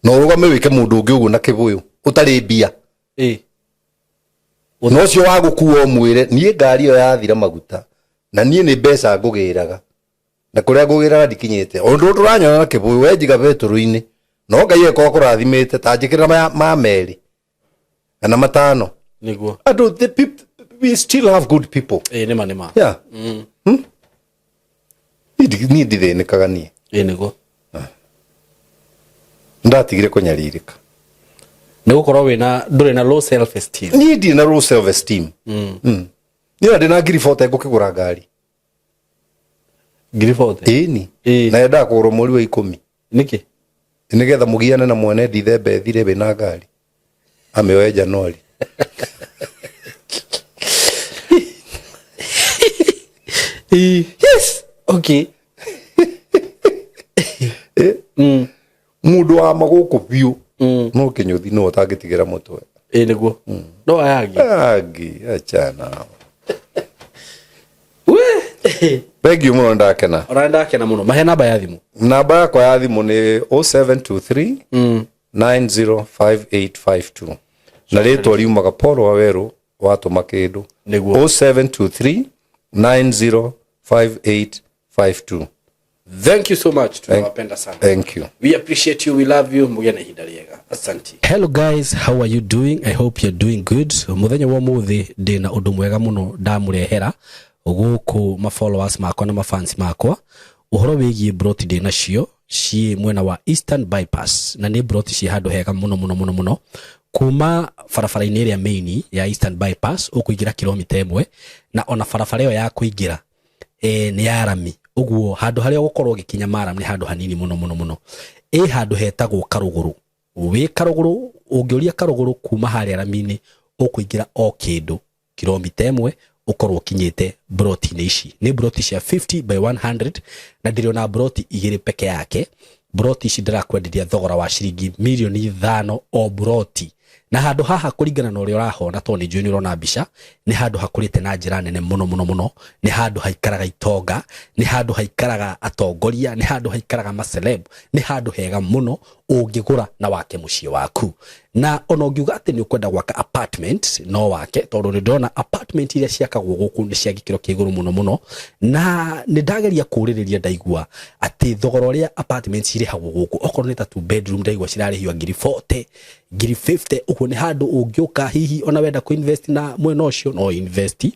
na ũrũgame wĩke mũndũ ũngĩ ũguo na kĩbũyũ ũtarĩ mbia. Na ũcio wa gũkua ũmwĩre, "Niĩ ngari ĩyo yathira maguta na niĩ nĩ mbeca ngũgĩraga na kũrĩa ngũgĩraga ndikinyĩte ũndũ tũranyona na kĩbũyũ wenjiga betũrũ-inĩ." No Ngai ĩkorwo kũrathimĩte ta njĩkĩrĩra maya merĩ kana matano. Nĩguo. Andũ, the people, we still have good people. Ĩĩ, nĩma nĩma. Yeah. Niĩ ndithĩnĩkaga niĩ. Ĩĩ nĩguo. Ndatigire kũnyarirĩka. Nĩ gũkorwo wĩna ndũrĩ na low self esteem. Niĩ ndirĩ na low self esteem. Niĩ ona ndĩ na ngiri 40 ngũkĩgũra ngari. Ngiri 40? Ĩni. Na yendaga kũgũrwo mweri wa 10. Nĩkĩ? Nĩgetha mũgiane na mwene Ndithemba ĩthire wĩna ngari, amĩoe Januari. Yes, okay. Mũndũ wa magũkũ biũ no kĩnyũthi no ũtangĩtigĩra mũtwe. Ĩĩ nĩguo, no aya angĩ Angi achana. We. Thank you mũno, ndakena. Ona ndakena mũno. Mahe namba ya thimũ. Namba yakwa ya thimũ nĩ 0723 905852, na rĩtwa riumaga Paul Wawerũ watũma kĩndũ. Nĩguo. 0723 905852. Thank you so much, tunawapenda sana. Thank you. We appreciate you, we love you. Muge na ihinda rĩega, asante. Hello guys, how are you doing? I hope you're doing good. Muthenya wa muthi ndina undu mwega muno ndamurehera guku ma followers makwa na ma fans makwa, uhoro wigie broti ndi nacio ci mwena wa Eastern Bypass, na ni broti ci handu hega muno muno muno muno. Kuma barabara-inĩ ĩrĩa main ya Eastern Bypass ũkũingĩra kilomita 1, na ona barabara ĩyo ya kũingĩra nĩ ya rami, ũguo handũ harĩa ũgũkorwo ũgĩkinya maram nĩ handũ hanini mũno mũno mũno. Ĩ handũ hetagwo Karũgũrũ. Wĩ Karũgũrũ, ũngĩũria Karũgũrũ kuma harĩa rami-inĩ, ũkũingĩra o kĩndũ kilomita 1 ũkorwo ũkinyĩte broti-inĩ ici. Nĩ broti cia 50 by 100, na ndĩrĩ ona broti 2 peke yake. Broti ici ndĩrakwenderia thogora wa ciringi mirioni 5 o broti. Na handũ haha, kũringana na ũrĩa ũrahona, tondũ nĩ njũĩ nĩ ũrona mbica, nĩ handũ hakũrĩte na njĩra nene mũno mũno mũno. Nĩ handũ haikaraga itonga, nĩ handũ haikaraga atongoria, nĩ handũ haikaraga maceleb, nĩ handũ hega mũno ũngĩgũra na wake mũciĩ waku. Na ona ũngiuga atĩ nĩ ũkwenda gwaka apartment, no wake, tondũ nĩ ndĩrona apartment iria ciakagwo gũkũ nĩ cia gĩkĩro kĩa igũrũ mũno mũno. Na nĩ ndageria kũũrĩrĩria, ndaigua atĩ thogora ũrĩa apartment cirĩhagwo gũkũ, okorwo nĩ ta 2 bedroom, ndaigua cirarĩhio ngiri 40, ngiri 50. Ũguo nĩ handũ ũngĩũka, hihi ona wenda kũ-invest na mwena ũcio no invest.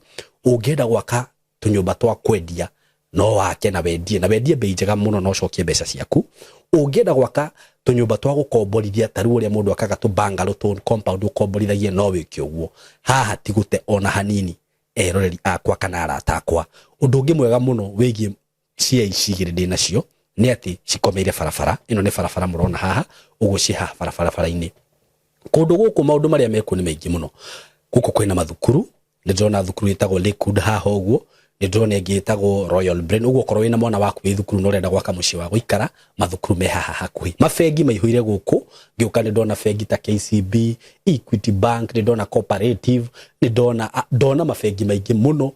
Ũngĩenda gwaka tũnyũmba twa kwendia, no wake na wendie, na wendie bei njega mũno na ũcokie mbeca ciaku. Ũngĩenda gwaka tũnyũmba twa gũkomborithia, ta rĩu ũrĩa mũndũ akaga tũ bungalow, tũ compound ũkomborithagie, no wĩke ũguo. Haha ti gũte ona hanini, eroreri akwa kana arata akwa. Ũndũ ũngĩ mwega mũno wĩgiĩ cia ici igĩrĩ ndĩ nacio nĩ atĩ cikomeire barabara ĩno. Nĩ barabara mũrona haha ũguo, ciĩ haha barabara-inĩ. Kũndũ gũkũ maũndũ marĩa mekuo nĩ maingĩ mũno. Gũkũ kwĩna mathukuru, nĩ ndĩrona thukuru ĩtagwo Lakewood haha ũguo, nĩ ndĩrona ĩngĩ ĩtagwo Royal Brain. Ũguo okorwo wĩna mwana waku wĩ thukuru na ũrenda gwaka mũciĩ wa gũikara, mathukuru me haha hakuhĩ. Mabengi maihũire gũkũ. Ngĩũka nĩ ndona bengi ta KCB, Equity Bank, nĩ ndona Cooperative, nĩ ndona mabengi maingĩ mũno.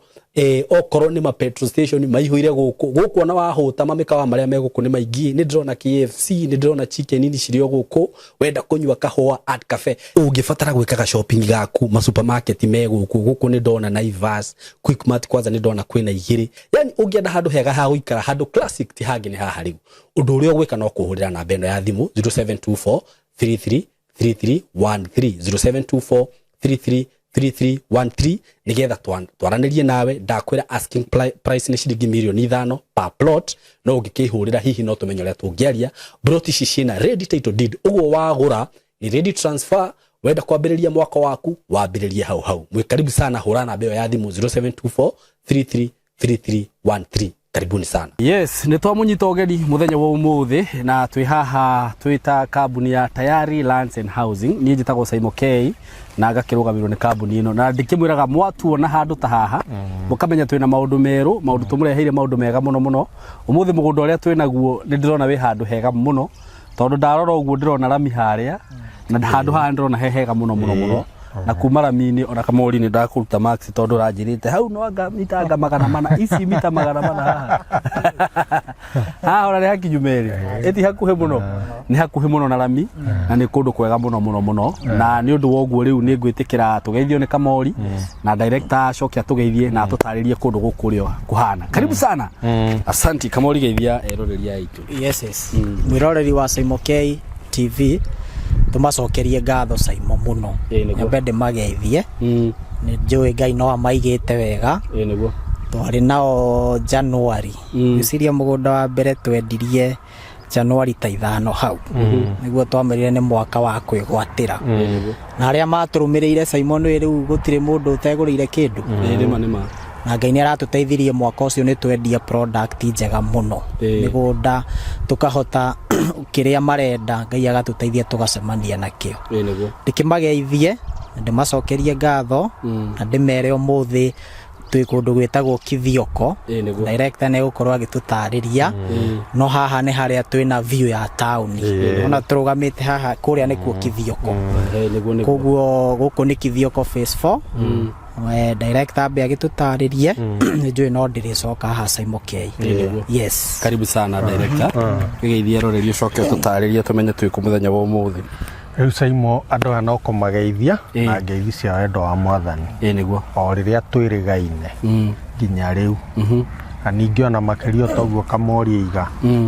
Okorwo nĩ ma petrol station maihũire gũkũ. Gũkũ ona wahũta, mamĩkawa marĩa me gũkũ nĩ maingĩ. Nĩ ndĩrona KFC, nĩ ndĩrona Chicken Inn cirĩ o gũkũ. Wenda kũnyua kahũa, Art Cafe. Ũngĩbatara gwĩkaga shopping gaku, ma supermarket me gũkũ. Gũkũ nĩ ndona Naivas, Quickmart, kwanza nĩ ndona kwĩna 2. Yani ũngĩenda handũ hega ha gũikara, handũ classic, ti hangĩ nĩ haha. Rĩu ũndũ ũrĩa ũgwĩka no kũhũrĩra namba ĩno ya thimũ, 0724 33 3313, 0724 33 3313, nigetha twaranĩrie nawe. Ndakwĩra asking price nĩ ciringi mirioni 5 per plot, no ũngĩkĩhũrĩra hihi no tũmenye ũrĩa tũngĩaria. Plot ici ciĩna ready title deed, ũguo wagũra ni ready transfer. Wenda kwambĩrĩria mwaka waku, wambĩrĩrie hau hau. Mwĩ karibu sana. Hũra namba ĩyo ya thimũ, 0724 33 3313. Karibuni sana. Yes, nĩ twamũnyita ũgeni mũthenya wa ũmũthĩ, na twĩ haha twĩ ta kambuni ya Tayari Lands and Housing. Niĩ njĩtagwo Saimo K na ngakĩrũgamĩrĩrwo nĩ kambuni ĩno, na ndĩkĩmwĩraga mwatuona handũ ta haha, mũkamenya twĩna maũndũ merũ, maũndũ tũmũreheire, maũndũ mega mũno mũno. Ũmũthĩ mũgũnda ũrĩa twĩ naguo nĩ ndĩrona wĩ handũ hega mũno, tondũ ndarora ũguo ndĩrona rami harĩa, na handũ haha ndĩrona he hega mũno mũno mũno. Na kuma rami-inĩ ona kamori nĩ ndakũruta max, tondũ ũranjĩrĩte hau no anga mita anga 400, ici mita 400 haha haha ona nĩ hakinyu merĩ, ĩti hakuhĩ mũno, nĩ hakuhĩ mũno na rami, na nĩ kũndũ kwega mũno mũno mũno. Na nĩ ũndũ wa ũguo rĩu nĩ ngwĩtĩkĩra tũgeithio nĩ kamori na director, acoke atũgeithie na atũtarĩrie kũndũ gũkũ ũrĩa kũhana. Karibu sana, asanti. Kamori, geithia eroreri aitũ. Yes. Mwiroreri wa Saimo K TV, tumacokerie ngatho Saimo muno. Ĩĩ, nĩguo. Nyambe ndĩmageithie. Nĩ njũĩ Ngai no amaigĩte wega. Ĩĩ nĩguo. Twarĩ nao January. Ngwĩciria mũgũnda wa mbere twendirie January ta 5 hau, nĩguo twamerire nĩ mwaka wa kwĩgwatĩra. Ĩĩ nĩguo. Na arĩa matũrũmĩrĩire, Simon, wĩ rĩu gũtirĩ mũndũ ũtegũrĩire kĩndũ. Ĩĩ nĩma nĩma. Na Ngai nĩ aratũteithirie, mwaka ũcio nĩ twendia product njega mũno. Mĩgũnda tũkahota kĩrĩa marenda, Ngai agatũteithia tũgacemania nakĩo. Ĩĩ nĩguo. Ndĩkĩmageithie na ndĩmacokerie ngatho, na ndĩmere ũmũthĩ twĩ kũndũ gwĩtagwo Kithioko. Ĩĩ nĩguo. Director nĩ egũkorwo agĩtũtarĩria, no haha nĩ harĩa twĩna view ya taũni. Ona tũrũgamĩte haha, kũrĩa nĩkuo Kithioko. Ĩĩ nĩguo nĩguo. Koguo gũkũ nĩ Kithioko phase 4. Director ambe agĩtũtarĩrie, nĩ njũĩ no ndĩrĩcoka haha Saimo K. Yes. Karibu sana, director. Gĩgeithie eroreri, ũcoke ũtũtarĩrie tũmenye twĩ kũ mũthenya wa ũmũthĩ. Rĩu Saimo, andũ aya no kũmageithia na ngeithi cia wendo wa Mwathani. Ĩĩ nĩguo. O rĩrĩa twĩrĩgaine nginya rĩu, na ningĩ ona makĩria o toguo Kamori aiga,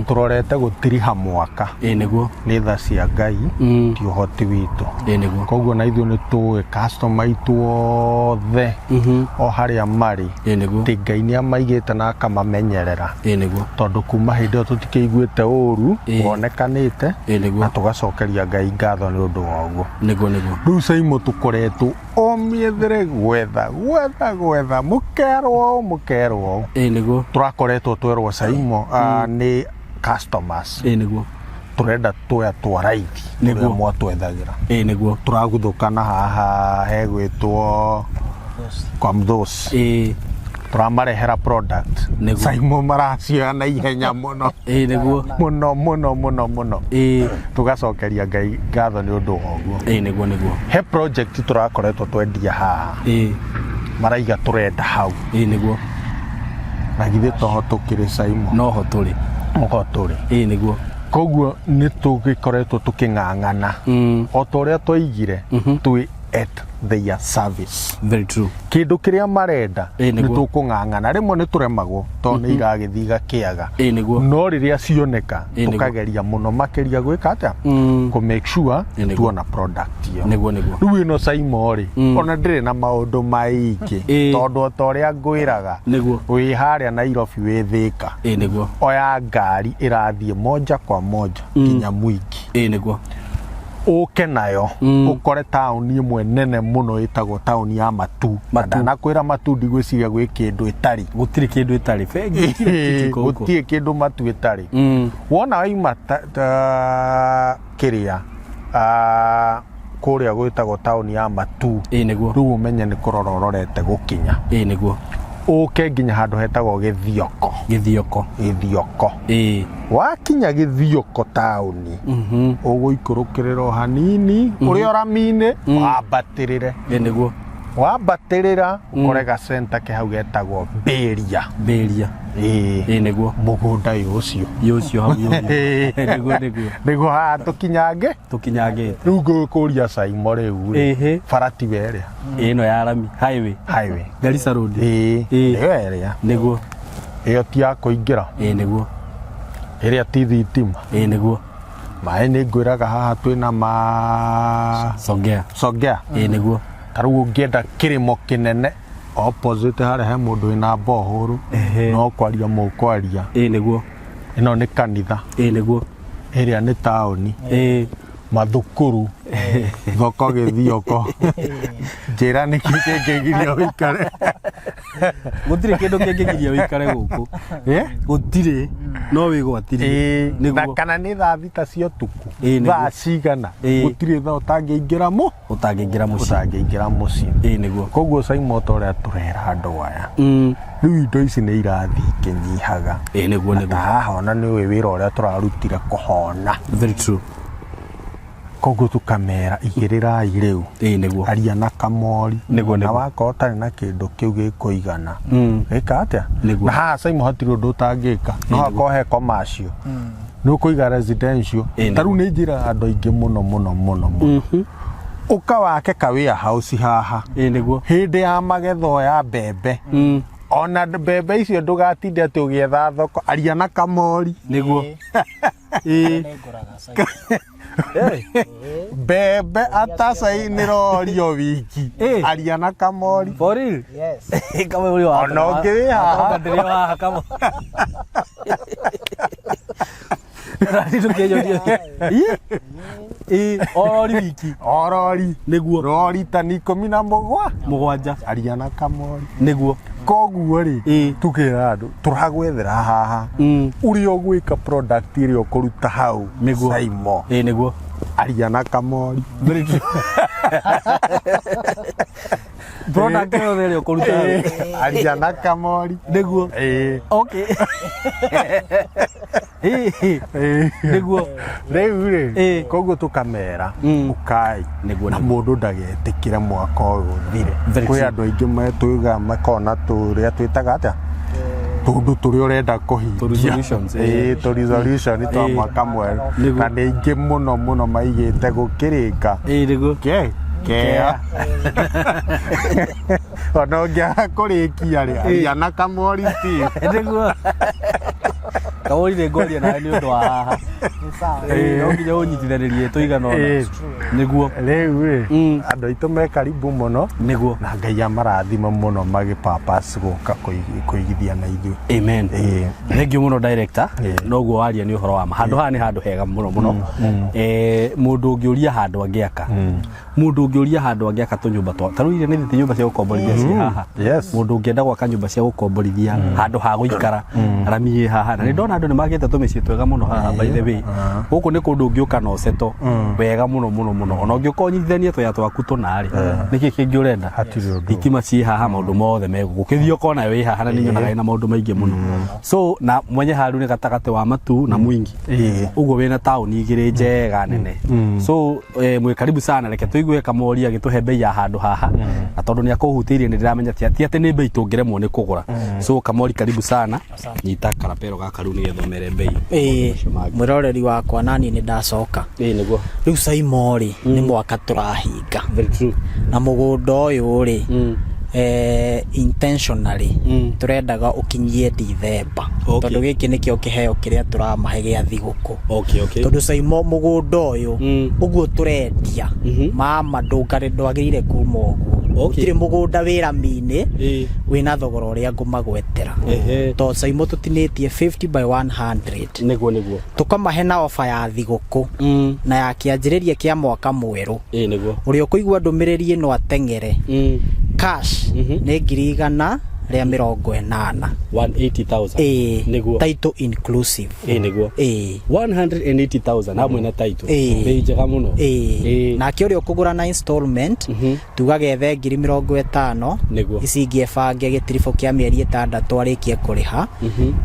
tũrorete gũtiriha mwaka. Ĩĩ nĩguo. Nĩ tha cia Ngai, ti ũhoti witũ. Ĩĩ nĩguo. Koguo na ithuĩ nĩ tũĩ customer aitũ othe o harĩa marĩ, Ĩĩ nĩguo. atĩ Ngai nĩ amaigĩte na akamamenyerera, Ĩĩ nĩguo. tondũ kuma hĩndĩ ĩyo tũtikĩiguĩte ũru wonekanĩte, Ĩĩ nĩguo. na tũgacokeria Ngai ngatho nĩ ũndũ wa ũguo. Nĩguo nĩguo. Rĩu Saimo, tũkoretwo o mĩethere gwetha gwetha gwetha, mũkerwo ũũ, mũkerwo ũũ. Ĩĩ nĩguo. Tũrakoretwo twerwo, Saimo, nĩ customers, Ĩĩ nĩguo. tũrenda tũya twa raithi Nĩguo. ũrĩa mwatwethagĩra. Ĩĩ nĩguo. Tũraguthũkana haha hegwĩtwo kwa Mthosi, tũramarehera product. Saimo, maracioya na ihenya mũno. Ĩĩ nĩguo. Mũno mũno mũno mũno. Tũgacokeria Ngai ngatho nĩ ũndũ wa ũguo. Ĩĩ nĩguo nĩguo. He project tũrakoretwo twendia haha, maraiga tũrenda hau. Ĩĩ nĩguo. Na githĩ toho tũkĩrĩ, Saimo? Noho tũrĩ. Oho tũrĩ. Ĩĩ nĩguo. Koguo nĩ tũgĩkoretwo tũkĩng'ang'ana o ta ũrĩa twaigire, twĩ at their service. Very true. Kĩndũ kĩrĩa marenda, Ĩĩ, nĩ nĩguo. tũkũng'ang'ana. Rĩmwe nĩ tũremagwo tondũ nĩ iragĩthiĩ igakĩaga, Ĩĩ nĩguo. no rĩrĩa cioneka, Ĩĩ, nĩguo. tũkageria mũno makĩria gwĩka atĩa? Kũ make sure Ĩĩ, nĩguo. tuona product ĩyo. Nĩguo nĩguo. Rĩu ĩno, Saimo rĩ, ona ndĩrĩ na maũndũ maingĩ, tondũ o ta ũrĩa ngwĩraga, wĩ harĩa Nairobi, wĩ Thĩka, Ĩĩ nĩguo. oya ngari ĩrathiĩ moja kwa moja nginya Mwingi. Ĩĩ nĩguo. Ũke nayo ũkore taũni ĩmwe nene mũno ĩtagwo taũni ya Matu. Na ndanakwĩra Matu, ndigwĩciria gwĩ kĩndũ ĩtarĩ. Gũtirĩ kĩndũ ĩtarĩ, bengi, kila kitu iko huko. Gũtirĩ kĩndũ Matu ĩtarĩ. Wona waima ta kĩrĩa, kũrĩa gwĩtagwo taũni ya Matu, Ĩĩ nĩguo. rĩu ũmenye nĩ kũrora ũrorete gũkinya. Ĩĩ nĩguo. Ũke nginya handũ hetagwo Gĩthioko. Gĩthioko. Gĩthioko. Wakinya Gĩthioko taũni, ũgũikũrũkĩrĩra o hanini ũrĩ o rami-inĩ, wambatĩrĩre. Ĩĩ nĩguo. Wambatĩrĩra ũkore gacenta ke hau getagwo Mbĩria. Mbĩria. Ĩĩ. Ĩĩ nĩguo. Mũgũnda ũyũ ũcio. Yũ ũcio hau yũ. Nĩguo nĩguo. Nĩguo haha tũkinyange. Tũkinyangĩte. Rĩu ngũkũria, Saimo, rĩu rĩ, bara tiwe ĩrĩa? Ĩno ya rami highway? Highway. Garissa Road. Ĩĩ. Nĩyo ĩrĩa. Nĩguo. Ĩyo ti ya kũingĩra. Ĩĩ nĩguo. Ĩrĩa ti thitima. Ĩĩ nĩguo. Maĩ nĩ ngwĩraga haha twĩna ma Songea. Songea. Ĩĩ nĩguo. Ta rĩu ũngĩenda kĩrĩmo kĩnene, opposite harĩa he mũndũ wĩna bohũrũ, no kwaria mũkwaria. Ĩĩ nĩguo. Ĩno nĩ kanitha. Ĩĩ nĩguo. Ĩrĩa nĩ taũni, mathukuru, thoko Gĩthioko. Njĩra nĩkĩ kĩngĩgiria ũikare? Gũtirĩ kĩndũ kĩngĩgiria ũikare gũkũ. Gũtirĩ, no wĩgwatirie. Ĩĩ, na Nĩguo. kana nĩ thaa 6 cia ũtukũ, Ĩĩ, nĩguo. thaa cigana, gũtirĩ thaa ũtangĩingĩra mũ Ũtangĩingĩra mũciĩ. Ũtangĩingĩra mũciĩ. Ĩĩ nĩguo. Koguo Saimo, ta ũrĩa tũrera andũ aya, rĩu indo ici nĩ irathiĩ ikĩnyihaga. Ĩĩ nĩguo. Na ta Nĩguo. haha ona nĩ ũĩ wĩra ũrĩa tũrarutire kũhona. Very true. Koguo tũkamera, igĩrĩrai rĩu. Ĩĩ nĩguo. Aria na Kamori. Nĩguo, Na nĩguo. wakorwo ũtarĩ na kĩndũ kĩu gĩkũigana, ĩka atĩa? Nĩguo. Na haha, Saimo, hatirĩ ũndũ ũtangĩka. No hakorwo he commercial, nĩ ũkũiga residential. Ta rĩu nĩ njĩraga andũ aingĩ mũno mũno mũno mũno, ũka wake ka warehouse haha. Ĩĩ nĩguo. Hĩndĩ ya magetho ya mbembe, ona mbembe icio ndũgatinde atĩ ũgĩetha thoko. Aria na Kamori. Nĩguo. Ĩĩ. Mbembe atacai nĩ rori o wiki. Aria na Kamori. For real? Yes. Kama uri wa Ona ũngĩ wĩ haha. Ndĩrĩ o haha kama. Rari tũkĩnyonia. Ĩ o rori wiki. O rori. Nĩguo. Rori tani 17. 7. Aria na Kamori. Nĩguo. Koguo rĩ, tukĩra andũ tũragwethera haha ũrĩa ũgwĩka product ĩrĩa ũkũruta hau. Nĩguo. Saimo, Ĩĩ nĩguo. aria na Kamori. Product yothe ĩrĩa ũkũruta hau. Aria na Kamori. Nĩguo. Ĩĩ. Okay. Nĩguo. Rĩu rĩ, koguo tũkamera ũkai na mũndũ ndagetĩkĩre mwaka ũyũ ũthire. Very Kwĩ true. andũ aingĩ metũiga makona tũrĩa twĩtaga atĩa, tũndũ tũrĩa ũrenda kũhingia. Tũ resolutions, Ĩĩ, tũ resolution twa mwaka mwerũ. Na nĩ aingĩ mũno mũno maigĩte gũkĩrĩka Ĩĩ nĩguo. ke kea ona ũngĩaga kũrĩkia rĩ, aria na kamori Steve. Nĩguo. Kamori nĩ ngwaria nawe nĩ ũndũ wa haha. Ĩĩ, no nginya ũnyitithanĩrie tũigana ũna. Nĩguo. Rĩu rĩ, andũ aitũ me karibu mũno. Nĩguo. Na Ngai amarathime mũno magĩpapas gũka kũigithia na ithuĩ. Amen. Thank you mũno, director. Noguo waria nĩ ũhoro wa ma. Handũ haha nĩ handũ hega mũno mũno. Mũndũ ũngĩũria handũ angĩaka, mũndũ ũngĩũria handũ angĩaka tũnyũmba twa ta rĩu iria nĩ thĩti nyũmba cia gũkomborithia ciĩ haha. Mũndũ ũngĩenda gwaka nyũmba cia gũkomborithia, handũ ha gũikara, rami ĩ haha. Na nĩ ndona andũ nĩ makĩte tũmĩciĩ twega mũno haha. By the way, gũkũ nĩ kũndũ ũngĩũka na ũceto wega mũno mũno mũno. Ona ũngĩũka ũnyitithanie tũya twaku tũna rĩ, nĩkĩ kĩngĩ ũrenda? Hatirĩ ũndũ. Thitima ciĩ haha, maũndũ mothe me gũkũ. Ũkĩthiĩ ũkona wĩ haha na nĩ nyonaga ĩna maũndũ maingĩ mũno. So na mwenye haru nĩ gatagatĩ wa Matu na Mwingi. Ũguo wĩna taũni igĩrĩ njega nene. So mwĩ karibu sana. Reke tũigue Kamori agĩtũhe bei ya handũ haha, na tondũ nĩ akũhutĩirie nĩ ndĩramenya ti atĩ nĩ bei tũngĩremwo nĩ kũgũra. So Kamori, karibu sana. Nyita karapero gaka rĩu nĩgetha ũmere bei. Ĩĩ, mwĩroreri wakwa, nani nĩ ndacoka. Ĩĩ nĩguo. Rĩu Saimo rĩ, nĩ mwaka tũrahinga. Very true. Na mũgũnda ũyũ rĩ, intentionally tũrendaga ũkinyie Dithemba, tondũ gĩkĩ nĩkĩo kĩheo kĩrĩa tũramahe gĩa thigũkũ. Tondũ Saimo, mũgũnda ũyũ ũguo tũrendia, mama, ndũngarĩ ndwagĩrĩire kuma ũguo. Gũtirĩ mũgũnda wĩ rami-inĩ wĩna thogora ũrĩa ngũmagwetera, tondũ Saimo tũtinĩtie 50 by 100. Nĩguo. Tũkamahe na ofa ya thigũkũ na ya kĩanjĩrĩria kĩa mwaka mwerũ. Ĩĩ nĩguo. Ũrĩa ũkũigua ndũmĩrĩri ĩno ateng'ere. Cash nĩ 180,000. 180,000. Ĩĩ. Nĩguo. Title inclusive. Ĩĩ nĩguo. Ĩĩ. 180,000 hamwe na title. Ĩĩ. Bei njega mũno. Ĩĩ. Nake ũrĩa ũkũgũra na installment, tugaga ethe 50,000. Ici ingĩ ebange gĩtiribũ kĩa mĩeri 6 arĩkie kũrĩha,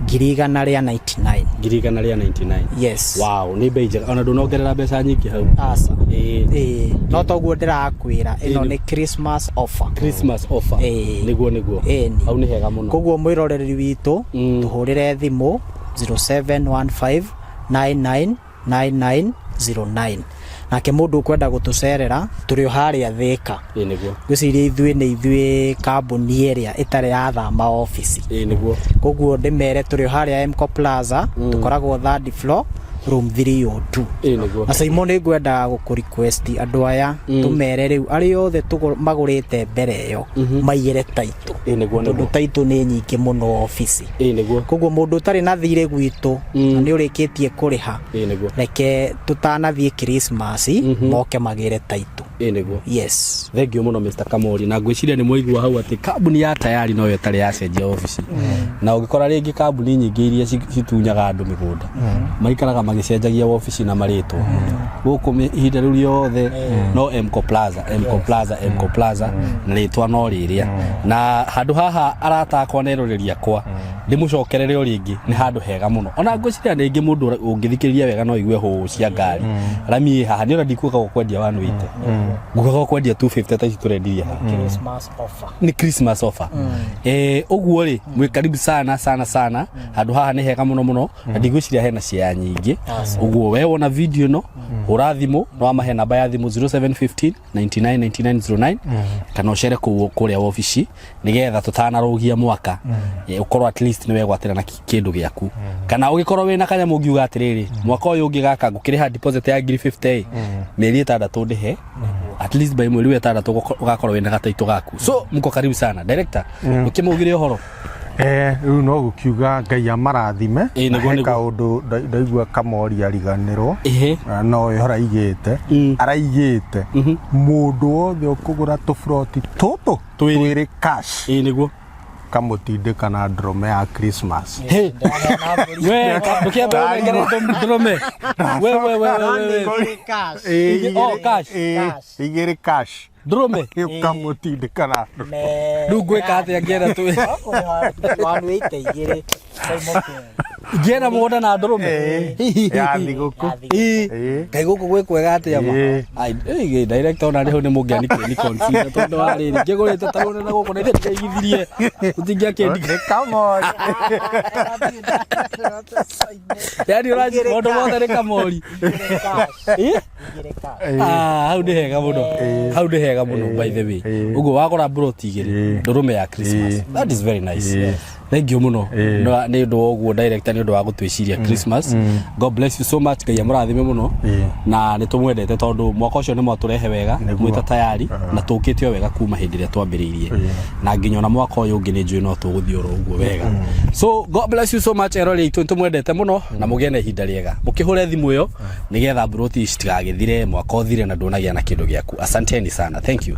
199,000. 199,000. Yes. Wow, nĩ bei njega, ona ndũnongerera mbeca nyingĩ hau. Aca. Ĩĩ, no toguo ndĩrakwĩra, ĩno nĩ Christmas offer. Christmas offer. Ĩĩ. Nĩguo. Ĩni. Hau nĩ hega mũno. Koguo mwĩroreri witũ, tũhũrĩre thimũ 0715 999909. Nake mũndũ ũkwenda gũtũcerera, tũrĩ o harĩa Thĩka. Ĩĩ nĩguo. Ngwĩciria ithuĩ nĩ ithuĩ kambuni ĩrĩa ĩtarĩ yathama obici. Ĩĩ nĩguo. Koguo ndĩmere tũrĩ o harĩa Mco Plaza, tũkoragwo third floor, room 302. Ĩĩ nĩguo. Na Saimo, nĩ ngwendaga gũkũ request andũ aya, tũmere rĩu arĩa othe magũrĩte mbere ĩyo maigĩre title, Ĩĩ nĩguo. tondũ title nĩ nyingĩ mũno obici. Ĩĩ nĩguo. Koguo mũndũ ũtarĩ na thirĩ gwitũ na nĩ ũrĩkĩtie kũrĩha, Ĩĩ nĩguo. reke tũtanathiĩ Christmas moke magĩre title. Ĩĩ nĩguo. Yes. Thank you mũno, Mr Kamori. Na ngwĩciria nĩ mwaigua hau atĩ kambuni ya Tayari noyo ĩtarĩ yacenjia obici. Na ũngĩkora rĩngĩ kambuni nyingĩ iria citunyaga andũ mĩgũnda maikaraga magĩcenjagia obici na marĩtwa. Gũkũ ihinda rĩu rĩothe no Mco Plaza, Mco Plaza, Mco Plaza, na rĩtwa no rĩrĩa. Na handũ haha, arata akwa na eroreri akwa, ndĩmũcokerere o rĩngĩ, nĩ handũ hega mũno. Ona ngwĩciria rĩngĩ mũndũ ũngĩthikĩrĩria wega no aigue hũũ cia ngari. Rami ĩ haha nĩ ona ndikugaga ũkwendia 180, ngugaga ũkwendia 250 ta ici tũrendirie haha. Christmas offer. Nĩ Christmas offer. Ũguo rĩ, mwĩ karibu sana sana sana. Handũ haha nĩ hega mũno mũno na ndigwĩciria hena ciaya nyingĩ. Ũguo we wona video ĩno, hũra thimũ, no amahe namba ya thimũ 0715 99 99 09, kana ũcere kũu kũrĩa wabici nĩgetha tũtanarũgia mwaka, ũkorwo at least nĩ wegwatĩra na kĩndũ gĩaku, kana ũgĩkorwo wĩna kanyamũ ũngiuga atĩrĩrĩ, mwaka ũyũ ũngĩ gaka ngũkĩrĩha deposit ya 50,000, mĩeri 6 ndĩhe, at least by mweri wa 6 ũgakorwo wĩna gataitũ gaku. So mko karibu sana. Director, ũkĩmaugire ũhoro. Rĩu no gũkiuga Ngai amarathime. Ĩĩ, Na nĩguo, he nĩguo. kaũndũ ndaigua Kamori ariganĩrwo. Na no ĩho araigĩte, araigĩte mũndũ wothe ũkũgũra tũburoti tũtũ Twĩrĩ. twĩrĩ cash, Ĩĩ nĩguo. Kamũtindĩka na ndũrũme ya Christmas. Hey. We, ndũkĩambe ũnengere ndũrũme. We we we we we. Cash. Ĩĩ, Oh, cash. ĩĩ, igĩrĩ cash. Ndũrũme. Ũkamũtindĩka na ndũrũme. Rĩu ngwĩka atĩa ngĩenda twĩ 180 igĩrĩ. Ngĩe na mũgũnda na ndũrũme. Ya thigũkũ. Ĩĩ. Ĩĩ. Kaĩ gũkũ gwĩ kwega atĩa ma? Ĩĩ. Ai, ĩĩ, director ona rĩu nĩ mũngĩanikire ni consider tondũ wa rĩrĩ ngĩgũrĩte ta ũrĩa na gũkũ na ithe ndĩigithirie tũtingĩakĩendia. Nĩ kamori. Yani ũranji maũndũ mothe nĩ kamori. Ĩĩ? Ah, hau nĩ hega mũno. Hau nĩ hega mũno, by the way. Ũguo wagũra mburoti igĩrĩ, ndũrũme ya Christmas. That is very nice. Thank you mũno nĩ ũndũ wa ũguo, director, nĩ ũndũ wa gũtwĩciria Christmas. God bless you so much. Ngai amũrathime mũno. Na nĩ tũmwendete tondũ mwaka ũcio nĩ mwatũrehe wega mwĩta tayari na tũkĩte o wega kuma hĩndĩ ĩrĩa twambĩrĩirie na nginya ona mwaka ũyũ ũngĩ nĩ njũĩ no tũgũthiĩ oro ũguo wega. So God bless you so much, erori aitũ, nĩ tũmwendete mũno na mũgĩe na ihinda rĩega. Mũkĩhũre thimũ ĩyo nĩgetha mburoti ici citigagĩthire, mwaka ũthire na ndũnagĩa na kĩndũ gĩaku. Asanteni sana, thank you.